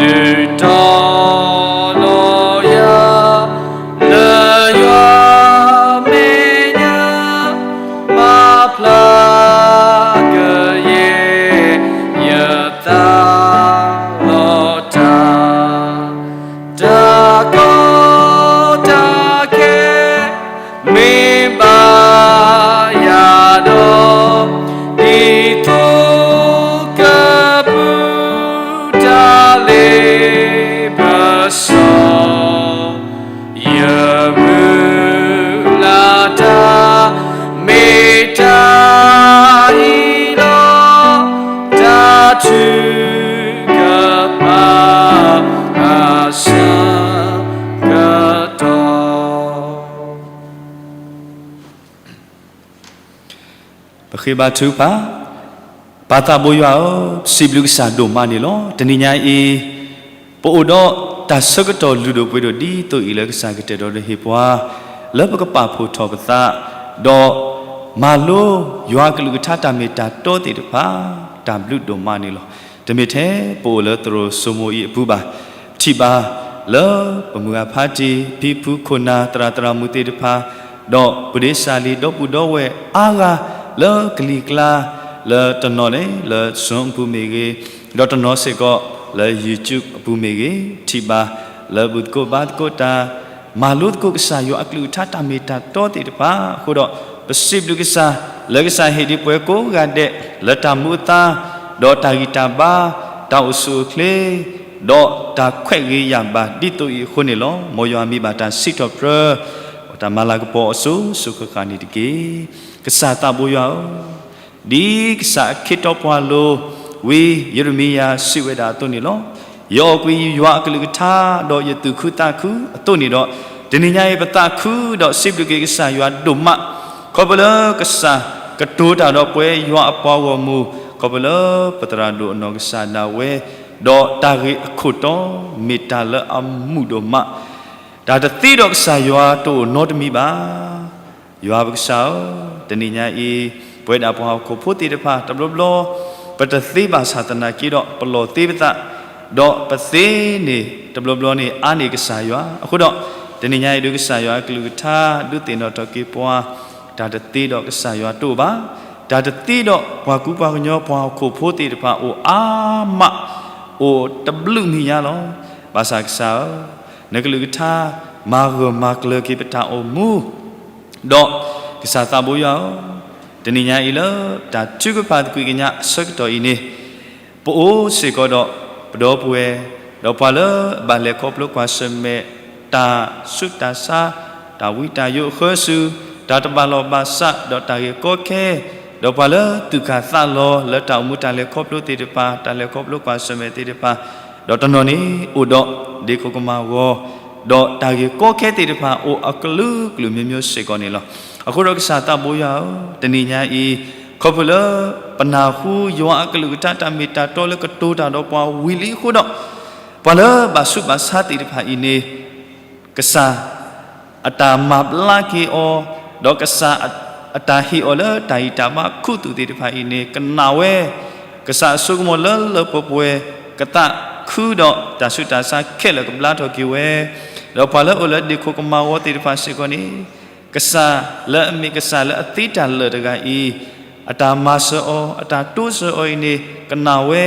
လီၤ. ဒုးတီၤလီၤယၤလၢယွၤမဲာ်ညါ မၤဖျါကယဲၢ် ယသးလီၤတၢ်, တၢ်ကီတၢ်ခဲ မ့ၢ်ဘၣ်ယၤဒီး ဒ်သိးကပူၤတၢ်လ့ပစီ ယမုၢ်လၢ်တၢ် မ့ၢ်တၢ်အံၤလီၤ. တၢ်ထုကဖၣ်အဆၢကတီၢ် ပဃ့ဘါထုကဖၣ်, ပၢ်သးဘိယွၤဧၢ, ပစံးဘျုးကစၢ်ဒိၣ်မးန့ၣ်လီၤ. တနံၤညါအံၤ ပအိၣ်ဒီးတၢ်ဆၢကတီၢ်လုၢ်ဒိၣ်ပှ့ၤဒိၣ်ဒ်သိးအံၤလၢကစၢ်ကတဲာ်ကတီၤဒီးဟ့ၣ်ပှၤ လၢပကပာ်ဖှိၣ်ထီၣ်ပသး ဒီးမၤလိယွၤကလုၢ်ကထါတၢ်မ့ၢ်တၢ်တီသ့ၣ်တဖၣ် တၢ်ဘျုးဒိၣ်မးန့ၣ်လီၤ. တမ့ၢ်ထဲပအိၣ်လၢသရိာ်စိမိၤအံၤအပူၤဘၣ်, ပထံၣ်ဘၣ်လၢပမုၢ်ဂၤဖးတံၢ် ဖံဖုခိၣ်နၢ် သရၣ်သရၣ်မုၣ်သ့ၣ်တဖၣ်, ဒီးပဒ့စၢ်လံၤ ဒီပုၢ်ဒီဝဲၢ်အါဂၤ လၢကလံၤကျါ လၢတနီၤန့ၣ် လၢ Zoom အပူၤမ့ၢ်ဂ့ၤ, ဒီးတနီၤစ့ၢ်ကီးလၢ YouTube အပူၤမ့ၢ်ဂ့ၤ, ထံၣ်ဘၣ်လၢဘူၣ်သကိးဘါသကိးတၢ် မၤလိသကိးကစၢ်ယွၤအကလုၢ်ကထါတၢ်မ့ၢ်တၢ်တီသ့ၣ်တဖၣ်အဃိဒီး, ပစံးဘျုးကစၢ် လၢကစၢ်ဟ့ၣ်ဒံးပှၤကိးဂၤဒဲး လၢတၢ်မူအသါ, ဒီးတၢ်ဂံၢ်တၢ်ဘါ, တၢ်အိၣ်ဆူၣ်အိၣ်ချ့, ဒီးတၢ်ခွဲးဂ့ၤယာ်ဘၣ်ဒ်သိးအံၤအဃိန့ၣ်လီၤ. မ်ယွၤမံဘၣ်တၢ်စံးထီၣ်ပတြၢၤ တၢ်မၤလၤကပီၤအစိၤစိၤဃၣ်ဃၣ်န့ၣ်တက့ၢ်. ကစၢ်သးဘိယွၤဧၢ, ဒ်ကစၢ်အခ့တီပှၤလိၤ ဝံယံးရမံယၤစံးဝဲဒၣ်အသိးန့ၣ်လီၤ. ယအီၣ်ကွံာ်ယွၤအကလုၢ်ကထါ ဒီးယသူၣ်ခုသးခုအသိးန့ၣ်ဒီး, တနံၤညါအံၤပသးခုဒီးစံးဘျုးက့ၤကစၢ်ယွၤဒိၣ်မး, ခီဖျိလၢကစၢ်ကတိၤတၢ်ဒီးပှၤယွၤအပှၤဂီၢ်မုၢ်, ခီဖျိလၢပသရၣ်ဒိၣ်အနီၢ်ကစၢ်ဒၣ်ဝဲ, ဒီးတၢ်ဂ့ၢ်အခိၣ်တီမ့ၢ်တၢ်လၢအမုာ်ဒိၣ်မး, တၢ်တသ့ဒီးကစၢ်ယွၤတအိၣ်နီတမံၤဘၣ်. ယွၤပကစၢ်ဧၢ, တနံၤညါအံၤ ပဝဲဒၣ်ပှၤဟီၣ်ခိၣ်ဖိသ့ၣ်တဖၣ် တဘျီဘျီ ပတသ့ဘၣ်ဆၣ်သနာ်က့ဒီး ပလီၢ်သ့ပသး, ဒီးပသ့န့ၣ် တဘျီဘျီန့ၣ် အါန့ၢ်ကစၢ်ယွၤ. အဃိဒီး တနံၤညါအံၤဒုးကစၢ်ယွၤအကလုၢ်ကထါ ဒုးသ့ၣ်နီၣ်ထီၣ်က့ၤပှၤ, တၢ်တသ့ဒီးကစၢ်ယွၤတအိၣ်ဘၣ်. တၢ်တသ့ဒီးပှၤကူပှၤကညီ ပှၤဟီၣ်ခိၣ်ဖိသ့ၣ်တဖၣ်အိၣ်အါမး, အိၣ်တဘျုးမံၤညါလီၤ. ဘၣ်ဆၣ်ကစၢ်ဧၢ, နကလုၢ်ကထါ မၤဂၢၢ်မၤကျၢၤက့ၤပတၢ်အိၣ်မူ ဒီးကစၢ်သးဘိယွၤဧၢ, တနံၤညါအံၤလၢတၢ်ထုကဖၣ်သကွံာ်ကညးအဆၢကတီၢ်အံၤန့ၣ်, ပအိၣ်စ့ၢ်ကီးဒီးပဒီပုၢ်ဝဲၢ်, ဒီးပှၤလၢအဘၣ်လဲၤခီဖျိကွၢ်ဆၢၣ်မဲာ် တၢ်ဆူးတၢ်ဆါ, တၢ်ဝံတၢ်ယိးအဃၢၤဆူၣ်, တၢ်တဘၣ်လီၢ်ဘၣ်စး, ဒီးတၢ်ဂ့ၢ်ကီခဲ, ဒီးပှၤလၢသူၣ်ကၢ်သးလီၤလၢတၢ်အိၣ်မူတၢ်လဲၤခီဖျိသ့ၣ်တဖၣ်, တၢ်လဲၤခီဖျိကွၢ်ဆၢၣ်မဲာ်သ့ၣ်တဖၣ်, ဒီးတနီၤန့ၣ်အိၣ်ဒီးဒ့ခိၣ်ကမၤဂီၤ, ဒီးတၢ်ဂ့ၢ်ကီခဲသ့ၣ်တဖၣ် အိၣ်အကလုာ်ကလုာ်မ့ၢ်မ့ၢ်စ့ၢ်ကီးန့ၣ်လီၤ. အဃိဒီးကစၢ်သးဘိယွၤဧၢ, တနံၤညါအံၤ, ခီဖျိလၢပနၢ်ဟူယွၤအကလုၢ်ကထါတၢ်မ့ၢ်တၢ်တီလၢကတိၤတၢ်ဒီးပှၤဝံၤလံအဃိဒီး, ပှၤလၢဘၣ်ဆူးဘၣ်ဆါသ့ၣ်တဖၣ်အံၤန့ၣ်, ကစၢ်အတၢ်မၤဘျါက့ၤအီၤ, ဒီးကစၢ်အတၢ်ဟ့ၣ်အီၤလၢတၢ်ဂံၢ်တၢ်ဘါခူသူၣ်သ့ၣ်တဖၣ်အံၤန့ၣ် ကနၣ်ဝဲ, ကစၢ်အစိကမီၤလၢလၢပှဲၤပှဲၤ ကသးခုဒီးတၢ်ဆူးတၢ်ဆါခဲလၢာ်ကဘျါထီၣ်က့ၤဝဲ, ဒီးပှၤလၢအအိၣ်လၢဒ့ခိၣ်ကမၤဂီၤသ့ၣ်တဖၣ်စ့ၢ်ကီးန့ၣ်, ကစၢ်လၢအမ့ၢ်ကစၢ်လၢအသ့တၢ်လၢာ်တဂၤအံၤ, အတၢ်မၤစၢၤအီၤ, အတၢ်တိစၢၤအီၤအံၤန့ၣ် ကနၣ်ဝဲ,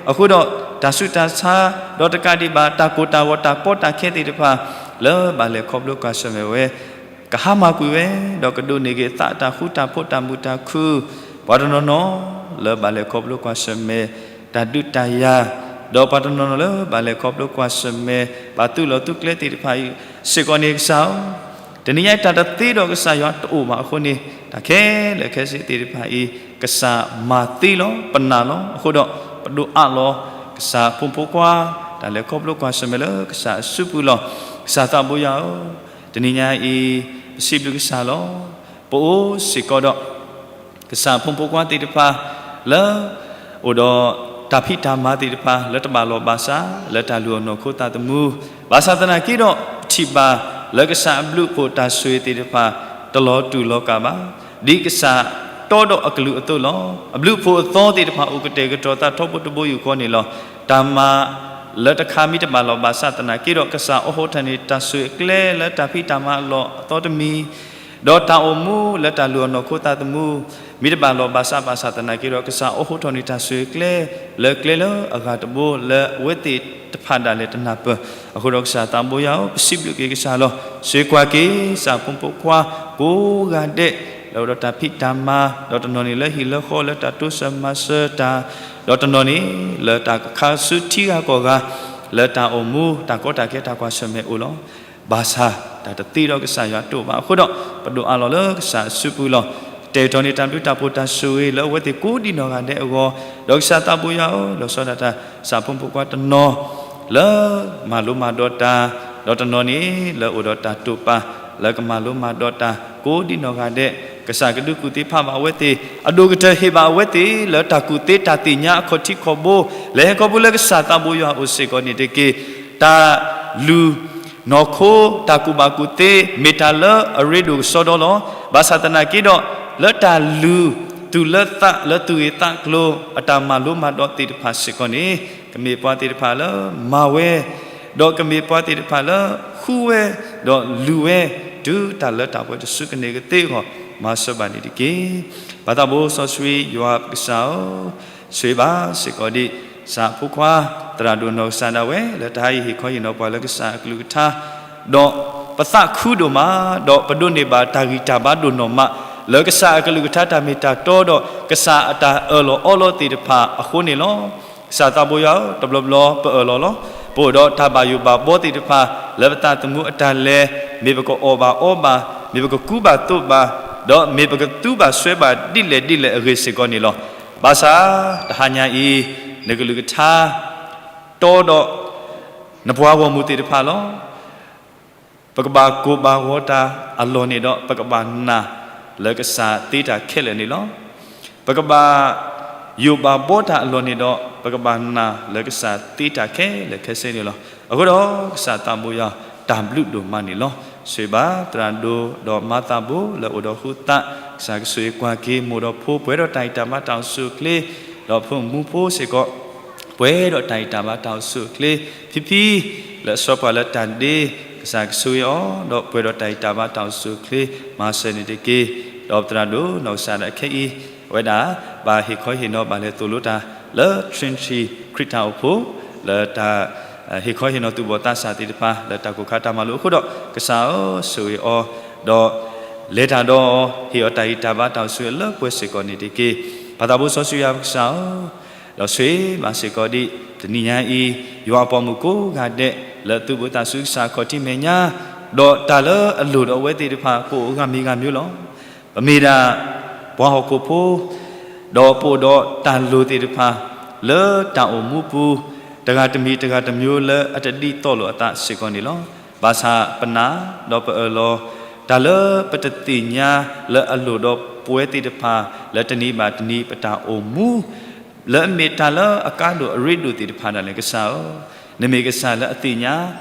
အဃိဒီးတၢ်ဆူးတၢ်ဆါ, ဒီးတကးဒံးဘၣ် တၢ်ကိၢ်တၢ်ဂီၤတၢ်ကီတၢ်ခဲသ့ၣ်တဖၣ် လၢဘၣ်လဲၤခီဖျိကွၢ်ဆၢၣ်မဲာ်ဝဲ, ကဟါမၢ်ကွံာ်ဝဲ, ဒီးကဒိးန့ၢ်က့ၤသးအတၢ်ဃူတၢ်ဖိးတၢ်မုာ်တၢ်ခုၣ်, ပှၤတနီၤနီၤလၢဘၣ်လဲၤခီဖျိကွၢ်ဆၢၣ်မဲာ်, တၢ်ဒုးတၢ်ယၤ, ဒီးပှၤတနီၤနီၤလၢဘၣ်လဲၤခီဖျိကွၢ်ဆၢၣ်မဲာ်, ဘၣ်သုးလီၤသုးကျဲသ့ၣ်တဖၣ်အံၤ, စ့ၢ်ကီးန့ၣ်ကစၢ်ဧၢ, တနံၤညါအံၤတၢ်တသ့ဒီးကစၢ်ယွၤတအိၣ်ဘၣ်အဃိန့ၣ်, တၢ်ခဲလၢာ်ခဲဆ့သ့ၣ်တဖၣ်အံၤ, ကစၢ်မၤသ့လီၤ, ပနာ်လီၤ, အဃိဒီးပဒိးအးလီၤ, ကစၢ်ဖိမုၣ်ဖိခွါ, တၢ်လဲၤခီဖျိကွၢ်ဆၢၣ်မဲာ်လၢကစၢ်အစုပူၤလီၤ. ကစၢ်သးဘိယွၤဧၢ, တနံၤညါအံၤ, ပစံးဘျုးကစၢ်လီၤ. ပအိၣ်စ့ၢ်ကီးဒီး ကစၢ်ဖိမုၣ်ဖိခွါသ့ၣ်တဖၣ် လၢ အိၣ်ဒီးတၢ်ဖံးတၢ်မၤသ့ၣ်တဖၣ် လၢတဘၣ်လီၢ်ဘၣ်စး လၢတၢ်လုၢ်အီၣ်နီၢ်ခိသးသမူ, ဘၣ်ဆၣ်သနာ်က့ဒီး ပထံၣ်ဘၣ်လၢကစၢ်အဘျုးအဖှိၣ်တၢ်ဆိၣ်ဂ့ၤသ့ၣ်တဖၣ် တလီၤတူာ်လီၤကာ်ဘၣ်, ဒ်ကစၢ်တီဒီးအကလုၢ်အသိးလီၤ. အဘျုးအဖှိၣ်အသီသ့ၣ်တဖၣ် အိၣ်ကတဲာ်ကတီၤသးထီဘိတဘိယူၢ်ဃီန့ၣ်လီၤ. တၢ်မၤလၢတခါမ့ၢ်တဘၣ်လီၢ်ဘၣ်စးသနာ်က့ဒီး ကစၢ်အိးထီၣ်န့ၢ်တၢ်ဆိၣ်ဂ့ၤအကျဲလၢတၢ်ဖံးတၢ်မၤအလီၢ်အသီတမံၤ ဒီးတၢ်အိၣ်မူလၢတၢ်လုၢ်အီၣ်နီၢ်ခိသးသမူ မ့ၢ်တဘၣ်လီၢ်ဘၣ်စးဘၣ်ဆၣ်သနာ်က့ဒီး ကစၢ်အိးထီၣ်န့ၢ်တၢ်ဆိၣ်ဂ့ၤအကျဲ လၢကျဲလၢအဂၤတဘိလၢအဝဲသ့ၣ်တဖၣ်ဒၣ်လဲာ်တနၢ်ပၢၢ်. အဃိဒီးကစၢ်သးဘိယွၤဧၢ, ပစံးဘျုးက့ၤကစၢ်လီၤ. စ့ၢ်ကီးက့ၤကစၢ်ဖိမုၣ်ဖိခွါကိးဂၤဒဲး လၢအိၣ်ဒီးတၢ်ဖံးတၢ်မၤ, ဒီးတနီၤန့ၣ်လၢဟံၣ်လၢဃီလၢတၢ်တိစၢၤမၤစၢၤတၢ်, ဒီးတနီၤန့ၣ်လၢတၢ်ကခါဆူထံဂၤကီၢ်ဂၤ လၢတၢ်အိၣ်မူတၢ်ကီတၢ်ခဲတၢ်ကွၢ်ဆၢၣ်မဲာ်အိၣ်လီၤ. ဘၣ်ဆၣ်တၢ်တသ့ဒီးကစၢ်ယွၤတအိၣ်ဘၣ်အဃိဒီး ပဒိးအးလီၤလၢကစၢ်အစုပူၤလီၤ. တဲာ်ထီၣ်န့ၢ်တၢ်ဘျုးတၢ်ဖှိၣ်တၢ်ဆိၣ်ဂ့ၤလၢအဝဲသ့ၣ်ကိးဒံးနီၢ်ဂၤဒဲးအဂီၢ်, ဒီးကစၢ်သးဘိယွၤဧၢ, လီၤဆီဒၣ်တၢ် ကစၢ်ဖိမုၣ်ဖိခွါတနီၤ လၢမၤလိမၤဒိးတၢ်, ဒီးတနီၤန့ၣ်လၢအိၣ်ဒီးတၢ်တိာ်ပာ် လၢကမၤလိမၤဒိးတၢ်ကိးဒံးနီၢ်ဂၤဒဲး, ကစၢ်ကဒုးကူၣ်သ့ဖးဘၣ်အဝဲသ့ၣ်, အဒိၣ်ကတၢၢ်ဟ့ၣ်ဘၣ်အဝဲသ့ၣ်လၢတၢ်ကူၣ်သ့တၢ်သ့ၣ်ညါအခီၣ်ထံးခီၣ်ဘိ, လၢဟဲခီဖျိလၢကစၢ်သးဘိယွၤအိၣ်စ့ၢ်ကီးန့ၣ်တက့ၢ်. တၢ်လုၢ်နီၢ်ခိ တၢ်ကူၣ်ဘၣ်ကူၣ်သ့ မ့ၢ်တၢ်လၢအရ့ဒိၣ်ကစီဒီလီၤ. ဘၣ်ဆၣ်သနာ်က့ဒီး လၢတၢ်လုၢ် တုၤလၢသးလၢသူၣ်ဂ့ၤသးကျိၤအတၢ်မၤလိမၤဒိးသ့ၣ်တဖၣ်စ့ၢ်ကီးန့ၣ်, ကမ့ၢ်ပှၤသ့ၣ်တဖၣ်လၢမၤဝဲ, ဒီးကမ့ၢ်ပှၤသ့ၣ်တဖၣ်လၢဃုဝဲ, ဒီးလူၤဝဲ, တုၤတၢ်လၢတၢ်ပှဲၤတစုကန့ၢ်ကသ့အဂီၢ်, မၤစၢၤဘၣ်န့ၣ်တက့ၢ်. ပၢ်သးဘိစီဆှံယွၤပကစၢ်ဧၢ, ဆိၣ်ဂ့ၤဘၣ်စ့ၢ်ကီးဒံး ကစၢ်အဖိခွါ, သရၣ်ဒိၣ်နီၢ်ကစၢ်ဒၣ်ဝဲ လၢတဟါအံၤဟ့ၣ်ခီဟ့ၣ်နီၤပှၤလၢကစၢ်အကလုၢ်ကထါ, ဒီးပသးခုဒိၣ်မး, ဒီးပဒိးန့ၢ်ဘၣ်တၢ်ဂံၢ်တၢ်ဘါဒိၣ်နီၢ်မး, လၢကစၢ်အကလုၢ်ကထါတၢ်မ့ၢ်တၢ်တီဒီး ကစၢ်အတၢ်အၢၣ်လီၤအီလီၤသ့ၣ်တဖၣ်အဃိန့ၣ်လီၤ. ကစၢ်သးဘိယွၤဧၢ, တဘျီဘျီပအၢၣ်လီၤလီၤ. ပအိၣ်ဒီးတၢ်ဘၣ်ယိၣ်ဘၣ်ဘှီသ့ၣ်တဖၣ် လၢပသးသမူအတၢ်လဲၤ, မ့ၢ်ပကအီၣ်ဘၣ်အီဘၣ်, မ့ၢ်ပကကူဘၣ်သိးဘၣ်, ဒီးမ့ၢ်ပကသူဘၣ်စွဲဘၣ်ဒ်လဲၣ်ဒ်လဲၣ်အဂ့ၢ်စ့ၢ်ကီးန့ၣ်လီၤ. ဘၣ်ဆၣ်တဟါညါအံၤ နကလုၢ်ကထါ တီဒီး နပှၤဂီၢ်မုၢ်သ့ၣ်တဖၣ်လီၤ. ပကဘၣ်ကိၢ်ဘၣ်ဂီၤတၢ်အလီၢ်န့ၣ်ဒီး ပကဘၣ်နာ်လၢကစၢ်သ့တၢ်ခဲလၢာ်န့ၣ်လီၤ. ပကဘၣ်ယိၣ်ဘၣ်ဘှီတၢ်အလီၢ်န့ၣ်ဒီး ပကဘၣ်နာ်လၢကစၢ်သ့တၢ်ခဲလၢာ်ခဲဆ့န့ၣ်လီၤ. အဃိဒီးကစၢ်သးဘိယွၤ တၢ်ဘျုးဒိၣ်မးန့ၣ်လီၤ. ဆိၣ်ဂ့ၤဘၣ်သရၣ်ဒိၣ်ဒီးမၤသးဘိလၢအိၣ်ဒီးဃုသး, ကစၢ်ကဆိၣ်ဂ့ၤကွၢ်က့ၤမိၢ်ဒီးဖိ ပှဲၤဒီးတၢ်ဂံၢ်တၢ်ဘါတၢ်အိၣ်ဆူၣ်အိၣ်ချ့, ဒီးဖိမုၣ်ဖိစ့ၢ်ကီး ပှဲၤဒီးတၢ်ဂံၢ်တၢ်ဘါတၢ်အိၣ်ဆူၣ်အိၣ်ချ့, ဖံဖံ လၢအဆီပှၤလၢတၢ်ဒ့, ကစၢ်ကဆိၣ်ဂ့ၤအီၤ, ဒီးပှဲၤဒီးတၢ်ဂံၢ်တၢ်ဘါတၢ်အိၣ်ဆူၣ်အိၣ်ချ့, မၤစၢၤန့ၣ်တက့ၢ်. ဒီးသရၣ်ဒိၣ်နီၢ်ကစၢ်ဒၣ်ခဲအံၤ, အဝဲဒၣ် ဘၣ်ဟ့ၣ်ခီဟ့ၣ်နီၤဘၣ်လဲၤသိၣ်လိတၢ် လၢ Trinity ခရံာ်တၢ်အိၣ်ဖှိၣ်, လၢတၢ် ဟ့ၣ်ခီဟ့ၣ်နီၤသူၣ်ဘီၣ်သးစၢ်သ့ၣ်တဖၣ် လၢတၢ်ကိၢ်ခါတၢ်မၤလိအဃိဒီး ကစၢ်ဧၢ, ဆိၣ်ဂ့ၤအီၤ, ဒီး လဲၤတၢ်ဒီး ဟ့ၣ်အီၤတၢ်ဂံၢ်တၢ်ဘါတၢ်အိၣ်ဆူၣ်အိၣ်ချ့လၢပှဲၤစ့ၢ်ကီးန့ၣ်တက့ၢ်. ပၢ်သးဘိစီဆှံယွၤပကစၢ်ဧၢ, ဒီးဆိၣ်ဂ့ၤဘၣ်စ့ၢ်ကီးဒံး တနံၤညါအံၤ ယွၤအပိာ်မုၣ်ကိးဂၤဒဲး လၢအသုးဘူးသးဆူကစၢ်အခီၣ်ထံးမဲာ်ညါ, ဒီးတၢ်လၢအလိၣ်ဒီးအဝဲသ့ၣ်တဖၣ် ကအိၣ်ဂၤမံၤဂၤမံၤလီၤ. ပမ့ၢ်ဒၣ် ပှၤဟီၣ်ခိၣ်ဖိ ဒီးပအိၣ်ဒီးတၢ်လိၣ်သ့ၣ်တဖၣ် လၢတၢ်အိၣ်မူပူၤ တဂၤတမံၤတဂၤတမံၤလၢအတဒ်သိးလိာ်အသးစ့ၢ်ကီးန့ၣ်လီၤ. ဘၣ်ဆၣ်ပနာ် ဒီးပအၢၣ်လီၤ တၢ်လၢပတသ့ၣ်ညါလၢအလိၣ်ဒီးပဝဲသ့ၣ်တဖၣ် လၢတနံၤဘၣ်တနံၤပတၢ်အိၣ်မူ လၢအမ့ၢ်တၢ်လၢအကါဒိၣ်အရ့ဒိၣ်သ့ၣ်တဖၣ်ဒၣ်လဲာ်ကစၢ်ဧၢ, နမ့ၢ်ကစၢ်လၢအသ့ၣ်ညါ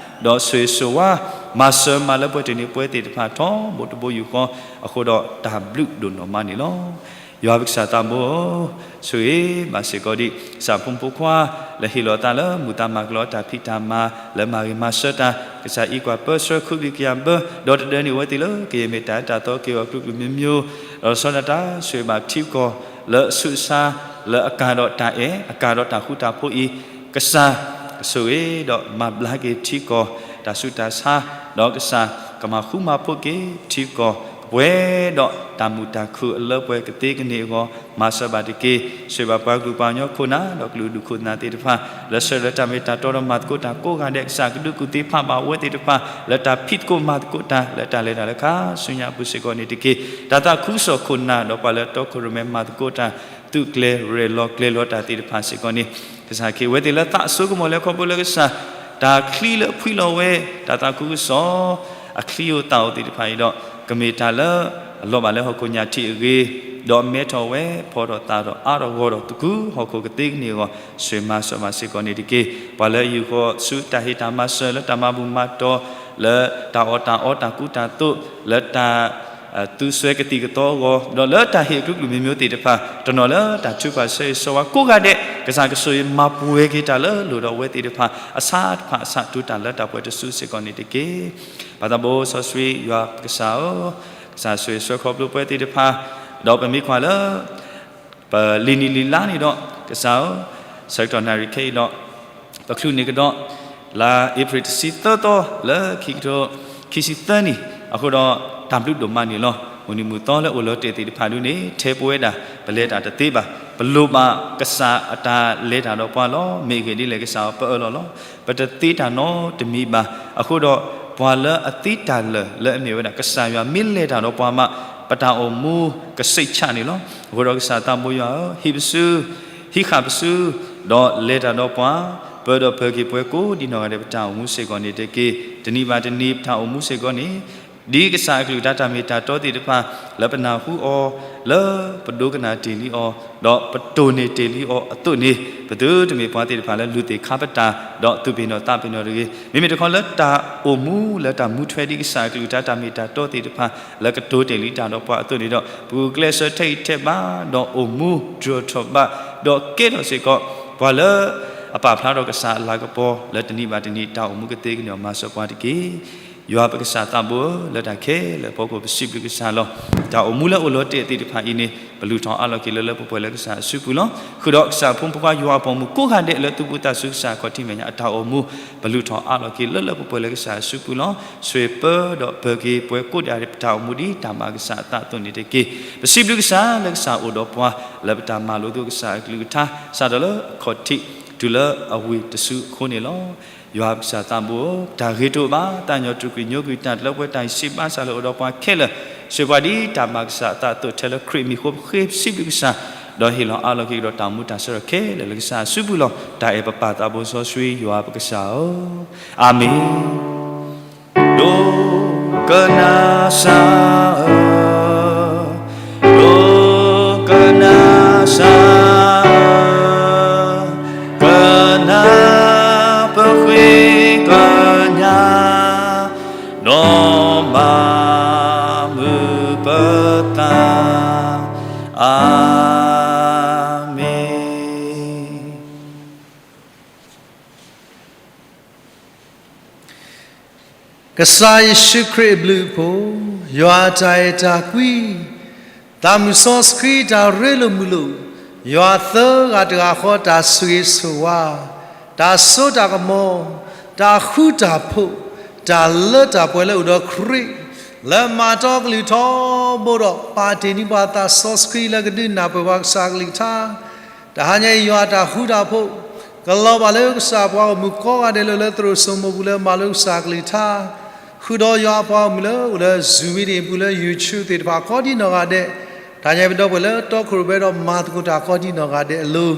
ဒီးဆိၣ်ဂ့ၤဆိၣ်ဝါ မၤစၢၤမၤလၢပှဲၤတ့ၢ်န့ၢ်ပဝဲသ့ၣ်တဖၣ်ထီဘိတဘိယူၢ်ဃီ အဃိဒီးတၢ်ဘျုးဒိၣ်နီၢ်မးန့ၣ်လီၤ. ယွၤပကစၢ်သးဘိဧၢ, ဆိၣ်ဂ့ၤဘၣ်စ့ၢ်ကီးဒံး ကစၢ်ဖိမုၣ်ဖိခွါ လၢဟ့ၣ်လီၤသးလၢမုာ်သးမၤကလီတၢ်ဖံးတၢ်မၤ လၢမၤဂ့ၤမၤစၢၤတၢ် ကစၢ်အံးကွၢ်ပၢဆှၢ ခုဘံၣ်ကယၤဘၢ ဒီးတဒၢန့ၢ်ဝဲသ့ၣ်လၢ ကယဲၢ်မ့ၢ်တၢ်အၢတၢ်သီက့ၤအီၤ ကျူကျူမျိုးမျိုး ဒီးလီၤဆီဒၣ်တၢ် ဆိၣ်ဂ့ၤဘၣ်ထံကီၢ် လၢအဆူးအဆါ လၢအကၤဒီးတၢ်အဲၣ် အကၤဒီးတၢ်ဃူတၢ်ဖိးအံၤ ကစၢ် ကဆိၣ်ဂ့ၤဒီးမၤဘျါက့ၤထံကီၢ် တၢ်ဆူးတၢ်ဆါ ဒီးကစၢ်ကမၤဃူမၤဖိးက့ၤထံကီၢ် ကပှဲၤဒီးတၢ်မုာ်တၢ်ခုၣ်အလၢပှဲၤကသ့ကန့ၢ်အဂီၢ် မၤစၢၤဘၣ်တက့ၢ်. ဆိၣ်ဂ့ၤဘၣ်ပှၤကလုာ်ပှၤကညီခိၣ်နၢ် ဒီးကလုာ်ဒူၣ်ခိၣ်နၢ်သ့ၣ်တဖၣ် လၢဆၢလၢတၢ်မ့ၢ်တၢ်တီဒီးမၤသကိးတၢ်ကိးဂၤဒဲး ကစၢ်ကဒုးကူၣ်သ့ဖးဘၣ်ဝဲသ့ၣ်တဖၣ် လၢတၢ်ဖံးသကိးမၤသကိးတၢ် လၢတၢ်လဲၤတၢ်လၢခါဆူညါအပူၤစ့ၢ်ကီးန့ၣ်တက့ၢ်. တၢ်သးခုကစီၣ်ခိၣ်နၢ် ဒီးပှၤလၢတီခိၣ်ရိၣ်မဲမၤသကိးတၢ် သုးကျဲၤရဲၣ်လီၤကျဲၤလီၤတၢ်သ့ၣ်တဖၣ်စ့ၢ်ကီးန့ၣ် ကစၢ်ခ့ဝဲသ့ၣ်လၢသးစိကမီၤလၢခီဖျိလၢကစၢ် တၢ်ချံလၢအဖှံလီၤဝဲ တၢ်သးခုကစီၣ် အချံဧိၤသၣ်ဧိၤသ့ၣ်တဖၣ်အံၤဒီး ကမ့ၢ်တၢ်လၢအလီၤဘၣ်လၢဟီၣ်ခိၣ်ညၣ်ထံးအဂ့ၢ် ဒီးမဲထီၣ်ဝဲ ဖီထီၣ်သၣ်ထီၣ်အါထီၣ်ဂီၤထီၣ်သကုၤဟီၣ်ခိၣ်ကသ့ကန့ၢ်အဂီၢ် ဆိၣ်ဂ့ၤမၤစၢၤဘၣ်စ့ၢ်ကီးန့ၣ်တက့ၢ်. ပှၤလၢအယူၢ်ဃီၤဆူတၢ်ဟ့ၣ်တၢ်မၤစၢၤ လၢတၢ်မၤဘူၣ်မၤတီၤ လၢတၢ်အီၣ်တၢ်အီတၢ်ကူတၢ်သိး လၢတၢ် သူစွဲကသံၣ်ကသီအဂီၢ် ဒီးလၢတၢ်ဟ့ၣ်အကျိၤကျိၤမျိုးမျိုးသ့ၣ်တဖၣ် တနီၤလၢတၢ်ထုကဖၣ်ဆၢဂ့ၤဆၢဝါကိးဂၤဒဲး ကစၢ်ကဆိၣ်ဂ့ၤမၤပှဲၤက့ၤတၢ်လၢလိၣ်ဒီးဝဲသ့ၣ်တဖၣ် အဆါတဖၣ်အဆါ တုၤတၢ်လၢတၢ်ပှဲၤတစုစ့ၢ်ကီးန့ၣ်တက့ၢ်. ပၢ်သးဘိစီဆှံယွၤပကစၢ်ဧၢ, ကစၢ်ဆိၣ်ဂ့ၤဆှၢခီဖျိပဝဲသ့ၣ်တဖၣ် ဒီးပမ့ၢ်ကွၢ်လၢ ပလံာ်နံၣ်လံာ်လါန့ၣ်ဒီး ကစၢ်ဧၢ, ဆၢကတီၢ်နၣ်ရံၣ်ခဲအံၤဒီး ပချုးန့ၢ်ကဒီး လါအ့ဖြ့ၣ်တဆံသၢသီ လၢခံကထိခံဆံသၢနံၣ်, အဃိဒီးတၢ်ဘျုးဒိၣ်မးန့ၣ်လီၤ. မုၢ်နံၤမုၢ်သီလၢအိၣ်လီၤတဲာ်သ့ၣ်တဖၣ်ဒ်န့ၣ် ထဲပဝဲဒၣ် ပလဲၤတၢ်တသ့ဘၣ်. ပလိၣ်ဘၣ်ကစၢ်အတၢ်လဲၤတၢ်ဒီးပှၤလီၤ. မ့ၢ်အဂ့ၢ်ဒ်လဲၣ်ကစၢ်ဧၢ ပအၢၣ်လီၤလီၤ. ပတသ့တၢ်နီတမံၤဘၣ်. အဃိဒီး ပှၤလၢအသ့တၢ်လၢာ်လၢအမ့ၢ်ဝဲဒၣ် ကစၢ်ယွၤမ့ၢ်လဲၤတၢ်ဒီးပှၤမး ပတၢ်အိၣ်မူကစိတ်ချန့ၣ်လီၤ. အဃိဒီးကစၢ်သးဘိယွၤဧၢ, ဟံးပစု, ဟံးဃာ်ပစု, ဒီးလဲၤတၢ်ဒီးပှၤ, ပၢဒီးပၢၤက့ၤပှၤကိးဒံနီၢ်ဂၤဒဲး ပတၢ်အိၣ်မူစ့ၢ်ကီးန့ၣ်တက့ၢ်. တနံၤဘၣ်တနံၤပတၢ်အိၣ်မူစ့ၢ်ကီးန့ၣ် ဒ်ကစၢ်အကလုၢ်ကထါတၢ်မ့ၢ်တၢ်တီသ့ၣ်တဖၣ် လၢပနၢ်ဟူအီၤ, လၢပဒိကနၣ်တ့ၢ်လံအီၤ, ဒီးပတိၢ်န့ၢ်တ့ၢ်လံအီၤအသိးန့ၣ်, ပသုတမ့ၢ်ပှၤသ့ၣ်တဖၣ်လၢလူၤသ့ၣ်ခါပတာ်, ဒီးသူၣ်ပ့ၤနီၣ်သးပ့ၤနီၣ်တဂ့ၤ. မ့မ့ၢ်တခီလၢတၢ်အိၣ်မူလၢတၢ်မူထွဲဒ်ကစၢ်အကလုၢ်ကထါတၢ်မ့ၢ်တၢ်တီသ့ၣ်တဖၣ် လၢကတိၢ်တ့ၢ်လံတၢ်ဒီးပှၤအသိးန့ၣ်ဒီး ပဂုာ်ကျဲးစၢးထဲအံၤထဲဘၣ်, ဒီးအိၣ်မူတြီၤထီၣ်ဘး, ဒီးကဲထီၣ်စ့ၢ်ကီး ပှၤလၢအပာ်ဖျါထီၣ်ကစၢ်အလၤကပီၤ လၢတနံၤဘၣ်တနံၤ တၢ်အိၣ်မူကသ့ကညီၤမၤစၢၤပှၤတက့ၢ်. ယွၤပကစၢ်သးဘိဧၢ, လၢတၢ်ခဲလၢာ်အဖီခိၣ် ပစံးဘျုးကစၢ်လီၤ. တၢ်အိၣ်မူလၢအိၣ်လီၤတဲာ်သ့ၣ်တဖၣ်အံၤန့ၣ် ပလုၢ်ထီၣ်အးလီၤက့ၤလၢလၢပှဲၤပှဲၤလၢကစၢ်အစုပူၤလီၤ. ဃုာ်ဒီးကစၢ်ဖိမုၣ်ဖိခွါယွၤအပိာ်မုၣ်ကိးဂၤဒဲး လၢသူၣ်ဘီၣ်သးစၢ်ကစၢ်အခီၣ်ထံးမဲာ်ညါအတၢ်အိၣ်မူ ပလုၢ်ထီၣ်အးလီၤက့ၤလၢလၢပှဲၤပှဲၤလၢကစၢ်အစုပူၤလီၤ. ဆိၣ်ပၢဒီးပၢၤက့ၤပှၤကိးဂၤဒဲး ပတၢ်အိၣ်မူဒ်တၢ်မၤကစၢ်အသးအသိးန့ၣ်တက့ၢ်. ပစံးဘျုးကစၢ်လၢကစၢ်အိၣ်ဒီးပှၤ လၢပတၢ်မၤလိသကိးကစၢ်အကလုၢ်ကထါ စးထီၣ်လၢအခီၣ်ထံး တုၤလၢအဝံၤတစုအဃိန့ၣ်လီၤ. ယွၤပကစၢ်သးဘိဧၢ, တၢ်ဂ့ၤတအိၣ်ဘၣ်, တၢ်ညီတူၢ်ကွံာ်ညိကွံာ် တၢ်လၢပှဲၤတၢ်အံၤ စံးဘၣ်စၢ်လၢအိၣ်ဒီးပှၤခဲလၢာ်, ဆိၣ်ပှၤဒ်တၢ်မၤကစၢ်အသးအသိးထဲလၢခရံာ်အမံၤအဃိ ပဃ့ပစံးဘျုးကစၢ်, ဒီးဟ့ၣ်လီၤအးလီၤက့ၤကဒီးတၢ်အိၣ်မူတၢ်ဆၢထၢၣ်ခဲလၢာ်လၢကစၢ်အစုပူၤလီၤ. တၢ်အဲၣ်ပပၢ်သးဘိစီဆှံယွၤပကစၢ်ဧၢ, အၤမ့ၣ်. ဒိကနၣ်စၢ်ဧၢ, ဒိကနၣ်စၢ်ဧၢ, ကနၣ်ပဃ့ကညး နီၢ်မၤမုာ်ပသး, အၤမ့ၣ်. ကစၢ်ယ့ၣ်ၡူးခရံာ်အဘျုးအဖှိၣ်, ယွၤအတၢ်အဲၣ်တၢ်ကွံ, သးမုၢ်စီဆှံတၢ်ရ့လိာ်မုာ်လိာ်, ယွၤသၢဂၤတဂၤဃီတၢ်ဆိၣ်ဂ့ၤဆိၣ်ဝါ, တၢ်စိတၢ်ကမီၤ, တၢ်ဃူတၢ်ဖိး, တၢ်လၢတၢ်ပှဲၤလၢအိၣ်ဒီးခရံာ်, လၢမၤတီကလုၢ်ထီဘိဒီး ပာ်တ့ၢ်န့ၢ်ပှၤသးစီဆှံလၢကဒုးနၢ်ပၢၢ်ပှၤကစၢ်အကလုၢ်ကထါ တဟါညါအံၤယွၤအတၢ်ဃူတၢ်ဖိး, ကလီၤဘၣ်လၢကစၢ်ပှၤဂီၢ်မုၢ်ကိးဂၤဒဲးလၢ လၢသရိာ်စိမိၤပူၤလၢမၤလိကစၢ်အကလုၢ်ကထါ, ဃုာ်ဒီးယွၤအပှၤဂီၢ်မုၢ်လၢအိၣ်လၢ Zoom meeting ပူၤလၢ YouTube သ့ၣ်တဖၣ်ကိးဒံနီၢ်ဂၤဒဲး, တဟါညါပဒီပုၢ်ဝဲၢ်လၢတီခိၣ်ရိၣ်မဲဒီးမၤသကိးတၢ်ကိးဒံနီၢ်ဂၤဒဲးအလိၤ,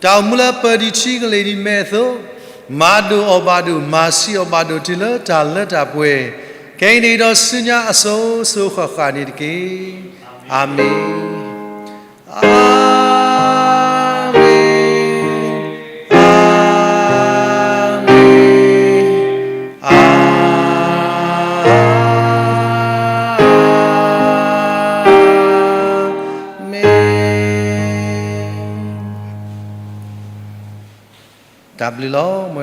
တၢ်အိၣ်မူလၢပၢၤဒံးထံကလ့ၢ်ဒံးမဲာ်အသိး, မၤဒိၣ်အီၣ်ဘၣ်ဒိၣ် မၤဆံးအီၣ်ဘၣ်ဒိၣ်တုၤလၢတၢ်လၢတၢ်ပှဲၤ, ခဲအံၤန့ၣ်ဒီးဆူညါအစိၤစိၤဃၣ်ဃၣ်န့ၣ်တက့ၢ်. အၤမ့ၣ်, အၤမ့ၣ်, အၤမ့ၣ်, အၤမ့ၣ်. တၢ်ဘျုးလီၤ.